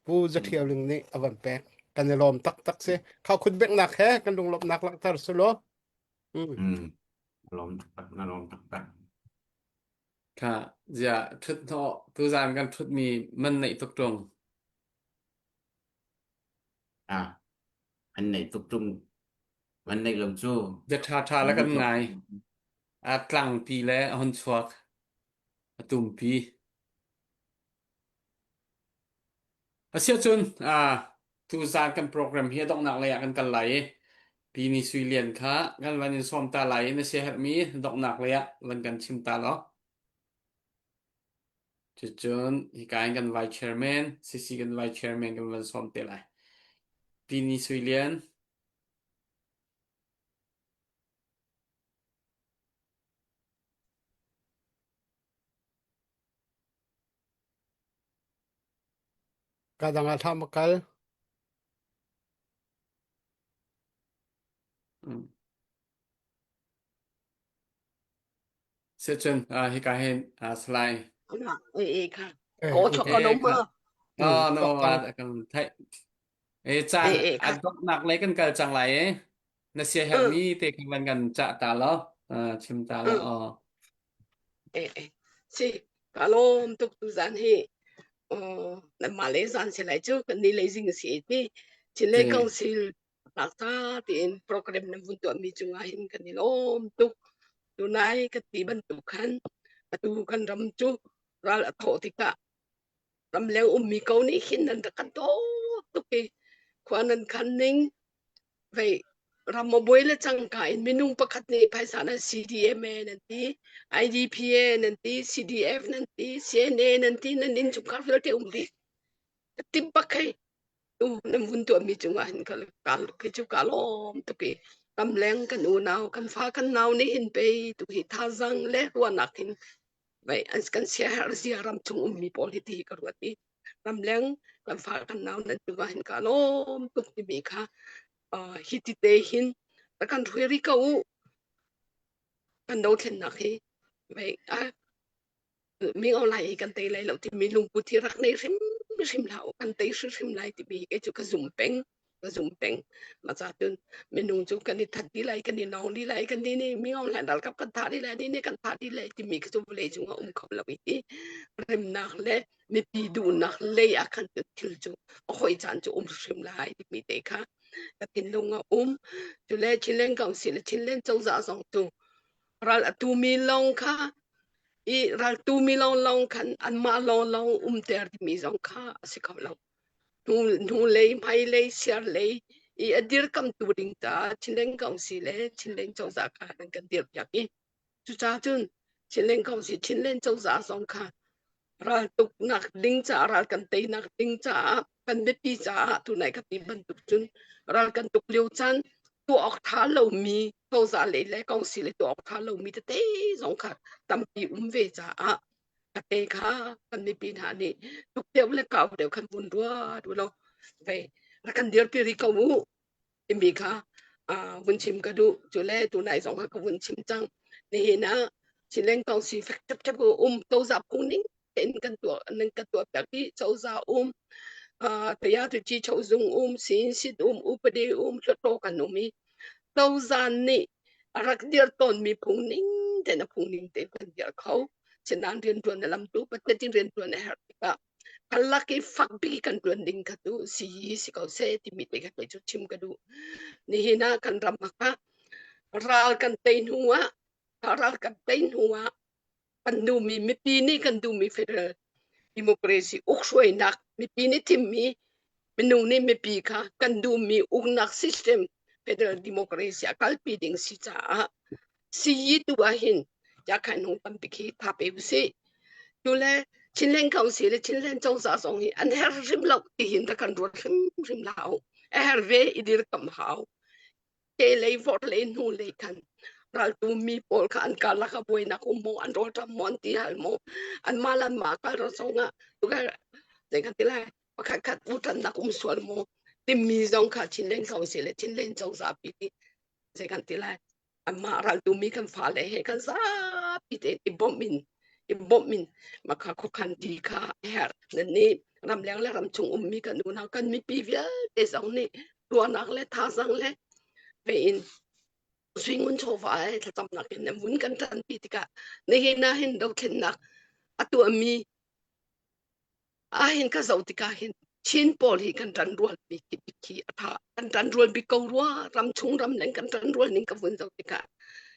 Pu Za Ṭhio Ling nih a van pek. Kan i lawm taktak si. Khau khut beknak he kan lunglawmhnak langhter su law. Mm. Mm. Lawm taktak na lawm taktak. Kha zia ṭhut hnawh tuzaan kan ṭhutmi man neih tuk ṭung. Ah, an nei tuk ṭung. Van neih lo cu. Bia ṭha ṭha le kan ngai. A tlangpi le a hun chuak. A tumpi. Asiahcun tuzaan kan program hi a donghnak lei ah kan kal lai i Pi Ni Sui Lian kha kan van in sawm ta lai i na siaherhmi donghnak lei ah van kan chim ta law. Cucun hika in kan vice chairman, CC kan vice chairman kan van sawm te lai. Pi Ni Sui Lian. Ka dang ah hlah ma kal. Mm. Siahcun uh, hika hin uh, Salai. E e kha. Eh, Ko chok E ko no kha. ma. Oh no, Tok tang. kan theih. E caan E e a kha. donghnak lei kan kal cang lai e. Na sia herhmi te kha van kan cah ta law, uh, chim ta law. Oh. E e. Si ka lawm tuk tu zan hi. Oh, na ma le zan si lai chu kan ni lei zing si ti. Chin le council tak tiin program nan vun tuahmi cungah hin kan i lawm tuk. Tunai ka ti bantuk khan atu kan ram cu ral a thawh tikah ramleng ummi ko nih hin nan rak kan dawt tuk i khua nan khan ning vei ram a buai le cangka in minung pakhat nih phaisa nan CDMA nan ti IDPA nan ti CDF nan ti CNA nan ti nan inn chungkhar vialte um dih tim bak hei tu nan vun tuahmi cungah hin ka ka cu ka lawm tuk i ramleng kan unau kan fa kan nau nih hin pei tu hi thazang le ruahnak hin vai an kan siaherh zia ram chung ummi pawl hi ti ka ruat i ramleng kan fa kan nau nan cungah hin ka lawm tuk timi kha hi ti te hin kan hruai ri ko u kan dothlennak hi vai mi online hi kan tei lai lo timi lungput hi rak nei hrim hrim hlah u kan tei hrimhrim lai timi hi kei cu ka zum peng ka zum peng ma ca cun minung cu kan i that dih lai kan i nawng dih lai kan ni nih mi online ralkap kan thah dih lai ni nih kan thah dih lai timi khi cu vawlei cung ah um kho lo i ti remnak le mipi duhnak lei ah khan thil cu a hoi caan cu um hrim lai timi te kha ka thinlung a um cule Chinland Council le Chinland cozah zong cu ral a tumi lawng kha i raltu mi lawnglawng khan anmah lawnglawng umter timi zong kha a si kho lo. Hnu, hnulei, hmailei, siarlei i a dirkamtu ding caah Chinland Council le Chinland cozah kha an kan dirpiak i cucaah cun Chinland Council, Chinland cozah zong kha raltuknak ding caah ral kan teinak ding caah kan biapi caah tunai ka ti bantuk cun ral kan tuk lio caan tuah awk ṭha lomi cozah lei le council lei tuah awk ṭha lomi tete zong kha tampi um ve caah a te kha kan mipi hna nih tuk deuh le kau deuh khan vun ruat u law vei rak kan dirpi rih ko u timi kha vun chim ka duh. Cule tunai zong ah ka vun chim cang. Nihin ah Chinland Council fek ṭhepṭhep um cozah phung ning tein kan tuah nan kan tuah piak i cozah um tayatuci chozung um sinsit um upadi um hluttaw kan um i cozah nih a rak dir tawnmi phung ning tein a phung ning tein kan dir kho. Chinland rianṭuan na lamtu pathian rianṭuan a herh tikah Kan i fak bik kan ṭuan ding kha cu si si ko seh timi te kha kei cu chim ka duh. Nihin ah kan ram ah ral kan tei hnu ah ral kan tei hnu ah kan duhmi mipi nih kan duhmi federal democracy ukhruainak mipi nih thimmi minung nih mipi kha kan duhmi uknak system federal democracy a kalpi ding si caah Siyi tu ahhin yakhan hung tampi khi tha pe usih. Tule Chinland Council le Chinland cozah zong hi an her hrim lo tihin ta kan ruat hrimhrim hlah u. A her ve i dirkamh hau. Ke lei vor lei hnu lei khan raltu mi pawl kha an karlak a buainak um maw an rawlṭam maw an ti hal maw an mah le anmah kal ro zongah zei kan ti lai pakhat khat uṭannak um sual maw timi zong kha Chinland Council le Chinland cozah pi nih zei kan ti lai anmah raltumi kan fale he kan zapi tein i bawmh in i bawmh in makha khuakhan ti kha a herh nan nih ramleng le ramchung ummi kan unau kan mipi vialte zong nih ruahnak le thazang le ve in suingun chawva he thlacamnak in nan vun kan ṭanpi tikah nihin ah hin dothlennak a tuahmi ah hin ka zoh tikah hin. Chin pawl hi kan ṭanrual bik khi a ṭha. Kan ṭanrual bik ko rua. Ram chung ram leng kan ṭanrual ning ka vun zoh tikah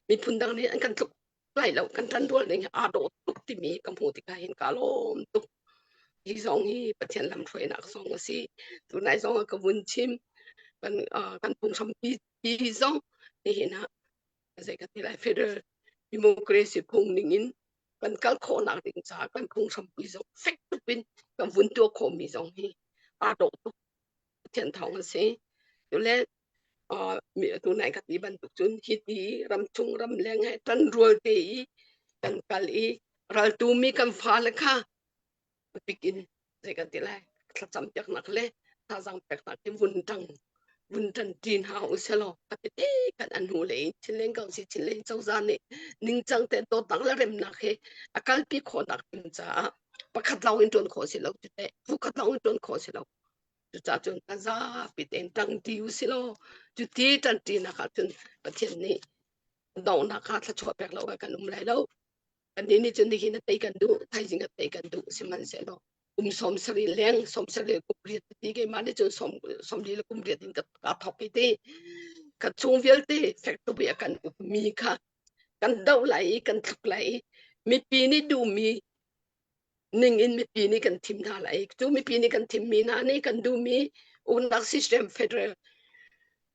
miphun dang nih an kan tluk lai lo. Kan ṭanrual ning hi aa dawh tuk timi ka hmuh tikah hin kaa lawm tuk. Hi zong hi Pathian lamhruainak zong a si. Tunai zong ah ka vun chim. Kan, uh, kan phunghrampi hi zong nihin ah zei ka ti lai federal democracy phung ning in kan kal khawhnak ding caah kan phunghrampi zong fek tuk in kan vun tuah khawhmi zong hi aa dawh tuk Pathian thawng a si. Tule tu nai ka ti bantuk cun hiti ramchung ramleng he ṭanrual te i kan kal i raltu mi kan fale kha bik in zei kan ti lai thlacam piaknak le thazaang peknak hi vun ṭang vun ṭan ṭi hna u selaw a tete kan an hnu lei Chinleng Council Chinleng cozah nih ningcang te dawtnak le remnak hi a kalpi khawhnak ding caah pakhat lawng in ṭuan khawh si lo cu teh phu khat lawng in ṭuan khawh si lo cucaah cun a zapi tein ṭang ṭi u si law cu ti ṭan ṭinak ah cun Pathian nih donghnak kha thluachuah pek lo kan um lai lo Kannih nih cun nihin a tei kan duh, thaizing a tei kan duh sihmanhsehlaw kum 70 leng 70 kum riat ti keimah nih cun som 40 le kum riat in ka ka thawk i ti ka chung vialte fek tuk i a kan ukmi kha kan doh lai i kan thluk lai i mipi nih duhmi ning in mipi nih kan thim hna lai cu mipi nih kan thimmi hna nih kan duhmi uknak system federal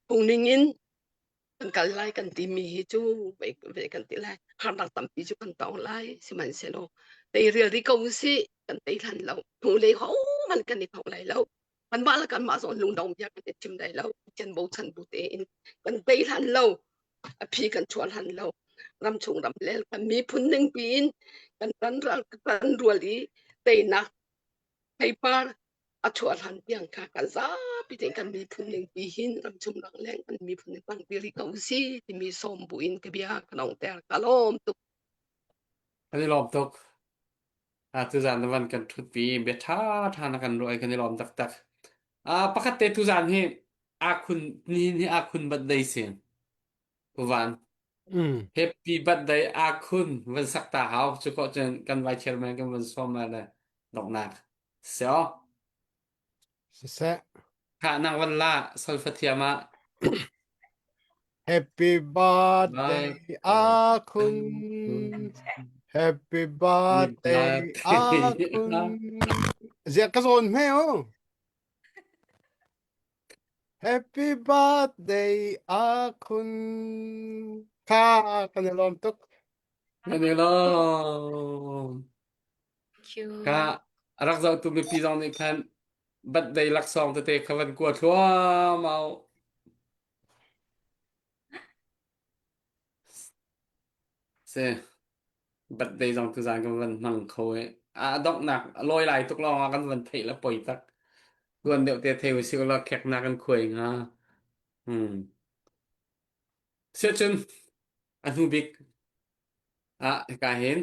phung ning in kan kal lai kan timi hi cu ve kan ti lai harnak tampi cu kan tong lai sihmanhsehlaw teirial rih ko usih kan tei hlan lo hnulei hohmanh kan i thong lai lo kanmah le kanmah zong lungdong bia kan i chim lai lo Pathian bochan bu tein kan tei hlan lo a phi kan chuah hlan lo ramchung ramlel kan miphun ning piin kan ran ral kan rual i teinak theipar a chuah hlan tiang kha kan zapi tein kan miphun ning pi hin ramchung rangleng kan miphun ning tangpi rih ko si timi sawm bu in ka bia ka nongter ka lawm tuk. Kan i lawm tuk. Ah tuzan na van kan ṭhutpi bia ṭha ṭha na kan ruah i kan i lawm taktak. Ah pakhat te tuzan hi akhun nihin hi akhun birthday si. Uvan. Mm. Happy birthday akhun van sak ta hau cu ko cun kan vice chairman kan van sawm lai le donghnak. Seo. Siseh. Kha nang van la solfa thiam ah. Happy birthday Akhun. Happy birthday Akhun. Zia ka zawn hme o. Happy birthday Akhun. Kha kan i lawm tuk. Kan i lawm. Thank you. Ka rak zohtu mipi zong nih khan birthday laksawng tete kha van kua thluamau. Si. Birthday zong tuzaan kan van hmang kho i a donghnak a lawi lai tuk lawng ah kan van theih le poi tak. Tuan deuh te thei usih ulaw kheknak kan khuai hnga. Hmm. Siahcun a hnu bik ah hika hin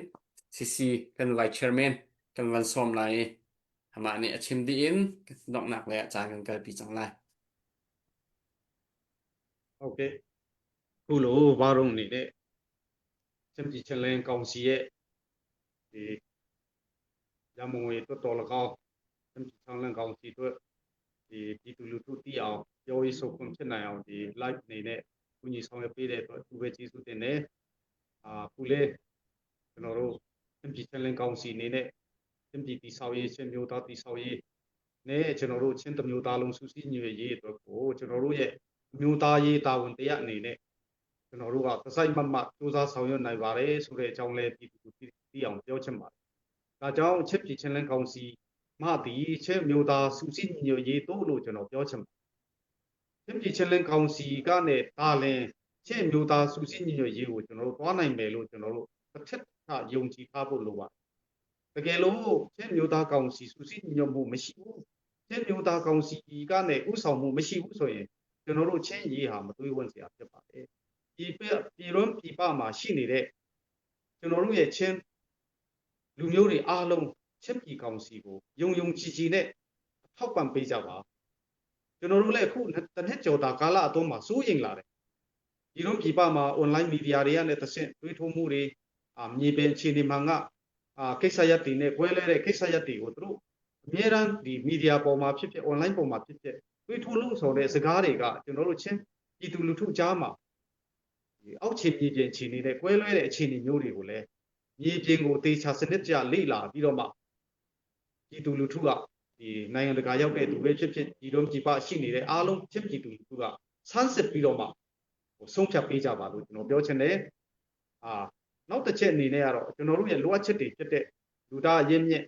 CC kan vice chairman kan van sawm lai i amah nih a chim dih in donghnak lei ah caan kan kalpi cang lai. Okay. Khu varung nih le ချင်းပြည်ချင်းလင်းကောင်စီရဲ့ဒီရမုံငွေတွတ်တော်၎င်းချင်းပြည်ချင်းလင်းကောင်စီတို့ဒီပြည်သူလူထုသိအောင်ပြောရေးဆိုခွင့်ဖြစ်နိုင်အောင်ဒီ live အနေနဲ့ကူညီဆောင်ရွက်ပေးတဲ့အတွက်သူပဲကျေးဇူးတင်တယ်အာခုလေကျွန်တော်တို့ချင်းပြည်ချင်းလင်းကောင်စီအနေနဲ့ချင်းပြည်တိဆောက်ရေးချင်းမျိုးသားတိဆောက်ရေးနဲ့ကျွန်တော်တို့ချင်းတမျိုးသားလုံးစုစည်းညီရေးအတွက်ကိုကျွန်တော်တို့ရဲ့မျိုးသားရေးတာဝန်တရားအနေနဲ့ ကျွန်တော်တို့ကတစိုက်မတ်မတ်စူးစမ်းဆောင်ရွက်နိုင်ပါတယ်ဆိုတဲ့အကြောင်းလည်းပြည်သူသိအောင်ပြောချင်ပါတယ်။ဒါကြောင့်ချစ်ပြည်ချင်းလင်းကောင်စီမှသည်ချင်းမျိုးသားစုစည်းညီညွတ်ရေးတို့လို့ကျွန်တော်ပြောချင်ပါတယ်။ချင်းပြည်ချင်းလင်းကောင်စီကနဲ့တာလင်ချင်းမျိုးသားစုစည်းညီညွတ်ရေးကိုကျွန်တော်တို့သွားနိုင်မယ်လို့ကျွန်တော်တို့တစ်ထက်ထယုံကြည်ထားဖို့လိုပါတယ်။တကယ်လို့ချင်းမျိုးသားကောင်စီစုစည်းညီညွတ်မှုမရှိဘူးချင်းမျိုးသားကောင်စီကနဲ့ဥဆောင်မှုမရှိဘူးဆိုရင်ကျွန်တော်တို့ချင်းရေးဟာမတွေးဝံ့စရာဖြစ်ပါတယ်။ပြည်ပပြည်တွင်းပြည်ပမှာရှိနေတဲ့ကျွန်တော်တို့ရဲ့ချင်းလူမျိုးတွေအားလုံးချင်းပြည်ကောင်စီကိုယုံယုံကြည်ကြည်နဲ့ထောက်ပံ့ပေးကြပါကျွန်တော်တို့လည်းအခုတစ်နှစ်ကျော်တာကာလအတွင်းမှာစိုးရိမ်လာတယ်ဒီလိုပြည်ပမှာ online media တွေကလည်းတဆင့်တွေးထိုးမှုတွေအာမြေပြင်အခြေအနေမှာငါအာကိစ္စရပ်တွေနဲ့ကွဲလဲတဲ့ကိစ္စရပ်တွေကိုသူတို့ အမြဲတမ်းဒီ media ပေါ်မှာဖြစ်ဖြစ် online ပေါ်မှာဖြစ်ဖြစ်တွေးထိုးလုံးဆောင်တဲ့စကားတွေကကျွန်တော်တို့ချင်းပြည်သူလူထုကြားမှာဒီအောက်ခြေပြည်ပြင်အခြေအနေနဲ့ကွဲလွဲတဲ့အခြေအနေမျိုးတွေကိုလည်းမြေပြင်ကိုတေချာစနစ်ကျလေ့လာပြီးတော့မှပြည်သူလူထုကဒီနိုင်ငံတကာရောက်တဲ့သူပဲဖြစ်ဖြစ်ဒီတော့ပြည်ပရှိနေတဲ့အားလုံးဖြစ်ပြည်သူလူထုကဆန်းစစ်ပြီးတော့မှဟိုဆုံးဖြတ်ပေးကြပါလို့ကျွန်တော်ပြောချင်တယ်အာနောက်တစ်ချက်အနေနဲ့ကတော့ကျွန်တော်တို့ရဲ့လိုအပ်ချက်တွေဖြစ်တဲ့လူသားရင်းမြစ်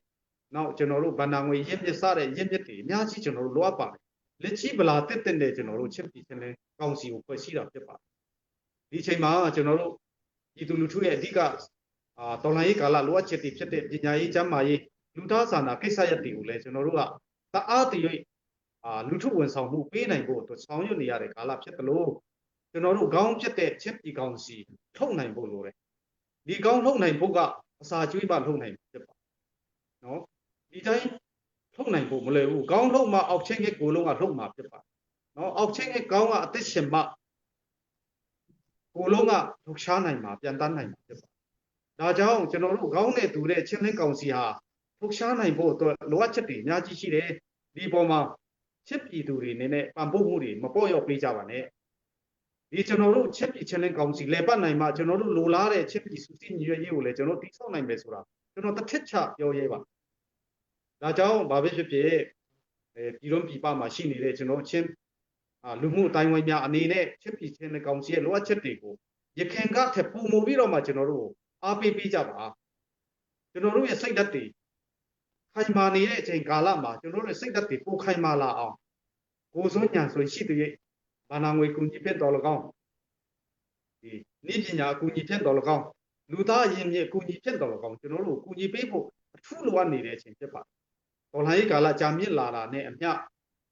နောက်ကျွန်တော်တို့ဗန္နာငွေရင်းမြစ်စတဲ့ရင်းမြစ်တွေအများကြီးကျွန်တော်တို့လိုအပ်ပါတယ်လက်ချီဗလာတက်တက်နဲ့ကျွန်တော်တို့ချစ်ပြည်ချင်းလဲကောင်စီကိုဖွဲ့စည်းတာဖြစ်ပါတယ်ဒီအချိန်မှာကျွန်တော်တို့ပြည်သူလူထုရဲ့အဓိကအာတော်လှန်ရေးကာလလိုအပ်ချက်တွေဖြစ်တဲ့ပညာရေးကျန်းမာရေးလူသားစာနာကိစ္စရပ်တွေကိုလည်းကျွန်တော်တို့ကတအားတရွေ့အာလူထုဝန်ဆောင်မှုပေးနိုင်ဖို့အတွက်ဆောင်ရွက်နေရတဲ့ကာလဖြစ်တယ်လို့ကျွန်တော်တို့ခေါင်းဖြစ်တဲ့ချစ်ပြည်ကောင်စီထုတ်နိုင်ဖို့လိုတယ်ဒီကောင်းထုတ်နိုင်ဖို့ကအစာကျွေးမှထုတ်နိုင်ဖြစ်ပါနော်ဒီတိုင်းထုတ်နိုင်ဖို့မလွယ်ဘူးခေါင်းထုတ်မှအောက်ချင်းကကိုလုံးကထုတ်မှဖြစ်ပါနော်အောက်ချင်းကခေါင်းကအသက်ရှင်မှကိုလုံးကထုတ်ရှားနိုင်မှာပြန်တန်းနိုင်မှာဖြစ်ပါဒါကြောင့်ကျွန်တော်တို့ခေါင်းနဲ့တူတဲ့ချင်းလင်းကောင်စီဟာထုတ်ရှားနိုင်ဖို့အတွက်လိုအပ်ချက်တွေအများကြီးရှိတယ်ဒီပေါ်မှာချစ်ပြည်သူတွေအနေနဲ့ပံ့ပိုးမှုတွေမပေါ့ရော့ပေးကြပါနဲ့ဒီကျွန်တော်တို့ချစ်ပြည်ချင်းလင်းကောင်စီလေပတ်နိုင်မှကျွန်တော်တို့လိုလားတဲ့ချစ်ပြည်စုစည်းညီညွတ်ရေးကိုလည်းကျွန်တော်တိဆောက်နိုင်မယ်ဆိုတာကျွန်တော်တစ်ထစ်ချပြောရဲပါဒါကြောင့်ဘာပဲဖြစ်ဖြစ်အဲပြည်တော်ပြည်ပမှာရှိနေတဲ့ကျွန်တော်ချင်းလူမှုအတိုင်းဝိုင်းများအနေနဲ့ချစ်ပြည်ချင်းလင်းကောင်စီရဲ့လိုအပ်ချက်တွေကိုရခင်ကထက်ပုံမပြီးတော့မှကျွန်တော်တို့အားပေးပေးကြပါကျွန်တော်တို့ရဲ့စိတ်ဓာတ်တွေခိုင်မာနေတဲ့အချိန်ကာလမှာကျွန်တော်တို့စိတ်ဓာတ်တွေပိုခိုင်မာလာအောင်ကိုစွန်းညာဆိုရှိတဲ့ဘာနာငွေကူညီဖြစ်တော်၎င်းဒီနေ့ပညာအကူညီဖြစ်တော်၎င်းလူသားအရင်းမြစ်အကူညီဖြစ်တော်၎င်းကျွန်တော်တို့ကူညီပေးဖို့အထူးလိုအပ်နေတဲ့အချိန်ဖြစ်ပါတယ်။တော်လှန်ရေးကာလကြာမြင့်လာတာနဲ့အမျှ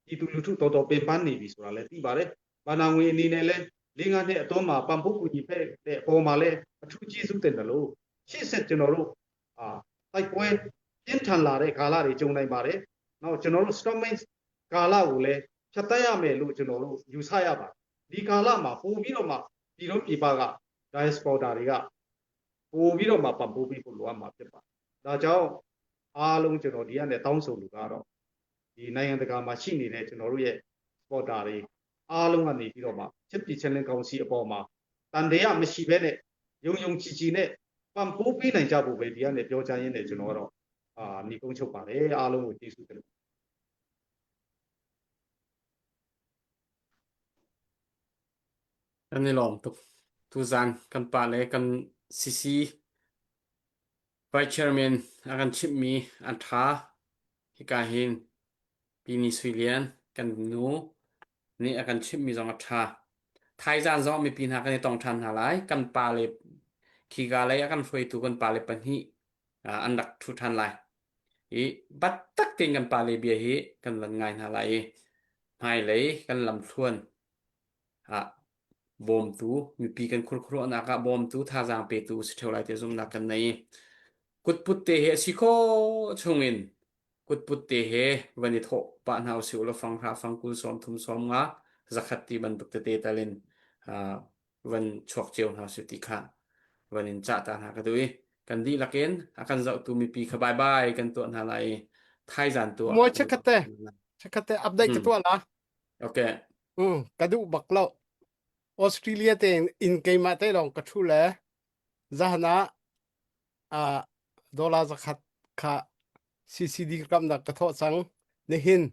ပြည်သူလူထုတော်တော်ပင်ပန်းနေပြီဆိုတာလည်းသိပါတယ်။ဘာနာငွေအနေနဲ့လည်း၄၅နှစ်အတွင်းမှာပံ့ပိုးကူညီဖက်တဲ့အပေါ်မှာလည်းအထူးကျေးဇူးတင်တယ်လို့ရှေ့ဆက်ကျွန်တော်တို့အာတိုက်ပွဲပြင်းထန်လာတဲ့ကာလတွေကြုံနိုင်ပါတယ်။နောက်ကျွန်တော်တို့ storming ကာလကိုလည်းဖြတ်တတ်ရမယ်လို့ကျွန်တော်တို့ယူဆရပါတယ်။ဒီကာလမှာပို့ပြီးတော့မှပြည်လုံးပြည်ပက diaspora တွေကပို့ပြီးတော့မှပံ့ပိုးပေးဖို့လိုအပ်မှာဖြစ်ပါတယ်။ဒါကြောင့်အားလုံးကျွန်တော်ဒီကနေတောင်းဆိုလူကတော့ဒီနိုင်ငံတကာမှာရှိနေတဲ့ကျွန်တော်တို့ရဲ့ supporter တွေအားလုံးကနေပြီးတော့မှချစ်ပြည်ချင်းလင်းကောင်စီအပေါ်မှာတန်တရားမရှိဘဲနဲ့ယုံယုံကြည်ကြည်နဲ့ပံ့ပိုးပေးနိုင်ကြဖို့ပဲဒီကနေပြောချရင်းနဲ့ကျွန်တော်ကတော့အာညီကုန်းချုပ်ပါတယ်အားလုံးကိုကျေးဇူးတင် Kan i lawm tuk. Tuzan kan pa le kan CC Vice Chairman a kan chimhmi an ṭha. Hika hin Pini Sui Lian kan nu nih a kan chimhmi zong a ṭha. Thaizan zong mipi hna kan i tong ṭhan hna lai. Kan pa le khika lei a kan hruaitu kan pa le pahnih an rak ṭhu ṭhan lai. I biatak tein kan pa le bia hi kan van ngai hna lai i hmailei kan lamthluan ah bawmtu mipi kan khurkhuruahnak ah bawmtu thazaang petu si ṭheo lai ti zumhnak kan nei. Kutput te he a si khawh chungin kutput te he van i thawh pah hna usih ulaw fang hra fang kul sawm thum sawm nga zakhat ti bantuk tete tal in van chuak cio hna usih ti kha van in cah ta hna ka duh i kan dihlak in a kan zohtu mipi kha bye bye kan tuah hna lai i thaizan tu ah Moi chakate chakate update ka tuah la Okay. Um ka duh bak lo Australia te in keimah te lawng ka thu le zahana ah dollar zakhat kha CCD ramnak ka thawh cang nihin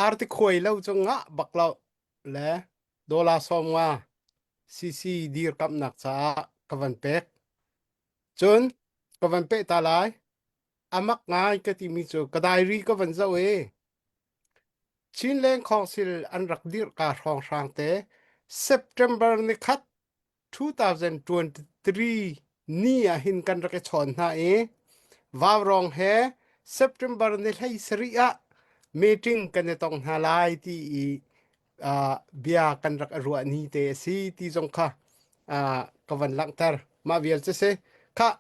arti khuai lo cu ngah bak lo le dollar sawm nga CCD ramnak caah ka van pek cun ka van peh ta lai amak ngai ka timi cu ka diary ka van zoh i Chinland Council an rak dirh ka hrawnghrang te September ni khat 2023 ni ah hin kan rak i chawn hna i Vaurawng he September ni hlei sarih ah meeting kan i tong hna lai ti i uh, bia kan rak ruah ni te a si ti zong kha uh, ka van langhter mah vial cu si kha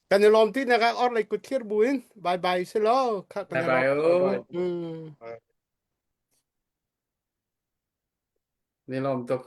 kan i lawm ti nak ah orlei kut thlir bu in bye bye si lo kha kan Bye bye. Mm. Ni lawm tuk.